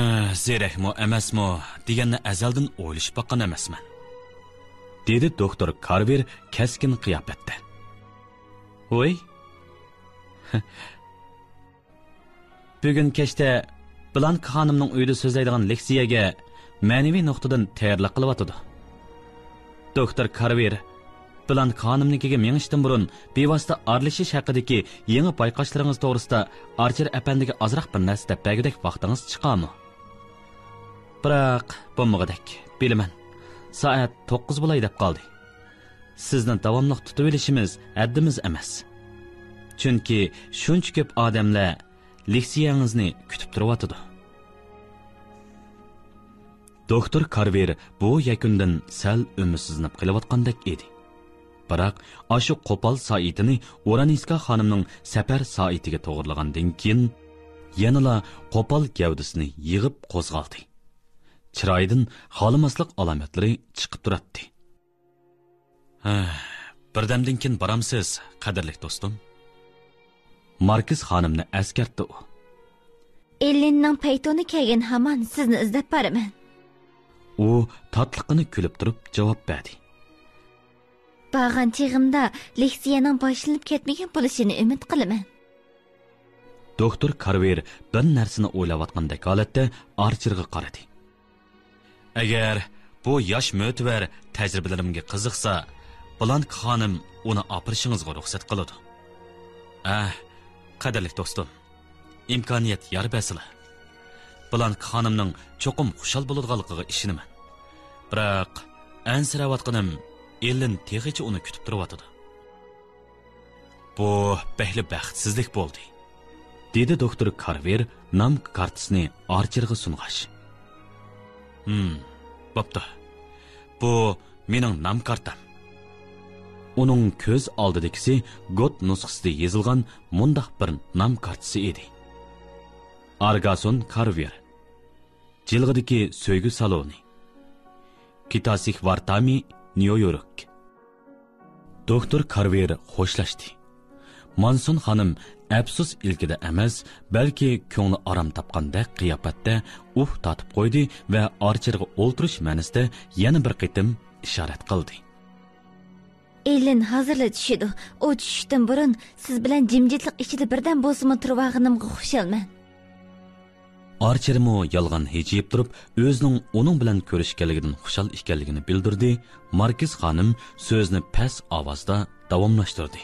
زېرەكمۇ ئەمەسمۇ دېگەننى ئەزەلدىن ئويلىشىپ باققان ئەمەسمەن. دېدى دوكتور كارۋېر كەسكىن قىياپەتتە. ۋوي. بۈگۈن كەچتە بلانكا خانىمنىڭ ئۆيىدە سۆزلەيدىغان لېكسىيەگە مەنىۋى نۇقتىدىن تەييارلىق قىلىۋاتىدۇ. دوكتور كارۋېر، بلانكا خانىمنىڭكىگە مېڭىشتىن بۇرۇن بىۋاسىتە ئارىلىشىش ھەققىدىكى يېڭى بايقاشلىرىڭىز توغرىسىدا ئارچېر ئەپەندىگە ئازراق بىر نەرسە دەپ بەرگۈدەك ۋاقتىڭىز چىقارمۇ؟ بىراق، بولمىغۇدەك، بىلىمەن. سائەت توققۇز بولاي دەپ قالدى. سىزنى داۋاملىق تۇتۇۋېلىشىمىز ھەددىمىز ئەمەس. چۈنكى شۇنچە كۆپ ئادەملەر لېكسىيەڭىزنى كۈتۈپ تۇرۇۋاتىدۇ. دوكتور كارۋېر بۇ يەكۈندىن سەل ئۈمىدسىزلىنىپ قېلىۋاتقاندەك ئىدى. بىراق، ئاشۇ قوپال سائىتىنى ئورانىسكا خانىمنىڭ سەپەر سائىتىگە توغرىلىغاندىن كېيىن، يەنىلا قوپال گەۋدىسىنى يىغىپ قوزغالدى. چىرايىدىن خالىماسلىق ئالامەتلىرى چىقىپ تۇراتتى. ھە، بىردەمدىن كېيىن بارامسىز، قەدىرلىك دوستۇم؟ ماركىز خانىمنى ئەسكەرتتى ئۇ. ئېللىننىڭ پەيتۇنى كەلگەن ھامان سىزنى ئىزدەپ بارىمەن. ئۇ تاتلىقىنى كۈلۈپ تۇرۇپ جاۋاب بەردى. بارغان چېغىمدا لېكسىيەنىڭ باشلىنىپ كەتمىگەن بولۇشىنى ئۈمىد قىلىمەن. دوكتور كارۋېر بىر نەرسىنى ئويلاۋاتقاندەك ھالەتتە ئارچېرغا قارىدى. ئەگەر بۇ ياش مۆتىۋەر تەجرىبىلىرىمگە قىزىقسا، بلانكا خانىم ئۇنى ئاپىرىشىڭىزغا رۇخسەت قىلىدۇ. ئەھ، قەدىرلىك دوستۇم، ئىمكانىيەت يار بەرسىلا. بلانكا خانىمنىڭ چوقۇم خۇشال بولىدىغانلىقىغا ئىشىنىمەن. بىراق، ئەنسىرەۋاتقىنىم ئېللىن تېخىچە ئۇنى كۈتۈپ تۇرۇۋاتىدۇ. بۇ بەكلا بەختسىزلىك بولدى. دېدى دوكتور كارۋېر نام كارتىسىنى ئارچېرغا سۇنغاچ. ھىم، بوپتۇ. بۇ مېنىڭ نام كارتام. ئۇنىڭ كۆز ئالدىدىكىسى گوت نۇسخىسىدا يېزىلغان مۇنداق بىر نام كارتىسى ئىدى. ئارگاسون كارۋېر. جىلغىدىكى سۆيگۈ سالونى. كىتاسىك ۋارتامى، نيۇ يورك. دوكتور كارۋېر خوشلاشتى. مانسون خانىم ئەپسۇس ئىلكىدە ئەمەس، بەلكى كۆڭلى ئارام تاپقاندەك قىياپەتتە ئۇھ تارتىپ قويدى ۋە ئارچېرغا ئولتۇرۇش مەنىسىدە يەنە بىر قېتىم ئىشارەت قىلدى. ئېللېن ھازىرلا چۈشىدۇ. ئۇ چۈشۈشتىن بۇرۇن سىز بىلەن جىمجىتلىق ئىچىدە بىردەم بولسىمۇ تۇرۇۋالغىنىمغا خۇشالمەن. ئارچېرمۇ يالغان ھىجىيىپ تۇرۇپ، ئۆزىنىڭ ئۇنىڭ بىلەن كۆرۈشكەنلىكىدىن خۇشال ئىكەنلىكىنى بىلدۈردى. ماركىز خانىم سۆزىنى پەس ئاۋازدا داۋاملاشتۇردى.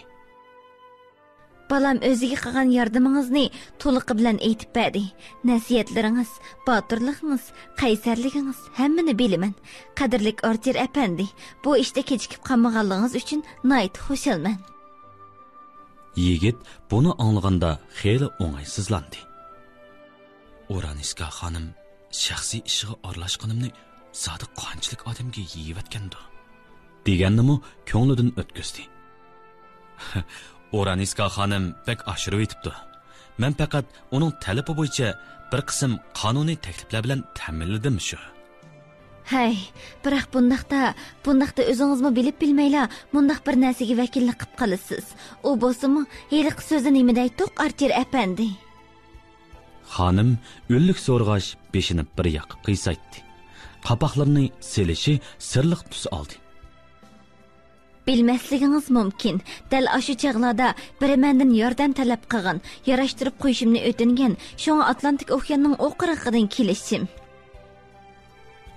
بالام ئۆزىگە قىلغان ياردىمىڭىزنى تولۇقى بىلەن ئېيتىپ بەردى. نەسىھەتلىرىڭىز، باتۇرلۇقىڭىز، قەيسەرلىكىڭىز، ھەممىنى بىلىمەن. قەدىرلىك ئارچېر ئەپەندى، بۇ ئىشتا كېچىكىپ قالمىغانلىقىڭىز ئۈچۈن ناھايىتى خۇشالمەن. يىگىت بۇنى ئاڭلىغاندا خېلى ئوڭايسىزلاندى. ئورانىسكا خانىم شەخسىي ئىشىغا ئارىلاشقىنىمنى زادى قانچىلىك ئادەمگە يېيىۋەتكەندۇ؟ دېگەننىمۇ كۆڭلىدىن ئۆتكۈزدى. ئورانىسكا خانىم بەك ئاشۇرۇۋېتىپتۇ. مەن پەقەت ئۇنىڭ تەلىپى بويىچە بىر قىسىم قانۇنىي تەكلىپلەر بىلەن تەمىنلىدىم شۇ. ھەي، بىراق بۇنداقتا، بۇنداقتا ئۆزىڭىزمۇ بىلىپ بىلمەيلا مۇنداق بىر نەرسىگە ۋەكىللىك قىپ قالىسىز. ئۇ بولسىمۇ ھېلىقى سۆزنى نېمە دەيتتۇق، ئارچېر ئەپەندى؟ خانىم ئۈنلۈك سورىغاچ بېشىنى بىر ياققا قىيسايتتى. قاپاقلىرىنى سېلىشى سىرلىق تۈس ئالدى. بىلمەسلىكىڭىز مۇمكىن، دەل ئاشۇ چاغلاردا بىرى مەندىن ياردەم تەلەپ قىلغان، ياراشتۇرۇپ قويۇشۇمنى ئۆتۈنگەن، شۇڭا ئاتلانتىك ئوكياننىڭ ئۇ قىرغىقىدىن كېلىشىم.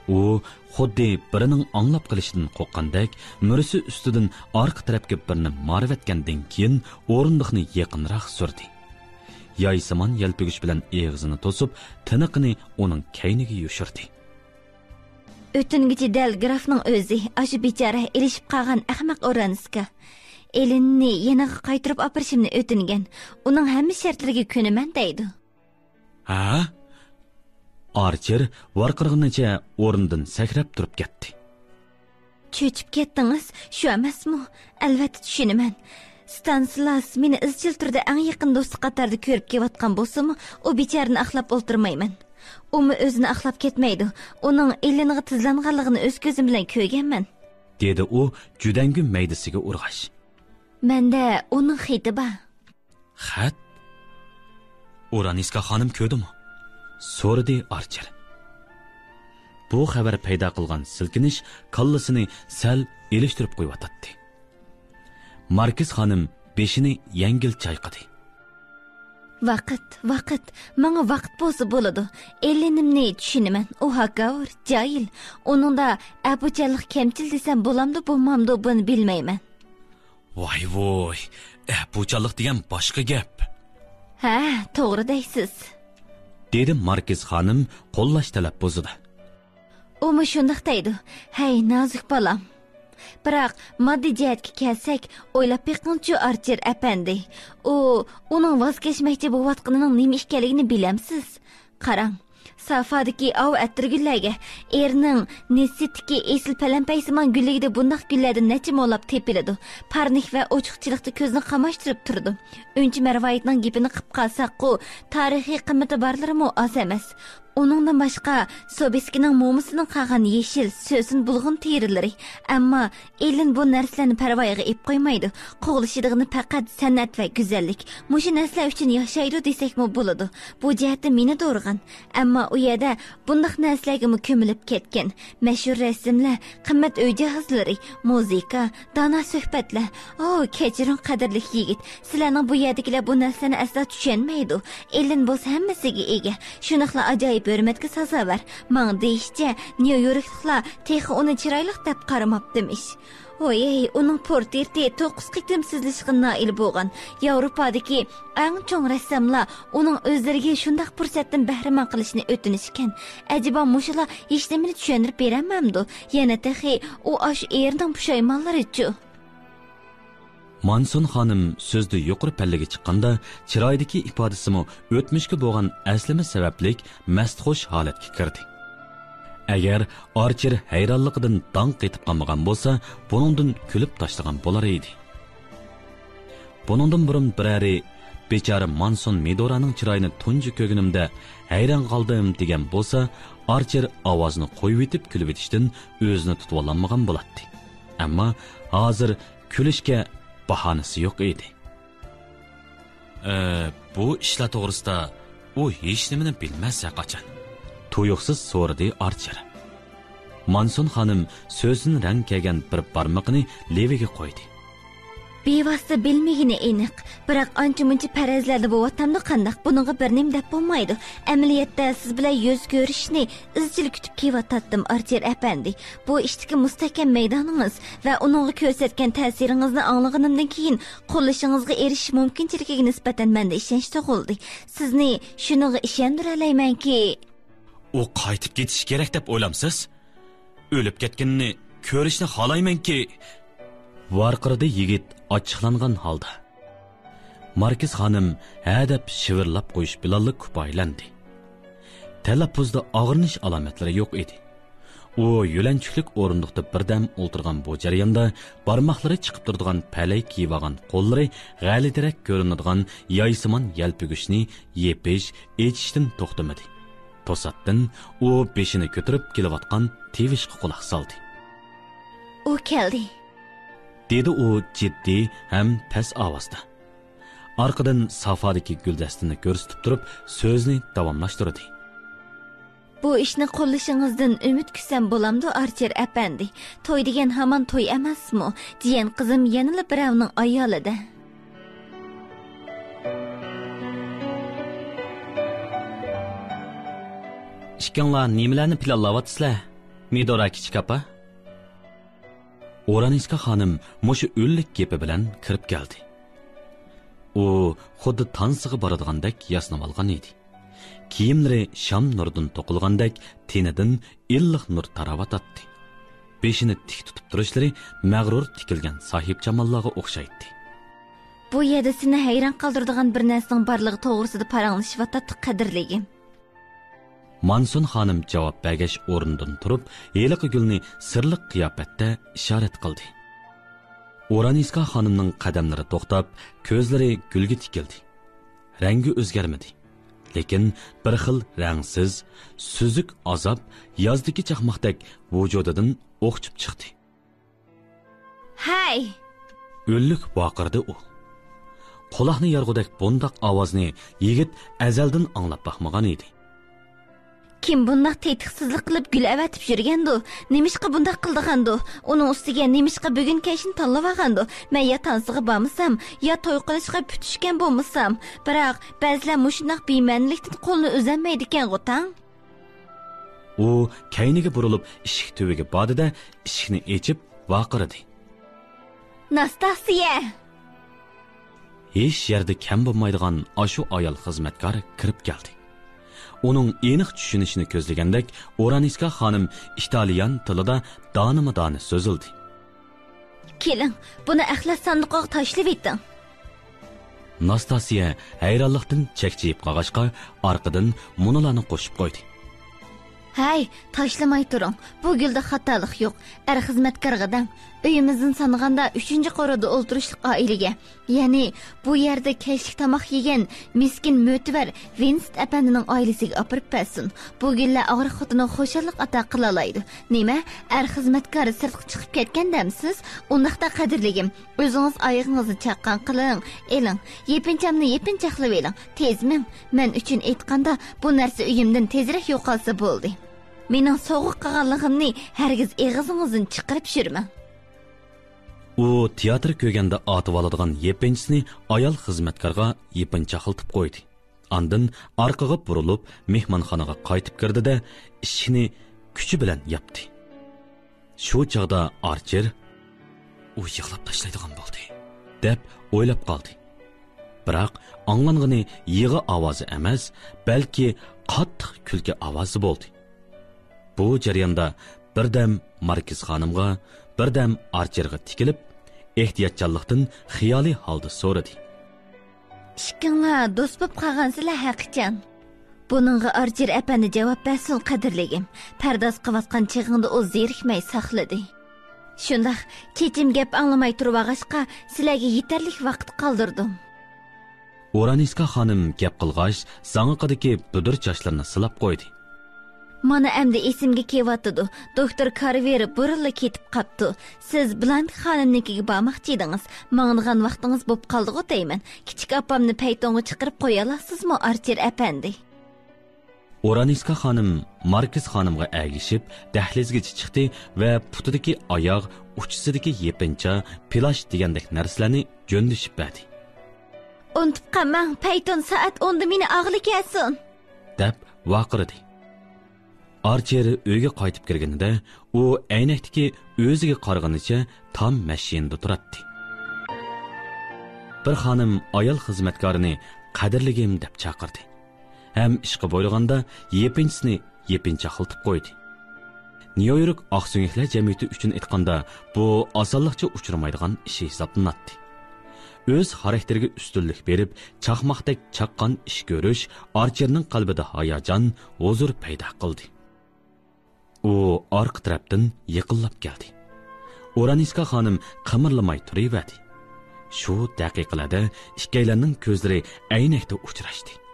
ئۇ خۇددى بىرىنىڭ ئاڭلاپ قېلىشىدىن قورققاندەك، مۈرىسى ئۈستىدىن ئارقا تەرەپكە بىرنى مارىۋەتكەندىن كېيىن، ئورۇندۇقنى يېقىنراق سۈردى. يايسىمان يەلپۈگۈچ بىلەن ئېغىزىنى توسۇپ، تىنىقىنى ئۇنىڭ كەينىگە يوشۇردى. ئۆتۈنگۈچى دەل گرافنىڭ ئۆزى، ئاشۇ بىچارە ئېلىشىپ قالغان ئەخمەق ئورانسكا. ئېلىننى يېنىغا قايتۇرۇپ ئاپىرىشىمنى ئۆتۈنگەن. ئۇنىڭ ھەممە شەرتلىرىگە كۆنىمەن دەيدۇ. ھە؟ ئارچېر ۋارقىرىغىنىچە ئورنىدىن سەكرەپ تۇرۇپ كەتتى. چۆچۈپ كەتتىڭىز، شۇ ئەمەسمۇ؟ ئەلۋەتتە چۈشىنىمەن. ستانىسلاس مېنى ئىزچىل تۈردە ئەڭ يېقىن دوستى قاتارىدا كۆرۈپ كېلىۋاتقان بولسىمۇ، ئۇ بىچارىنى ئاقلاپ ئولتۇرمايمەن. ئۇمۇ ئۆزىنى ئاقلاپ كەتمەيدۇ. ئۇنىڭ ئېلىنغا تىزلانغانلىقىنى ئۆز كۆزۈم بىلەن كۆرگەنمەن. دېدى ئۇ جۈدەڭگۈ مەيدىسىگە ئۇرغاچ. مەندە ئۇنىڭ خېتى بار. خەت؟ ئورانىسكا خانىم كۆردىمۇ؟ سورىدى ئارچېر. بۇ خەۋەر پەيدا قىلغان سىلكىنىش كاللىسىنى سەل ئېلىشتۇرۇپ قويۇۋاتاتتى. ماركىز خانىم بېشىنى يەڭگىل چايقىدى. ۋاقىت، ۋاقىت، ماڭا ۋاقىت بولسا بولىدۇ. ئېلىنىمنى چۈشىنىمەن، ئۇ ھاكاۋۇر، جاھىل. ئۇنىڭدا ئەپۇچانلىق، كەمچىل دېسەم بولامدۇ، بولمامدۇ، بۇنى بىلمەيمەن. ۋاي ۋوي، ئەپۇچانلىق دېگەن باشقا گەپ. ھە، توغرا دەيسىز. دېدى ماركىز خانىم قوللاش تەلەپپۇزىدا. ئۇمۇ شۇنداق دەيدۇ. ھەي، نازۇك بالام. بىراق، ماددىي جەھەتكە كەلسەك، ئويلاپ بېقىڭچۇ، ئارچېر ئەپەندى. ئۇ، ئۇنىڭ ۋاز كەچمەكچى بولۇۋاتقىنىنىڭ نېمە ئىكەنلىكىنى بىلەمسىز؟ قاراڭ، سافادىكى ئاۋۇ ئەتىرگۈللەرگە، ئېرىنىڭ نىسسىتتىكى ئېسىل پەلەمپەيسىمان گۈللۈكىدە بۇنداق گۈللەردىن نەچچە مونلاپ تېپىلىدۇ. پارنىك ۋە ئوچۇقچىلىقتا كۆزنى قاماشتۇرۇپ تۇرىدۇ. ئۈنچە مەرۋايىتنىڭ گېپىنى قىپ قالساققۇ، تارىخىي قىممىتى بارلىرىمۇ ئاز ئەمەس. ئۇنىڭدىن باشقا، سوبىسكىنىڭ مومىسىدىن قالغان يېشىل سۆسۈن بۇلغۇن تېرىلىرى. ئەمما ئېلىن بۇ نەرسىلەرنى پەرۋايىغا ئېلىپ قويمايدۇ. قوغلىشىدىغىنى پەقەت سەنئەت ۋە گۈزەللىك. مۇشۇ نەرسىلەر ئۈچۈن ياشايدۇ دېسەكمۇ بولىدۇ. بۇ جەھەتتە مېنى دورىغان. ئەمما ئۇ يەردە بۇنداق نەرسىلەرگىمۇ كۆمۈلۈپ كەتكەن. مەشھۇر رەسىملەر، قىممەت ئۆي جاھازلىرى، مۇزىكا، دانا سۆھبەتلەر. ئو، كەچۈرۈڭ، قەدىرلىك يىگىت، سىلەرنىڭ بۇ يەردىكىلەر بۇ نەرسىلەرنى ئەسلا چۈشەنمەيدۇ. ئېلىن بولسا ھەممىسىگە ئىگە، شۇنداقلا ئاجايىپ ھۆرمەتكە سازاۋەر. ماڭا دېيىشىچە، نيۇ يوركلۇقلار تېخى ئۇنى چىرايلىق دەپ قارىماپتىمىش. ۋوي، ئۇنىڭ پورترېتى توققۇز قېتىم سىزىلىشقا نائىل بولغان. ياۋروپادىكى ئەڭ چوڭ رەسساملار ئۇنىڭ ئۆزلىرىگە شۇنداق پۇرسەتتىن بەھرىمەن قىلىشنى ئۆتۈنۈشكەن. ئەجەبا مۇشۇلار ھېچنېمىنى چۈشەندۈرۈپ بېرەلمەمدۇ؟ يەنە تېخى ئۇ ئاشۇ ئېرىنىڭ پۇشايمانلىرىچۇ؟ مانسون خانىم سۆزدە يۇقىرى پەللىگە چىققاندا، چىرايىدىكى ئىپادىسىمۇ ئۆتمۈشكە بولغان ئەسلىمە سەۋەبلىك مەستخۇش ھالەتكە كىردى. ئەگەر ئارچېر ھەيرانلىقىدىن داڭ قېتىپ قالمىغان بولسا، بۇنىڭدىن كۈلۈپ تاشلىغان بولار ئىدى. بۇنىڭدىن بۇرۇن بىرەرى، «بىچارە مانسون مىدورانىڭ چىرايىنى تۇنجى كۆرگىنىمدە ھەيران قالدىم» دېگەن بولسا، ئارچېر ئاۋازىنى قويۇۋېتىپ كۈلۈۋېتىشتىن ئۆزىنى تۇتۇۋالالمىغان بولاتتى. ئەمما ھازىر كۈلۈشكە باھانىسى يوق ئىدى. ئە، بۇ ئىشلار توغرىسىدا ئۇ ھېچنېمىنى بىلمەس ھەرقاچان. تۇيۇقسىز سورىدى ئارچېر. مانسون خانىم سۆزىدىن رەڭ كەلگەن بىر بارمىقىنى لېۋىگە قويدى. بىۋاسىتە بىلمىگىنى ئېنىق. بىراق ئانچە-مۇنچە پەرەزلەردە بولۇۋاتامدۇ قانداق؟ بۇنىڭغا بىر نېمە دەپ بولمايدۇ. ئەمەلىيەتتە سىز بىلەن يۈز كۆرۈشۈشنى ئىزچىل كۈتۈپ كېلىۋاتاتتىم، ئارچېر ئەپەندى. بۇ ئىشتىكى مۇستەھكەم مەيدانىڭىز ۋە ئۇنىڭغا كۆرسەتكەن تەسىرىڭىزنى ئاڭلىغىنىمدىن كېيىن، قوللىشىڭىزغا ئېرىشىش مۇمكىنچىلىكىگە نىسبەتەن مەندە ئىشەنچ تۇغۇلدى. سىزنى شۇنىڭغا ئىشەندۈرەلەيمەنكى. ئۇ قايتىپ كېتىشى كېرەك دەپ ئويلامسىز؟ ئۆلۈپ كەتكىنىنى كۆرۈشنى خالايمەنكى. ۋارقىرىدى يىگىت ئاچچىقلانغان ھالدا. ماركىز خانىم ھە دەپ شىۋىرلاپ قويۇش بىلەنلا كۇپايىلەندى. تەلەپپۇزدا ئاغرىنىش ئالامەتلىرى يوق ئىدى. ئۇ يۆلەنچۈكلۈك ئورۇندۇقتا بىردەم ئولتۇرغان بۇ جەرياندا بارماقلىرى چىقىپ تۇرىدىغان پەلەي كىيىۋالغان قوللىرى غەلىتىرەك كۆرۈنىدىغان يايسىمان يەلپۈگۈچنى يېپىش، ئېچىشتىن توختىمىدى. توساتتىن ئۇ بېشىنى كۆتۈرۈپ كېلىۋاتقان تىۋىشقا قۇلاق سالدى. ئۇ كەلدى. دېدى ئۇ جىددىي ھەم پەس ئاۋازدا. ئارقىدىن سافادىكى گۈلدەستىنى كۆرسىتىپ تۇرۇپ سۆزىنى داۋاملاشتۇردى. بۇ ئىشنى قوللىشىڭىزدىن ئۈمىد كۈتسەم بولامدۇ، ئارچېر ئەپەندى؟ توي دېگەن ھامان توي ئەمەسمۇ؟ جىيەن قىزىم يەنىلا بىراۋنىڭ ئايالىدە. ئىككىڭلار نېمىلەرنى پىلانلاۋاتىسىلەر، مىدورا كىچىك ئاپا؟ ئورانىسكا خانىم مۇشۇ ئۈنلۈك گېپى بىلەن كىرىپ كەلدى. ئۇ خۇددى تانسىغا بارىدىغاندەك ياسىنىۋالغان ئىدى. كىيىملىرى شام نۇرىدىن توقۇلغاندەك تېنىدىن ئىللىق نۇر تاراۋاتاتتى. بېشىنى تىك تۇتۇپ تۇرۇشلىرى مەغرۇر تىكىلگەن ساھىبجاماللارغا ئوخشايتتى. بۇ يەردە سېنى ھەيران قالدۇرىدىغان بىر نەرسىنىڭ بارلىقى توغرىسىدا پاراڭلىشىۋاتاتتۇق، قەدىرلىگىم. مانسون خانىم جاۋاب بەرگەچ ئورنىدىن تۇرۇپ، ھېلىقى گۈلنى سىرلىق قىياپەتتە ئىشارەت قىلدى. ئورانىسكا خانىمنىڭ قەدەملىرى توختاپ، كۆزلىرى گۈلگە تىكىلدى. رەڭگى ئۆزگەرمىدى. لېكىن بىر خىل رەڭسىز، سۈزۈك ئازاب يازدىكى چاقماقتەك ۋۇجۇدىدىن ئوخچۇپ چىقتى. ھەي! ئۈنلۈك ۋارقىرىدى ئۇ. قۇلاقنى يارغۇدەك بۇنداق ئاۋازنى يىگىت ئەزەلدىن ئاڭلاپ باقمىغان ئىدى. كىم بۇنداق تېتىقسىزلىق قىلىپ گۈل ئەۋەتىپ يۈرگەندۇ؟ نېمىشقا بۇنداق قىلىدىغاندۇ؟ ئۇنىڭ ئۈستىگە نېمىشقا بۈگۈن كەچنى تاللىۋالغاندۇ؟ مەن يا تانسىغا بارمىسام، يا توي قىلىشقا پۈتۈشكەن بولمىسام. بىراق، بەزىلەر مۇشۇنداق بىمەنىلىكتىن قولىنى ئۈزەلمەيدىكەنغۇ تاڭ. ئۇ كەينىگە بۇرۇلۇپ ئىشىك تۈۋىگە باردى-دە، ئىشىكنى ئېچىپ ۋارقىرىدى. ناستاسىيە! ھېچ يەردە كەم بولمايدىغان ئاشۇ ئايال خىزمەتكار كىرىپ كەلدى. ئۇنىڭ ئېنىق چۈشىنىشىنى كۆزلىگەندەك، ئورانىسكا خانىم ئىتالىيان تىلىدا دانىمۇ دانە سۆزلىدى. كېلىڭ، بۇنى ئەخلەت ساندۇقىغا تاشلىۋېتىڭ. ناستاسىيە ھەيرانلىقتىن چەكچىيىپ قالغاچقا، ئارقىدىن مۇنۇلارنى قوشۇپ قويدى. ھەي، تاشلىماي تۇرۇڭ. بۇ گۈلدە خاتالىق يوق. ئەر خىزمەتكارغا دەڭ. ئۆيىمىزدىن سانىغاندا ئۈچىنچى قورۇدا ئولتۇرۇشلۇق ئائىلىگە، يەنى بۇ يەردە كەچلىك تاماق يېگەن مىسكىن مۆتىۋەر ۋىنسېنت ئەپەندىنىڭ ئائىلىسىگە ئاپىرىپ بەرسۇن. بۇ گۈللەر ئاغرىق خوتۇنغا خۇشاللىق ئاتا قىلالايدۇ. نېمە، ئەر خىزمەتكار سىرتقا چىقىپ كەتكەن دەمسىز؟ ئۇنداقتا قەدىرلىگىم، ئۆزىڭىز ئايىغىڭىزنى چاققان قىلىڭ، ئېلىڭ، يېپىنچامنى يېپىنچاقلىۋېلىڭ، تېز مېڭ. مەن ئۈچۈن ئېيتقاندا، بۇ نەرسە ئۆيۈمدىن تېزرەك يوقالسا بولدى. مېنىڭ سوغۇق قىلغانلىقىمنى ھەرگىز ئېغىزىڭىزدىن چىقىرىپ يۈرمەڭ. ئۇ تىياتىر كۆرگەندە ئارتىۋالىدىغان يېپىنچىسىنى ئايال خىزمەتكارغا يېپىنچاقلىتىپ قويدى. ئاندىن ئارقىغا بۇرۇلۇپ، مېھمانخانىغا قايتىپ كىردى-دە، ئىشىكنى كۈچى بىلەن ياپتى. شۇ چاغدا ئارچېر، «ئۇ يىغلاپ تاشلايدىغان بولدى» دەپ ئويلاپ قالدى. بىراق ئاڭلانغىنى يىغا ئاۋازى ئەمەس، بەلكى قاتتىق كۈلكە ئاۋازى بولدى. بۇ جەرياندا بىردەم ماركىز خانىمغا، بىردەم ئارچېرغا تىكىلىپ، ئېھتىياتچانلىقتىن خىيالىي ھالدا سورىدى. ئىككىڭلار دوست بوپ قالغانسىلەر ھەقىچان. بۇنىڭغا ئارچېر ئەپەندى جاۋاب بەرسۇن، قەدىرلىگىم. پەرداز قىلىۋاتقان چېغىڭدا ئۇ زېرىكمەي ساقلىدى. شۇنداق، چېچىم گەپ ئاڭلىماي تۇرۇۋالغاچقا، سىلەرگە يېتەرلىك ۋاقىت قالدۇردۇم. ئورانىسكا خانىم گەپ قىلغاچ، زاڭىقىدىكى بۈدۈر چاچلىرىنى سىلاپ قويدى. مانا ئەمدى ئېسىمگە كېلىۋاتىدۇ. دوكتور كارۋېر بۇرۇنلا كېتىپ قاپتۇ. سىز بلانك خانىمنىڭكىگە بارماقچى ئىدىڭىز. ماڭىدىغان ۋاقتىڭىز بوپ قالدىغۇ دەيمەن. كىچىك ئاپامنى پەيتۇنغا چىقىرىپ قويالامسىزمۇ، ئارچېر ئەپەندى؟ ئورانىسكا خانىم ماركىز خانىمغا ئەگىشىپ، دەھلىزگىچە چىقتى ۋە پۇتىدىكى ئاياغ، ئۇچىسىدىكى يېپىنچا، پىلاش دېگەندەك نەرسىلەرنى جۆندىشىپ بەردى. ئۇنتۇپ قالماڭ، پەيتۇن سائەت ئوندا مېنى ئالغىلى كەلسۇن! دەپ ۋارقىرىدى. ئارچېر ئۆيگە قايتىپ كىرگىنىدە، ئۇ ئەينەكتىكى ئۆزىگە قارىغىنىچە تام ماشىنىدا تۇراتتى. بىر خانىم ئايال خىزمەتكارىنى قەدىرلىگىم دەپ چاقىردى ھەم ئىشقا بۇيرۇغاندا يېپىنچىسىنى يېپىنچاقلىتىپ قويدى. نيۇ يورك ئاقسۆڭەكلەر جەمئىيىتى ئۈچۈن ئېيتقاندا، بۇ ئاسانلىقچە ئۇچرىمايدىغان ئىش ھېسابلىناتتى. ئۆز خاراكتېرىگە ئۈستۈنلۈك بېرىپ، چاقماقتەك چاققان ئىش كۆرۈش ئارچېرنىڭ قەلبىدە ھاياجان، ھۇزۇر پەيدا قىلدى. ئۇ ئارقا تەرەپتىن يېقىنلاپ كەلدى. ئورانىسكا خانىم قىمىرلىماي تۇرۇۋەردى. شۇ دەقىقىلەردە ئىككىيلەننىڭ كۆزلىرى ئەينەكتە ئۇچراشتى.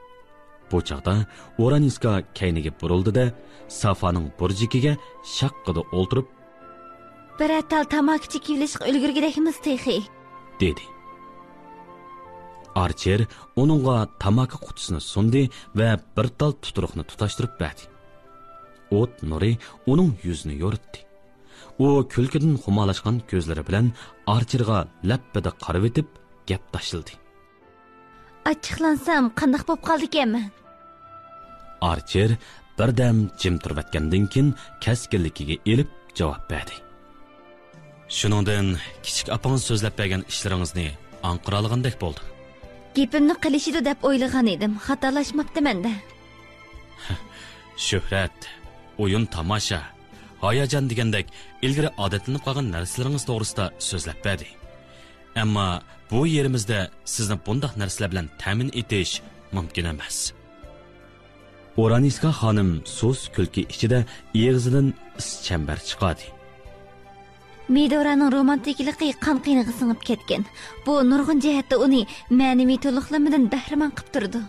بۇ چاغدا ئورانىسكا كەينىگە بۇرۇلدى-دە، سافانىڭ بۇرجىكىگە شاققىدە ئولتۇرۇپ، بىرەر تال تاماكا چېكىۋېلىشقا ئۈلگۈرگۈدەكمىز تېخى، دېدى. ئارچېر ئۇنىڭغا تاماكا قۇتىسىنى سۇندى ۋە بىر تال تۇتۇرۇقنى تۇتاشتۇرۇپ بەردى. ئوت نۇرى ئۇنىڭ يۈزىنى يورۇتتى. ئۇ كۈلكىدىن خۇمارلاشقان كۆزلىرى بىلەن ئارچېرغا لەپپىدە قارىۋېتىپ گەپ تاشلىدى. ئاچچىقلانسام، قانداق بوپ قالدىكەنمەن؟ ئارچېر بىردەم جىم تۇرۇۋەتكەندىن كېيىن، كەسكىنلىكىگە ئېلىپ جاۋاب بەردى. شۇنىڭدىن كىچىك ئاپىڭىز سۆزلەپ بەرگەن ئىشلىرىڭىزنى ئاڭقىرالىغاندەك بولدۇم. گېپىمنى قىلىشىدۇ دەپ ئويلىغان ئىدىم، خاتالاشماپتىمەن-دە. شۆھرەت، ئويۇن تاماشا، ھاياجان دېگەندەك ئىلگىرى ئادەتلىنىپ قالغان نەرسىلىرىڭىز توغرىسىدا سۆزلەپ بەردى. ئەمما بۇ يېرىمىزدە سىزنى بۇنداق نەرسىلەر بىلەن تەمىن ئېتىش مۇمكىن ئەمەس. ئورانىسكا خانىم سۇس كۈلكە ئىچىدە ئېغىزىدىن ئىس چەمبەر چىقاردى. مىدورانىڭ رومانتىكىلىقى قان قېنىغا سىڭىپ كەتكەن. بۇ نۇرغۇن جەھەتتە ئۇنى مەنىۋى تولۇقلىمىدىن بەھرىمەن قىپ تۇرىدۇ.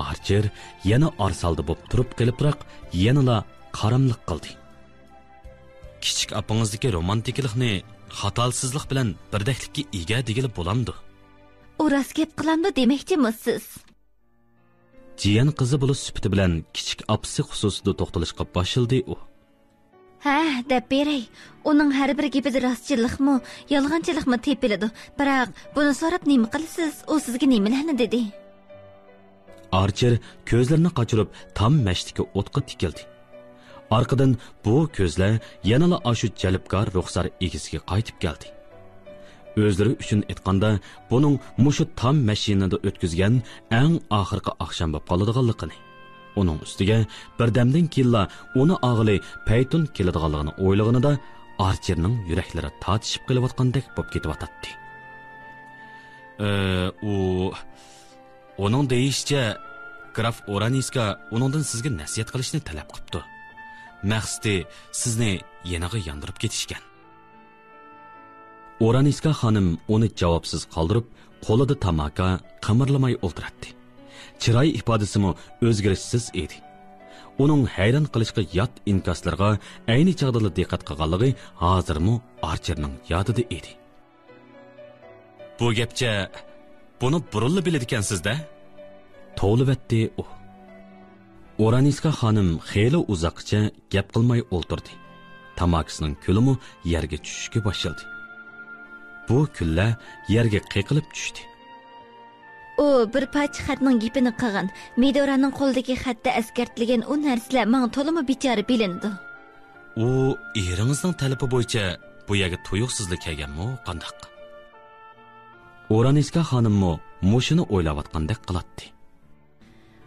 ئارچېر يەنە ئارىسالدى بوپ تۇرۇپ قېلىپراق يەنىلا قاراملىق قىلدى. كىچىك ئاپىڭىزدىكى رومانتىكىلىقنى خاتالىسىزلىق بىلەن بىردەكلىككە ئىگە دېگىلى بولامدۇ؟ ئۇ راست گەپ قىلامدۇ دېمەكچىمۇ سىز؟ جىيەن قىزى بولۇش سۈپىتى بىلەن كىچىك ئاپىسى خۇسۇسىدا توختىلىشقا باشلىدى ئۇ. ھە، دەپ بېرەي. ئۇنىڭ ھەر بىر گېپىدە راستچىللىقمۇ، يالغانچىلىقمۇ تېپىلىدۇ. بىراق، بۇنى سوراپ نېمە قىلىسىز؟ ئۇ سىزگە نېمىلەرنى دېدى؟ ئارچېر كۆزلىرىنى قاچۇرۇپ، تام مەشتىكى ئوتقا تىكىلدى. ئارقىدىن بۇ كۆزلەر يەنىلا ئاشۇ جەلپكار رۇخسار ئىگىسىگە قايتىپ كەلدى. ئۆزلىرى ئۈچۈن ئېيتقاندا، بۇنىڭ مۇشۇ تام ماشىنىدا ئۆتكۈزگەن ئەڭ ئاخىرقى ئاخشام بولۇپ قالىدىغانلىقىنى، ئۇنىڭ ئۈستىگە بىردەمدىن كېيىنلا ئۇنى ئالغىلى پەيتۇن كېلىدىغانلىقىنى ئويلىغىنىدا، ئارچېرنىڭ يۈرەكلىرى تارتىشىپ قېلىۋاتقاندەك بولۇپ كېتىۋاتاتتى. ئى، ئۇ، ئۇنىڭ دېيىشىچە، گراف ئورانىسكا ئۇنىڭدىن سىزگە نەسىھەت قىلىشنى تەلەپ قىپتۇ. مەقسىتى سىزنى يېنىغا ياندۇرۇپ كېتىشكەن. ئورانىسكا خانىم ئۇنى جاۋابسىز قالدۇرۇپ، قولىدا تاماكا، قىمىرلىماي ئولتۇراتتى. چىراي ئىپادىسىمۇ ئۆزگىرىشسىز ئىدى. ئۇنىڭ ھەيران قېلىشقا يات ئىنكاسلىرىغا ئەينى چاغدىلا دىققەت قىلغانلىقى ھازىرمۇ ئارچېرنىڭ يادىدا ئىدى. بۇ گەپچە، بۇنى بۇرۇنلا بىلىدىكەنسىز-دە؟ توۋلىۋەتتى ئۇ. ئورانىسكا خانىم خېلى ئۇزاققىچە گەپ قىلماي ئولتۇردى. تاماكىسىنىڭ كۈلىمۇ يەرگە چۈشۈشكە باشلىدى. بۇ كۈللەر يەرگە قېقىلىپ چۈشتى. ئۇ بىر پارچە خەتنىڭ گېپىنى قىلغان. مىدورانىڭ قولىدىكى خەتتە ئەسكەرتىلگەن ئۇ نەرسىلەر ماڭا تولىمۇ بىچارە بىلىنىدۇ. ئۇ ئېرىڭىزنىڭ تەلىپى بويىچە بۇ يەرگە تۇيۇقسىزلا كەلگەنمۇ قانداق؟ ئورانىسكا خانىممۇ مۇشۇنى ئويلاۋاتقاندەك قىلاتتى.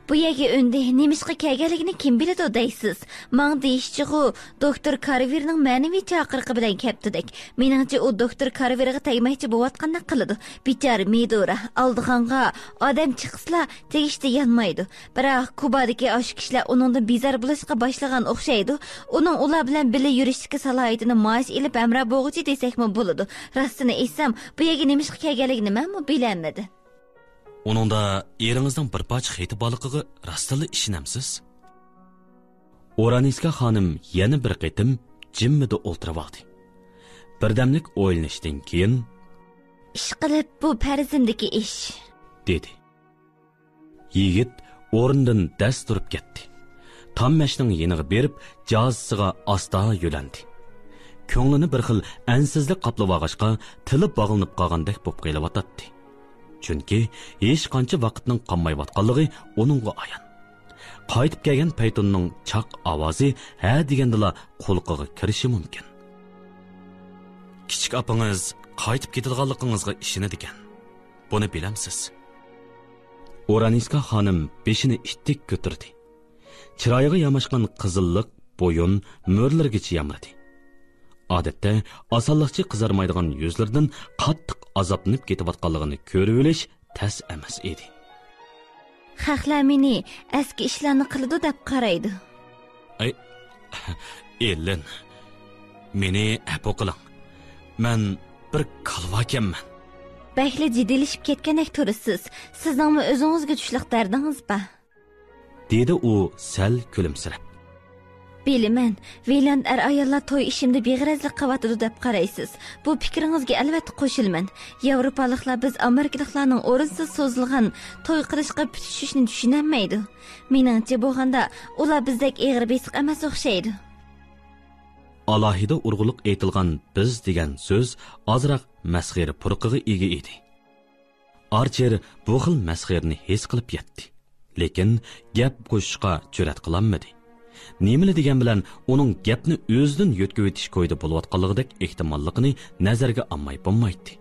بۇ يەرگە ئۆندى، نېمىشقا كەلگەنلىكىنى كىم بىلىدۇ دەيسىز؟ ماڭا دېيىشىچىغۇ، دوكتور كارۋېرنىڭ مەنىۋى چاقىرىقى بىلەن كەپتۇدەك. مېنىڭچە، ئۇ دوكتور كارۋېرغا تەگمەكچى بوۋاتقاندەك قىلىدۇ. بىچارە مىدورا، ئالدىغانغا، ئادەم چىقسىلا، تېگىشتە يانمايدۇ. بىراق، كۇبادىكى ئاشۇ كىشىلەر ئۇنىڭدىن بىزار بولۇشقا باشلىغان ئوخشايدۇ. ئۇنىڭ ئۇلار بىلەن بىللە يۈرۈشتىكى سالاھىيىتىنى مائاش ئېلىپ ھەمراھ بولغۇچى دېسەكمۇ بولىدۇ. راستىنى ئېيتسام، بۇ يەرگە نېمىشقا كەلگەنلىكىنى مەنمۇ بىلەلمىدىم. ئۇنىڭدا ئېرىڭىزنىڭ بىر پارچە خېتى بارلىقىغا راستتىنلا ئىشىنەمسىز؟ ئورانىسكا خانىم يەنە بىر قېتىم جىممىدە ئولتۇرۇۋالدى. بىردەملىك ئويلىنىشتىن كېيىن، ئىشقىلىپ، بۇ پەرىزىمدىكى ئىش، دېدى. يىگىت ئورنىدىن دەس تۇرۇپ كەتتى. تام مەشنىڭ يېنىغا بېرىپ، جازىسىغا ئاستا يۆلەندى. كۆڭلىنى بىر خىل ئەنسىزلىك قاپلىۋالغاچقا، تىلى باغلىنىپ قالغاندەك بولۇپ قېلىۋاتاتتى. چۈنكى ھېچقانچە ۋاقىتنىڭ قالمايۋاتقانلىقى ئۇنىڭغا ئايان. قايتىپ كەلگەن پەيتۇننىڭ چاق ئاۋازى ھە دېگەندىلا قۇلىقىغا كىرىشى مۇمكىن. كىچىك ئاپىڭىز قايتىپ كېتىدىغانلىقىڭىزغا ئىشىنىدىكەن. بۇنى بىلەمسىز؟ ئورانىسكا خانىم بېشىنى ئىتتىك كۆتۈردى. چىرايىغا ياماشقان قىزىللىق بويۇن مۈرىلىرىگىچە يامرىدى. ئادەتتە ئاسانلىقچە قىزارمايدىغان يۈزلىرىدىن قاتتىق ئازابلىنىپ كېتىۋاتقانلىقىنى كۆرۈۋېلىش تەس ئەمەس ئىدى. خەقلەر مېنى ئەسكى ئىشلارنى قىلىدۇ دەپ قارايدۇ. ئەي، ئېلىن، مېنى ئەپۇ قىلىڭ. مەن بىر كالۋاكەنمەن. بەكلا جىددىيلىشىپ كەتكەندەك تۇرىسىز. سىزنىڭمۇ ئۆزىڭىزگە چۈشلۈك دەردىڭىز بار. دېدى ئۇ سەل كۈلۈمسىرەپ. بىلىمەن، ۋىلاند ئەر-ئاياللار توي ئىشىمدا بىغەرەزلىك قىلىۋاتىدۇ دەپ قارايسىز. بۇ پىكرىڭىزگە ئەلۋەتتە قوشۇلىمەن. ياۋروپالىقلار بىز ئامېرىكىلىقلارنىڭ ئورۇنسىز سوزۇلغان توي قىلىشقا پۈتۈشۈشنى چۈشىنەلمەيدۇ. مېنىڭچە بولغاندا، ئۇلار بىزدەك ئېغىر بېسىق ئەمەس ئوخشايدۇ. ئالاھىدە ئۇرغۇلۇق ئېيتىلغان بىز دېگەن سۆز ئازراق مەسخىرە پۇرىقىغا ئىگە ئىدى. ئارچېر بۇ خىل مەسخىرىنى ھېس قىلىپ يەتتى. لېكىن گەپ قوشۇشقا جۈرئەت قىلالمىدى. نېمىلا دېگەن بىلەن ئۇنىڭ گەپنى ئۆزىدىن يۆتكىۋېتىش كويىدا بولۇۋاتقانلىقىدەك ئېھتىماللىقىنى نەزەرگە ئالماي بولمايتتى.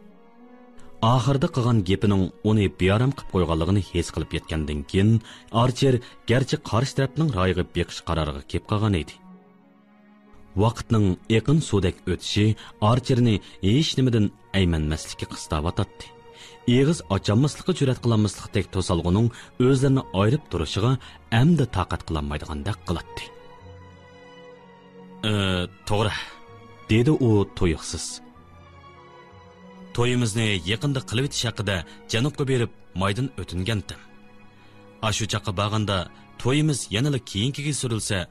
ئاخىرىدا قىلغان گېپىنىڭ ئۇنى بىئارام قىلىپ قويغانلىقىنى ھېس قىلىپ يەتكەندىن كېيىن، ئارچېر گەرچە قارشى تەرەپنىڭ رايىغا بېقىش قارارىغا كېلىپ قالغان ئىدى. ۋاقىتنىڭ ئېقىن سۇدەك ئۆتۈشى ئارچېرنى ھېچنېمىدىن ئەيمەنمەسلىككە قىستاۋاتاتتى. ئېغىز ئاچالماسلىققا جۈرئەت قىلالماسلىقتەك توسالغۇنىڭ ئۆزلىرىنى ئايرىپ تۇرۇشىغا ئەمدى تاقەت قىلالمايدىغاندەك قىلاتتى. ئى، توغرا، دېدى ئۇ تۇيۇقسىز. تويىمىزنى يېقىندا قىلىۋېتىش ھەققىدە جەنۇبقا بېرىپ مايدىن ئۆتۈنگەنتىم. ئاشۇ چاغقا بارغاندا تويىمىز يەنىلا كېيىنكىگە سۈرۈلسە،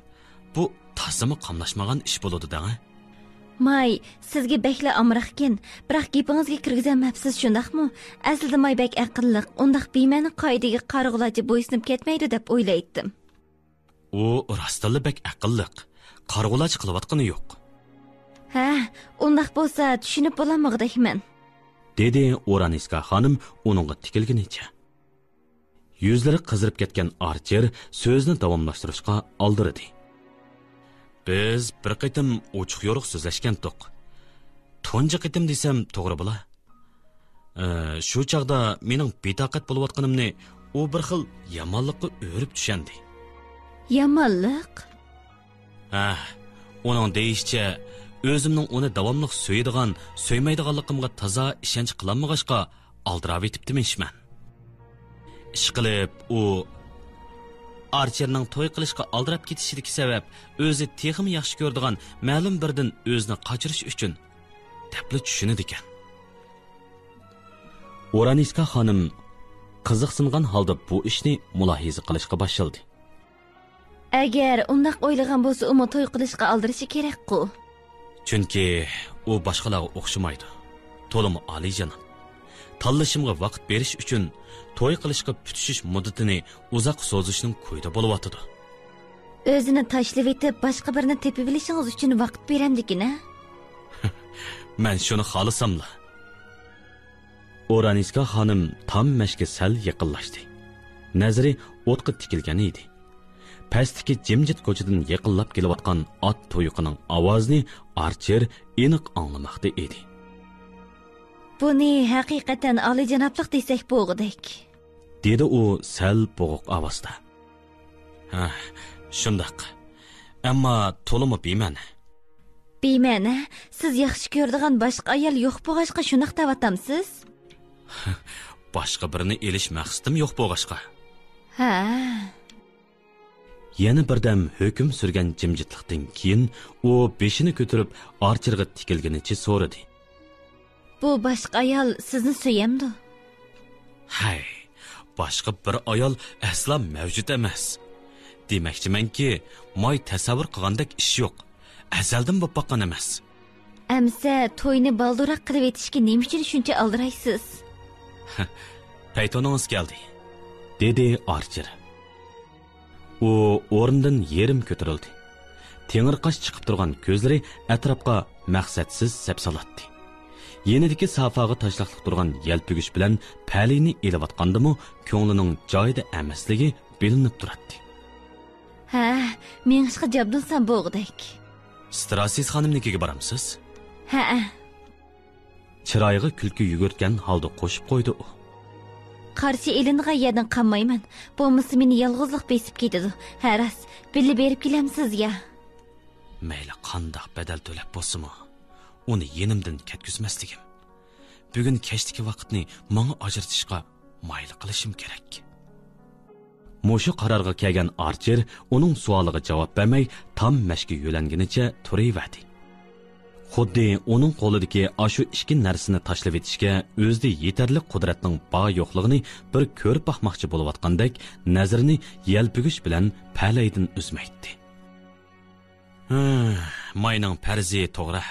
بۇ تازىمۇ قاملاشمىغان ئىش بولىدۇ دەڭە. ماي، سىزگە بەكلا ئامراقكەن، بىراق گېپىڭىزگە كىرگۈزەلمەپسىز، شۇنداقمۇ؟ ئەسلىدە ماي بەك ئەقىللىق، ئۇنداق بىمەنە قائىدىگە قارىغۇلارچە بويسۇنۇپ كەتمەيدۇ دەپ ئويلايتتىم. ئۇ راستتىنلا بەك ئەقىللىق، قارىغۇلارچە قىلىۋاتقىنى يوق. ھە، ئۇنداق بولسا چۈشىنىپ بولالمىغۇدەكمەن. دېدى ئورانىسكا خانىم ئۇنىڭغا تىكىلگىنىچە. يۈزلىرى قىزىرىپ كەتكەن ئارچېر سۆزىنى داۋاملاشتۇرۇشقا ئالدىرىدى. بىز بىر قېتىم ئوچۇق يورۇق سۆزلەشكەنتۇق. تۇنجى قېتىم دېسەم توغرا بولا. ئى، شۇ چاغدا مېنىڭ بىتاقەت بولۇۋاتقىنىمنى ئۇ بىر خىل يامانلىققا ئۆرۈپ چۈشەندى. يامانلىق؟ ھە، ئۇنىڭ دېيىشىچە، ئۆزۈمنىڭ ئۇنى داۋاملىق سۆيىدىغان، سۆيمەيدىغانلىقىمغا تازا ئىشەنچ قىلالمىغاچقا، ئالدىراۋېتىپتىمىشمەن. ئىشقىلىپ، ئۇ ئارچېرنىڭ توي قىلىشقا ئالدىراپ كېتىشىدىكى سەۋەب ئۆزى تېخىمۇ ياخشى كۆرىدىغان مەلۇم بىرىدىن ئۆزىنى قاچۇرۇش ئۈچۈن، دەپلا چۈشىنىدىكەن. ئورانىسكا خانىم قىزىقسىنغان ھالدا بۇ ئىشنى مۇلاھىزە قىلىشقا باشلىدى. ئەگەر ئۇنداق ئويلىغان بولسا، ئۇمۇ توي قىلىشقا ئالدىرىشى كېرەكقۇ. چۈنكى ئۇ باشقىلارغا ئوخشىمايدۇ. تولىمۇ ئالىيجاناب. تاللىشىمغا ۋاقىت بېرىش ئۈچۈن توي قىلىشقا پۈتۈشۈش مۇددىتىنى ئۇزاق سوزۇشنىڭ كويىدا بولۇۋاتىدۇ. ئۆزىنى تاشلىۋېتىپ، باشقا بىرىنى تېپىۋېلىشىڭىز ئۈچۈن ۋاقىت بېرەمدىكىن، ھە؟ مەن شۇنى خالىساملا. ئورانىسكا خانىم تام مەشكە سەل يېقىنلاشتى. نەزىرى ئوتقا تىكىلگەن ئىدى. پەستىكى جىمجىت كوچىدىن يېقىنلاپ كېلىۋاتقان ئات تۇيىقىنىڭ ئاۋازىنى ئارچېر ئېنىق ئاڭلىماقتا ئىدى. بۇنى ھەقىقەتەن ئالىيجانابلىق دېسەك بولغۇدەك. دېدى ئۇ سەل بوغۇق ئاۋازدا. ھە، شۇنداق. ئەمما تولىمۇ بىمەنە. بىمەنە؟ سىز ياخشى كۆرىدىغان باشقا ئايال يوق بولغاچقا شۇنداق دەۋاتامسىز؟ باشقا بىرنى ئېلىش مەقسىتىم يوق بولغاچقا. ھە. يەنە بىردەم ھۆكۈم سۈرگەن جىمجىتلىقتىن كېيىن ئۇ بېشىنى كۆتۈرۈپ ئارچېرغا تىكىلگىنىچە سورىدى. بۇ باشقا ئايال سىزنى سۆيەمدۇ؟ ھەي، باشقا بىر ئايال ئەسلا مەۋجۇت ئەمەس. دېمەكچىمەنكى، ماي تەسەۋۋۇر قىلغاندەك ئىش يوق. ئەزەلدىن بولۇپ باققان ئەمەس. ئەمىسە توينى بالدۇرراق قىلىۋېتىشكە نېمە ئۈچۈن شۇنچە ئالدىرايسىز؟ پەيتۇنىڭىز كەلدى، دېدى ئارچېر. ئۇ ئورنىدىن يېرىم كۆتۈرۈلدى. تېڭىرقاش چىقىپ تۇرغان كۆزلىرى ئەتراپقا مەقسەتسىز سەپسالاتتى. يېنىدىكى سافاغا تاشلاقلىق تۇرغان يەلپۈگۈچ بىلەن پەلەينى ئېلىۋاتقاندىمۇ كۆڭلىنىڭ جايىدا ئەمەسلىكى بىلىنىپ تۇراتتى. ھە، مېڭىشقا جابدۇنسام بولغۇدەك. ستراسىس خانىمنىڭكىگە بارامسىز؟ ھەئە. چىرايىغا كۈلكە يۈگۈرتكەن ھالدا قوشۇپ قويدى ئۇ. قارشى ئېلىنىدىغان يەردىن قالمايمەن. بولمىسا مېنى يالغۇزلۇق بېسىپ كېتىدۇ. ھە راست، بىللە بېرىپ كېلەمسىز يا؟ مەيلى قانداق بەدەل تۆلەپ بولسىمۇ، ئۇنى يېنىمدىن كەتكۈزمەسلىكىم. بۈگۈن كەچتىكى ۋاقىتنى ماڭا ئاجرىتىشقا مايىل قىلىشىم كېرەك. مۇشۇ قارارغا كەلگەن ئارچېر ئۇنىڭ سوئالىغا جاۋاب بەرمەي، تام مەشكە يۆلەنگىنىچە تۇرۇۋەردى. خۇددى ئۇنىڭ قولىدىكى ئاشۇ ئىككى نەرسىنى تاشلىۋېتىشكە ئۆزىدە يېتەرلىك قۇدرەتنىڭ بار-يوقلۇقىنى بىر كۆرۈپ باقماقچى بولۇۋاتقاندەك نەزىرىنى يەلپۈگۈچ بىلەن پەلەيدىن ئۈزمەيتتى. ھە، ماينىڭ پەرزى توغرا،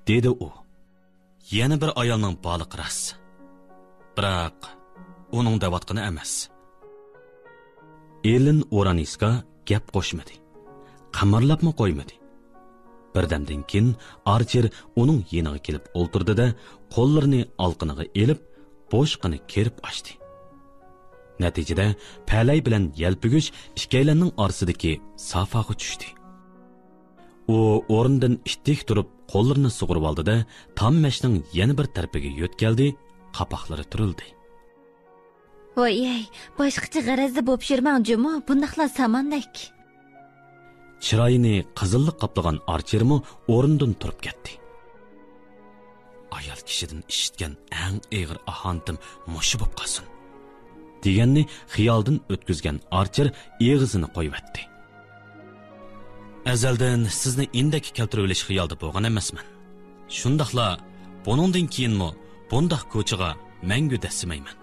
دېدى ئۇ. يەنە بىر ئايالنىڭ بارلىقى راست. بىراق، ئۇنىڭ دەۋاتقىنى ئەمەس. ئېلىن ئورانىسكا گەپ قوشمىدى. قىمىرلاپمۇ قويمىدى. بىردەمدىن كېيىن ئارچېر ئۇنىڭ يېنىغا كېلىپ ئولتۇردى-دە، قوللىرىنى ئالىقىنىغا ئېلىپ، بوشقىنى كېرىپ ئاچتى. نەتىجىدە، پەلەي بىلەن يەلپۈگۈچ ئىككىيلەننىڭ ئارىسىدىكى سافاغا چۈشتى. ئۇ ئورنىدىن ئىتتىك تۇرۇپ، قوللىرىنى سۇغۇرۇۋالدى-دە، تام مەشنىڭ يەنە بىر تەرىپىگە يۆتكەلدى، قاپاقلىرى تۈرۈلدى. ۋايەي، باشقىچە غەرەزدە بوپشۇرماڭ جۇمۇ، بۇنداقلا ساماندەك. چىرايىنى قىزىللىق قاپلىغان ئارچېرمۇ ئورنىدىن تۇرۇپ كەتتى. ئايال كىشىدىن ئىشىتكەن ئەڭ ئېغىر ئاھانىتىم مۇشۇ بوپ قالسۇن، دېگەننى خىيالدىن ئۆتكۈزگەن ئارچېر ئېغىزىنى قويۇۋەتتى. ئەزەلدىن سىزنى ئىندەككە كەلتۈرۈۋېلىش خىيالىدا بولغان ئەمەسمەن. شۇنداقلا بۇنىڭدىن كېيىنمۇ بۇنداق كوچىغا مەڭگۈ دەسسىمەيمەن.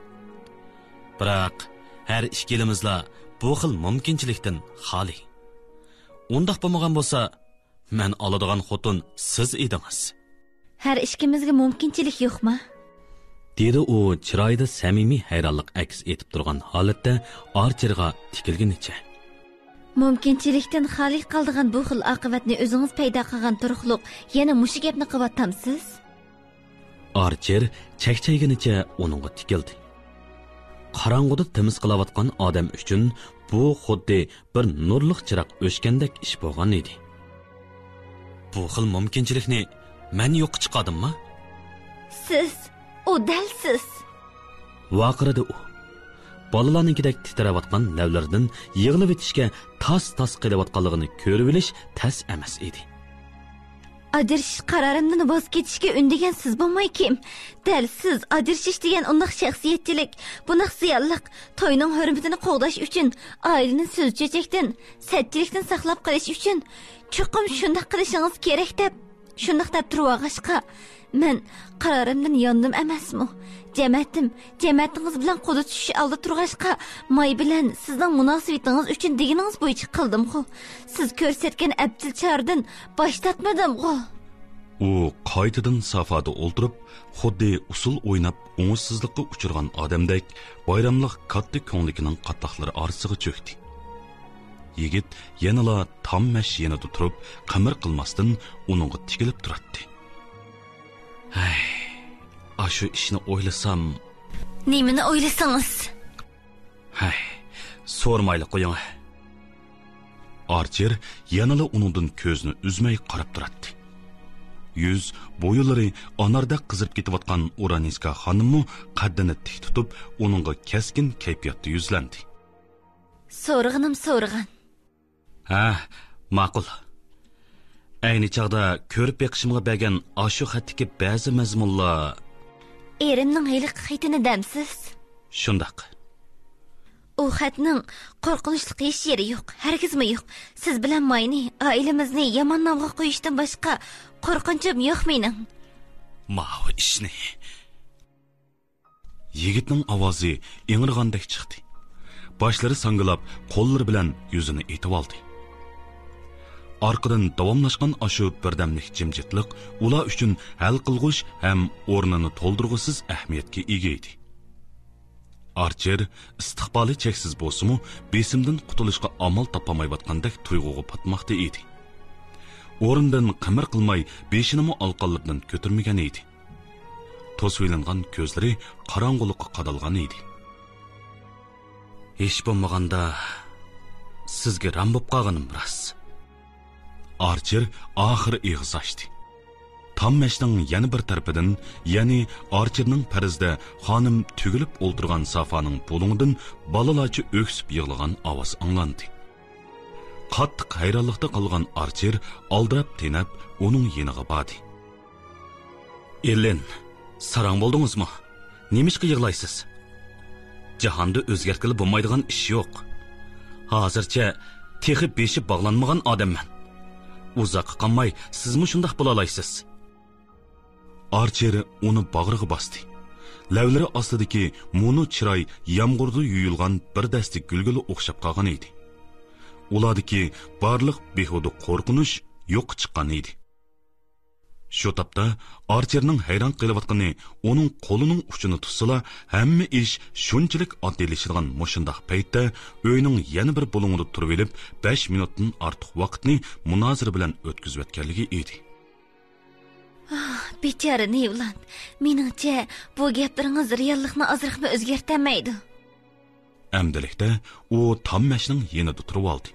بىراق، ھەر ئىككىلىمىزلا بۇ خىل مۇمكىنچىلىكتىن خالىي. ئۇنداق بولمىغان بولسا، مەن ئالىدىغان خوتۇن سىز ئىدىڭىز. ھەر ئىككىمىزگە مۇمكىنچىلىك يوقما؟ دېدى ئۇ چىرايىدا سەمىمىي ھەيرانلىق ئەكس ئېتىپ تۇرغان ھالەتتە ئارچېرغا تىكىلگىنىچە. مۇمكىنچىلىكتىن خالىي قالىدىغان بۇ خىل ئاقىۋەتنى ئۆزىڭىز پەيدا قىلغان تۇرۇقلۇق يەنە مۇشۇ گەپنى قىلىۋاتامسىز؟ ئارچېر چەكچەيگىنىچە ئۇنىڭغا تىكىلدى. قاراڭغۇدا تېمىز قىلاۋاتقان ئادەم ئۈچۈن بۇ خۇددى بىر نۇرلۇق چىراغ ئۆچكەندەك ئىش بولغان ئىدى. بۇ خىل مۇمكىنچىلىكنى مەن يوققا چىقاردىممۇ؟ سىز، ئۇ دەل سىز. ۋارقىرىدى ئۇ. بالىلارنىڭكىدەك تىترەۋاتقان لەۋلىرىدىن يىغلىۋېتىشكە تاس-تاس قېلىۋاتقانلىقىنى كۆرۈۋېلىش تەس ئەمەس ئىدى. ئاجرىشىش قارارىمدىن ۋاز كېچىشكە ئۈندىگەن سىز بولماي كىم؟ دەل سىز ئاجرىشىش دېگەن ئۇنداق شەخسىيەتچىلىك، بۇنداق زىيانلىق، توينىڭ ھۆرمىتىنى قوغداش ئۈچۈن ئائىلىنى سۆز-چۆچەكتىن، سەتچىلىكتىن ساقلاپ قېلىش ئۈچۈن چوقۇم شۇنداق قىلىشىڭىز كېرەك دەپ، شۇنداق دەپ تۇرۇۋالغاچقا، مەن قارارىمدىن ياندىم ئەمەسمۇ؟ جەمەتىم، جەمەتىڭىز بىلەن قولدا چۈشۈش ئالدىدا تۇرغاچقا، ماي بىلەن سىزنىڭ مۇناسىۋىتىڭىز ئۈچۈن دېگىنىڭىز بويىچە قىلدىمغۇ؟ سىز كۆرسەتكەن ئەپچىل چارىدىن باش تارتمىدىمغۇ؟ ئۇ قايتىدىن سافادا ئولتۇرۇپ، خۇددى ئۇسسۇل ئويناپ ئوڭۇشسىزلىققا ئۇچرىغان ئادەمدەك بايراملىق كاتتا كۆڭلىكىنىڭ قاتلاقلىرى ئارىسىغا چۆكتى. يىگىت يەنىلا تام مەش يېنىدا تۇرۇپ، قىمىر قىلماستىن ئۇنىڭغا تىكىلىپ تۇراتتى. ھەي، ئاشۇ ئىشنى ئويلىسام. نېمىنى ئويلىسىڭىز؟ ھەي، سورىمايلا قويۇڭ. ئارچېر يەنىلا ئۇنىڭدىن كۆزىنى ئۈزمەي قاراپ تۇراتتى. يۈز، بويۇنلىرى ئاناردەك قىزىرىپ كېتىۋاتقان ئورانىسكا خانىممۇ قەددىنى تىك تۇتۇپ، ئۇنىڭغا كەسكىن كەيپىياتتا يۈزلەندى. سورىغىنىم سورىغان. ھە، ماقۇل. ئەينى چاغدا كۆرۈپ بېقىشىمغا بەرگەن ئاشۇ خەتتىكى بەزى مەزمۇنلار. ئېرىمنىڭ ھېلىقى خېتىنى دەمسىز؟ شۇنداق. ئۇ خەتنىڭ قورقۇنچلۇق ھېچ يېرى يوق، ھەرگىزمۇ يوق. سىز بىلەن ماينى، ئائىلىمىزنى يامان نامغا قويۇشتىن باشقا قورقۇنچۇم يوق مېنىڭ. ماۋۇ ئىشنى. يىگىتنىڭ ئاۋازى ئىڭرىغاندەك چىقتى. باشلىرى ساڭگىلاپ، قوللىرى بىلەن يۈزىنى ئېتىۋالدى. ئارقىدىن داۋاملاشقان ئاشۇ بىردەملىك جىمجىتلىق ئۇلار ئۈچۈن ھەل قىلغۇچ ھەم ئورنىنى تولدۇرغۇسىز ئەھمىيەتكە ئىگە ئىدى. ئارچېر ئىستىقبالى چەكسىز بولسىمۇ، بېسىمدىن قۇتۇلۇشقا ئامال تاپالمايۋاتقاندەك تۇيغۇغا پاتماقتا ئىدى. ئورنىدىن قىمىر قىلماي، بېشىنىمۇ ئالىقانلىرىدىن كۆتۈرمىگەن ئىدى. توسۇۋېلىنغان كۆزلىرى قاراڭغۇلۇققا قادالغان ئىدى. ھېچ بولمىغاندا، سىزگە رام بوپ قالغىنىم راست. ئارچېر ئاخىرى ئېغىز ئاچتى. تام مەشنىڭ يەنە بىر تەرىپىدىن، يەنى ئارچېرنىڭ پەرىزىدە خانىم تۈگۈلۈپ ئولتۇرغان سافانىڭ بۇلۇڭىدىن بالىلارچە ئۆكسۈپ يىغلىغان ئاۋاز ئاڭلاندى. قاتتىق ھەيرانلىقتا قالغان ئارچېر ئالدىراپ تېنەپ ئۇنىڭ يېنىغا باردى. ئېللېن، ساراڭ بولدىڭىزمۇ؟ نېمىشقا يىغلايسىز؟ جاھاندا ئۆزگەرتكىلى بولمايدىغان ئىش يوق. ھازىرچە تېخى بېشى باغلانمىغان ئادەممەن. ئۇزاققا قالماي سىزمۇ شۇنداق بولالايسىز. ئارچېر ئۇنى باغرىغا باستى. لەۋلىرى ئاستىدىكى مۇنۇ چىراي يامغۇردا يۇيۇلغان بىر دەستە گۈلگىلا ئوخشاپ قالغان ئىدى. ئۇلاردىكى بارلىق بىھۇدە قورقۇنچ يوققا چىققان ئىدى. شۇ تاپتا ئارچېرنىڭ ھەيران قېلىۋاتقىنى، ئۇنىڭ قولىنىڭ ئۇچىنى تۇتسىلا، ھەممە ئىش شۇنچىلىك ئاددىيلىشىدىغان مۇشۇنداق پەيتتە ئۆينىڭ يەنە بىر بۇلۇڭىدا تۇرۇۋېلىپ، بەش مىنۇتتىن ئارتۇق ۋاقىتنى مۇنازىرە بىلەن ئۆتكۈزۈۋەتكەنلىكى ئىدى. ئاھ، بىچارە نېۋلاند، مېنىڭچە، بۇ گەپلىرىڭىز رېئاللىقنى ئازراقمۇ ئۆزگەرتەلمەيدۇ. ئەمدىلىكتە ئۇ تام مەشنىڭ يېنىدا تۇرۇۋالدى.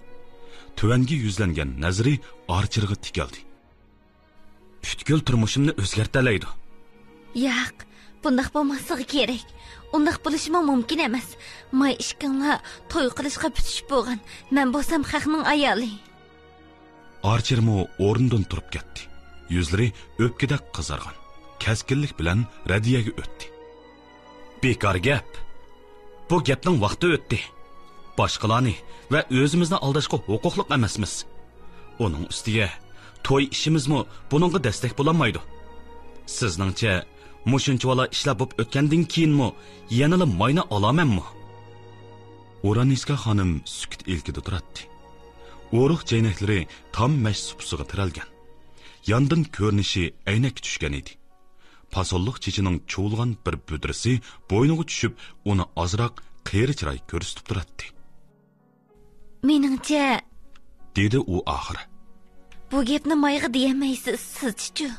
تۆۋەنگە يۈزلەنگەن نەزىرى ئارچېرغا تىكىلدى. پۈتكۈل تۇرمۇشۇمنى ئۆزگەرتەلەيدۇ. ياق، بۇنداق بولماسلىقى كېرەك. ئۇنداق بولۇشىمۇ مۇمكىن ئەمەس. ماي ئىككىڭلار توي قىلىشقا پۈتۈشۈپ بولغان. مەن بولسام خەقنىڭ ئايالى. ئارچېرمۇ ئورنىدىن تۇرۇپ كەتتى. يۈزلىرى ئۆپكىدەك قىزارغان. كەسكىنلىك بىلەن رەددىيەگە ئۆتتى. بىكار گەپ. بۇ گەپنىڭ ۋاقتى ئۆتتى. باشقىلارنى ۋە ئۆزىمىزنى ئالداشقا ھوقۇقلۇق ئەمەسمىز. ئۇنىڭ ئۈستىگە توي ئىشىمىزمۇ بۇنىڭغا دەستەك بولالمايدۇ. سىزنىڭچە، مۇشۇنچىۋالا ئىشلار بولۇپ ئۆتكەندىن كېيىنمۇ يەنىلا ماينى ئالامەنمۇ؟ ئورانىسكا خانىم سۈكۈت ئىلكىدە تۇراتتى. ئورۇق چەينەكلىرى تام مەش سۇپىسىغا تىرەلگەن. ياندىن كۆرۈنۈشى ئەينەككە چۈشكەن ئىدى. پاسونلۇق چېچىنىڭ چۇۋۇلغان بىر بۈدرىسى بوينىغا چۈشۈپ، ئۇنى ئازراق قېرى چىراي كۆرسىتىپ تۇراتتى. مېنىڭچە، دېدى ئۇ ئاخىرى. بۇ گەپنى مايغا دېيەلمەيسىز، سىزچىچۇ؟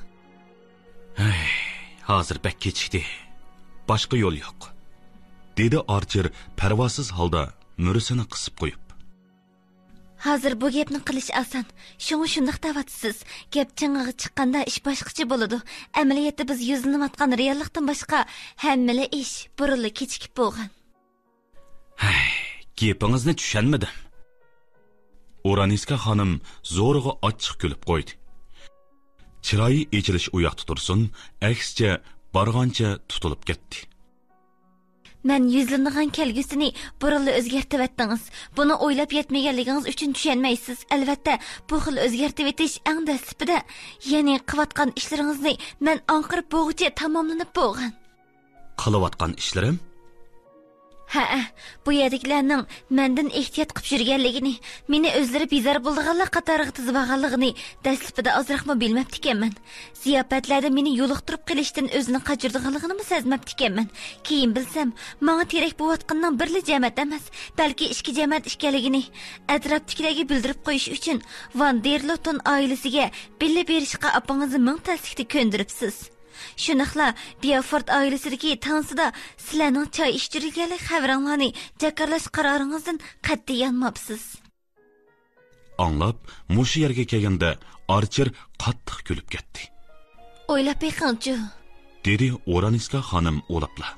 ھەي، ھازىر بەك كېچىكتى. باشقا يول يوق، دېدى ئارچېر پەرۋاسىز ھالدا مۈرىسىنى قىسىپ قويۇپ. ھازىر بۇ گەپنى قىلىش ئاسان. شۇڭا شۇنداق دەۋاتىسىز. گەپ چىڭىغا چىققاندا ئىش باشقىچە بولىدۇ. ئەمەلىيەتتە بىز يۈزلىنىۋاتقان رېئاللىقتىن باشقا ھەممىلا ئىش بۇرۇنلا كېچىكىپ بولغان. ھەي، گېپىڭىزنى چۈشەنمىدىم. ئورانىسكا خانىم زورىغا ئاچچىق كۈلۈپ قويدى. چىرايى ئېچىلىش ئۇياقتا تۇرسۇن، ئەكسىچە بارغانچە تۇتۇلۇپ كەتتى. مەن يۈزلىنىدىغان كەلگۈسىنى بۇرۇنلا ئۆزگەرتىۋەتتىڭىز. بۇنى ئويلاپ يەتمىگەنلىكىڭىز ئۈچۈن چۈشەنمەيسىز. ئەلۋەتتە، بۇ خىل ئۆزگەرتىۋېتىش ئەڭ دەسلىپىدە، يەنى قىلىۋاتقان ئىشلىرىڭىزنى مەن ئاڭقىرىپ بولغۇچە تاماملىنىپ بولغان. قىلىۋاتقان ئىشلىرىم؟ ھەئە، بۇ يەردىكىلەرنىڭ مەندىن ئېھتىيات قىپ يۈرگەنلىكىنى، مېنى ئۆزلىرى بىزار بولىدىغانلار قاتارىغا تىزىۋالغانلىقىنى دەسلىپىدە ئازراقمۇ بىلمەپتىكەنمەن. زىياپەتلەردە مېنى يولۇقتۇرۇپ قېلىشتىن ئۆزىنى قاچۇرىدىغانلىقىنىمۇ سەزمەپتىكەنمەن. كېيىن بىلسەم، ماڭا تېرەك بولۇۋاتقىنىنىڭ بىرلا جەمەت ئەمەس، بەلكى ئىككى جەمەت ئىكەنلىكىنى ئەتراپتىكىلەرگە بىلدۈرۈپ قويۇش ئۈچۈن ۋان دېر لوتون ئائىلىسىگە بىللە بېرىشقا ئاپىڭىزنى مىڭ تەسلىكتە كۆندۈرۈپسىز. شۇنداقلا بىيافورت ئائىلىسىدىكى تانسىدا سىلەرنىڭ چاي ئىچتۈرۈلگەنلىك خەۋىرىڭلارنى جاكارلاش قارارىڭىزدىن قەتئىي يانماپسىز. ئاڭلاپ، مۇشۇ يەرگە كەلگەندە ئارچېر قاتتىق كۈلۈپ كەتتى. ئويلاپ بېقىڭچۇ، دېدى ئورانىسكا خانىم ئۇلاپلا.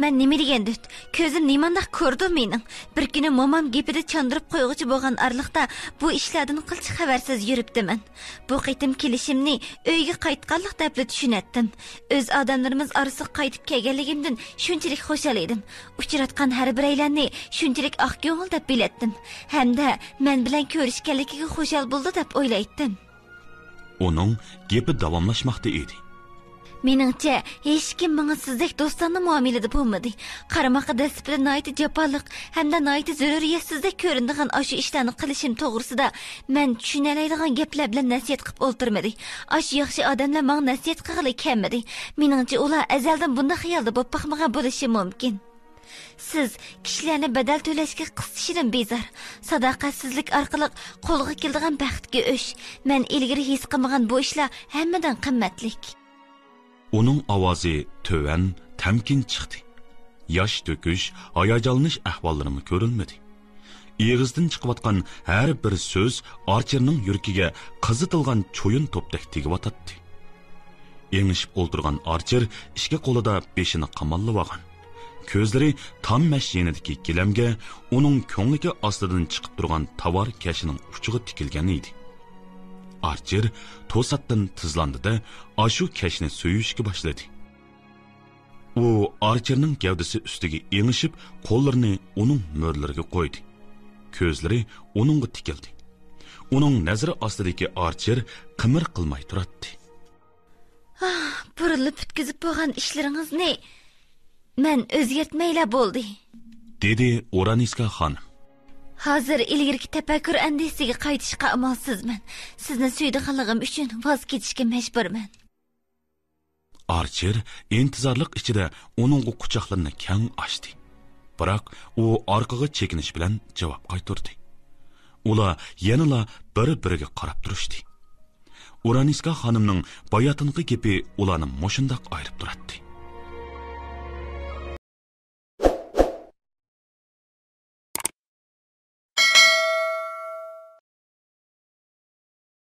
مەن نېمە دېگەن دۆت؟ كۆزۈم نېمانداق كورىدۇ مېنىڭ؟ بىر كۈنى مومام گېپىدە چاندۇرۇپ قويغۇچى بولغان ئارىلىقتا بۇ ئىشلاردىن قىلچە خەۋەرسىز يۈرۈپتىمەن. بۇ قېتىم كېلىشىمنى ئۆيگە قايتقانلىق دەپلا چۈشىنەتتىم. ئۆز ئادەملىرىمىز ئارىسىغا قايتىپ كەلگەنلىكىمدىن شۇنچىلىك خۇشال ئىدىم. ئۇچراتقان ھەر بىرەيلەننى شۇنچىلىك ئاق كۆڭۈل دەپ بىلەتتىم. ھەمدە مەن بىلەن كۆرۈشكەنلىكىگە خۇشال بولىدۇ دەپ ئويلايتتىم. ئۇنىڭ گېپى داۋاملاشماقتا ئىدى. مېنىڭچە، ھېچكىم ماڭا سىزدەك دوستانە مۇئامىلىدە بولمىدى. قارىماققا دەسلىپىدە ناھايىتى جاپالىق ھەمدە ناھايىتى زۆرۈرىيەتسىزدەك كۆرۈنىدىغان ئاشۇ ئىشلارنى قىلىشىم توغرىسىدا مەن چۈشىنەلەيدىغان گەپلەر بىلەن نەسىھەت قىلىپ ئولتۇرمىدى. ئاشۇ ياخشى ئادەملەر ماڭا نەسىھەت قىلغىلى كەلمىدى. مېنىڭچە، ئۇلار ئەزەلدىن بۇنداق خىيالدا بولۇپ باقمىغان بولۇشى مۇمكىن. سىز كىشىلەرنى بەدەل تۆلەشكە قىستىشىدىن بىزار. ساداقەتسىزلىك ئارقىلىق قولغا كېلىدىغان بەختكە ئۆچ. مەن ئىلگىرى ھېس قىلمىغان بۇ ئىشلار ھەممىدىن قىممەتلىك. ئۇنىڭ ئاۋازى تۆۋەن، تەمكىن چىقتى. ياش تۆكۈش، ھاياجانلىنىش ئەھۋاللىرىمۇ كۆرۈلمىدى. ئېغىزدىن چىقىۋاتقان ھەر بىر سۆز ئارچېرنىڭ يۈرىكىگە قىزىتىلغان چويۇن توپتەك تېگىۋاتاتتى. ئېڭىشىپ ئولتۇرغان ئارچېر ئىككى قولىدا بېشىنى قاماللىۋالغان. كۆزلىرى تام مەش يېنىدىكى گىلەمگە، ئۇنىڭ كۆڭلىكى ئاستىدىن چىقىپ تۇرغان تاۋار كەشىنىڭ ئۇچىغا تىكىلگەن ئىدى. ئارچېر توساتتىن تىزلاندى-دە، ئاشۇ كەشنى سۆيۈشكە باشلىدى. ئۇ ئارچېرنىڭ گەۋدىسى ئۈستىگە ئېڭىشىپ، قوللىرىنى ئۇنىڭ مۈرىلىرىگە قويدى. كۆزلىرى ئۇنىڭغا تىكىلدى. ئۇنىڭ نەزىرى ئاستىدىكى ئارچېر قىمىر قىلماي تۇراتتى. ئاھ، بۇرۇنلا پۈتكۈزۈپ بولغان ئىشلىرىڭىزنى مەن ئۆزگەرتمەيلا بولدى، دېدى ئورانىسكا خانىم. ھازىر ئىلگىرىكى تەپەككۇر ئەندىزىسىگە قايتىشقا ئامالسىزمەن. سىزنى سۆيىدىغانلىقىم ئۈچۈن ۋاز كېچىشكە مەجبۇرمەن. ئارچېر ئىنتىزارلىق ئىچىدە ئۇنىڭغا قۇچاقلىرىنى كەڭ ئاچتى. بىراق ئۇ ئارقىغا چېكىنىش بىلەن جاۋاب قايتۇردى. ئۇلار يەنىلا بىر-بىرىگە قاراپ تۇرۇشتى. ئورانىسكا خانىمنىڭ باياتىنقى گېپى ئۇلارنى مۇشۇنداق ئايرىپ تۇراتتى.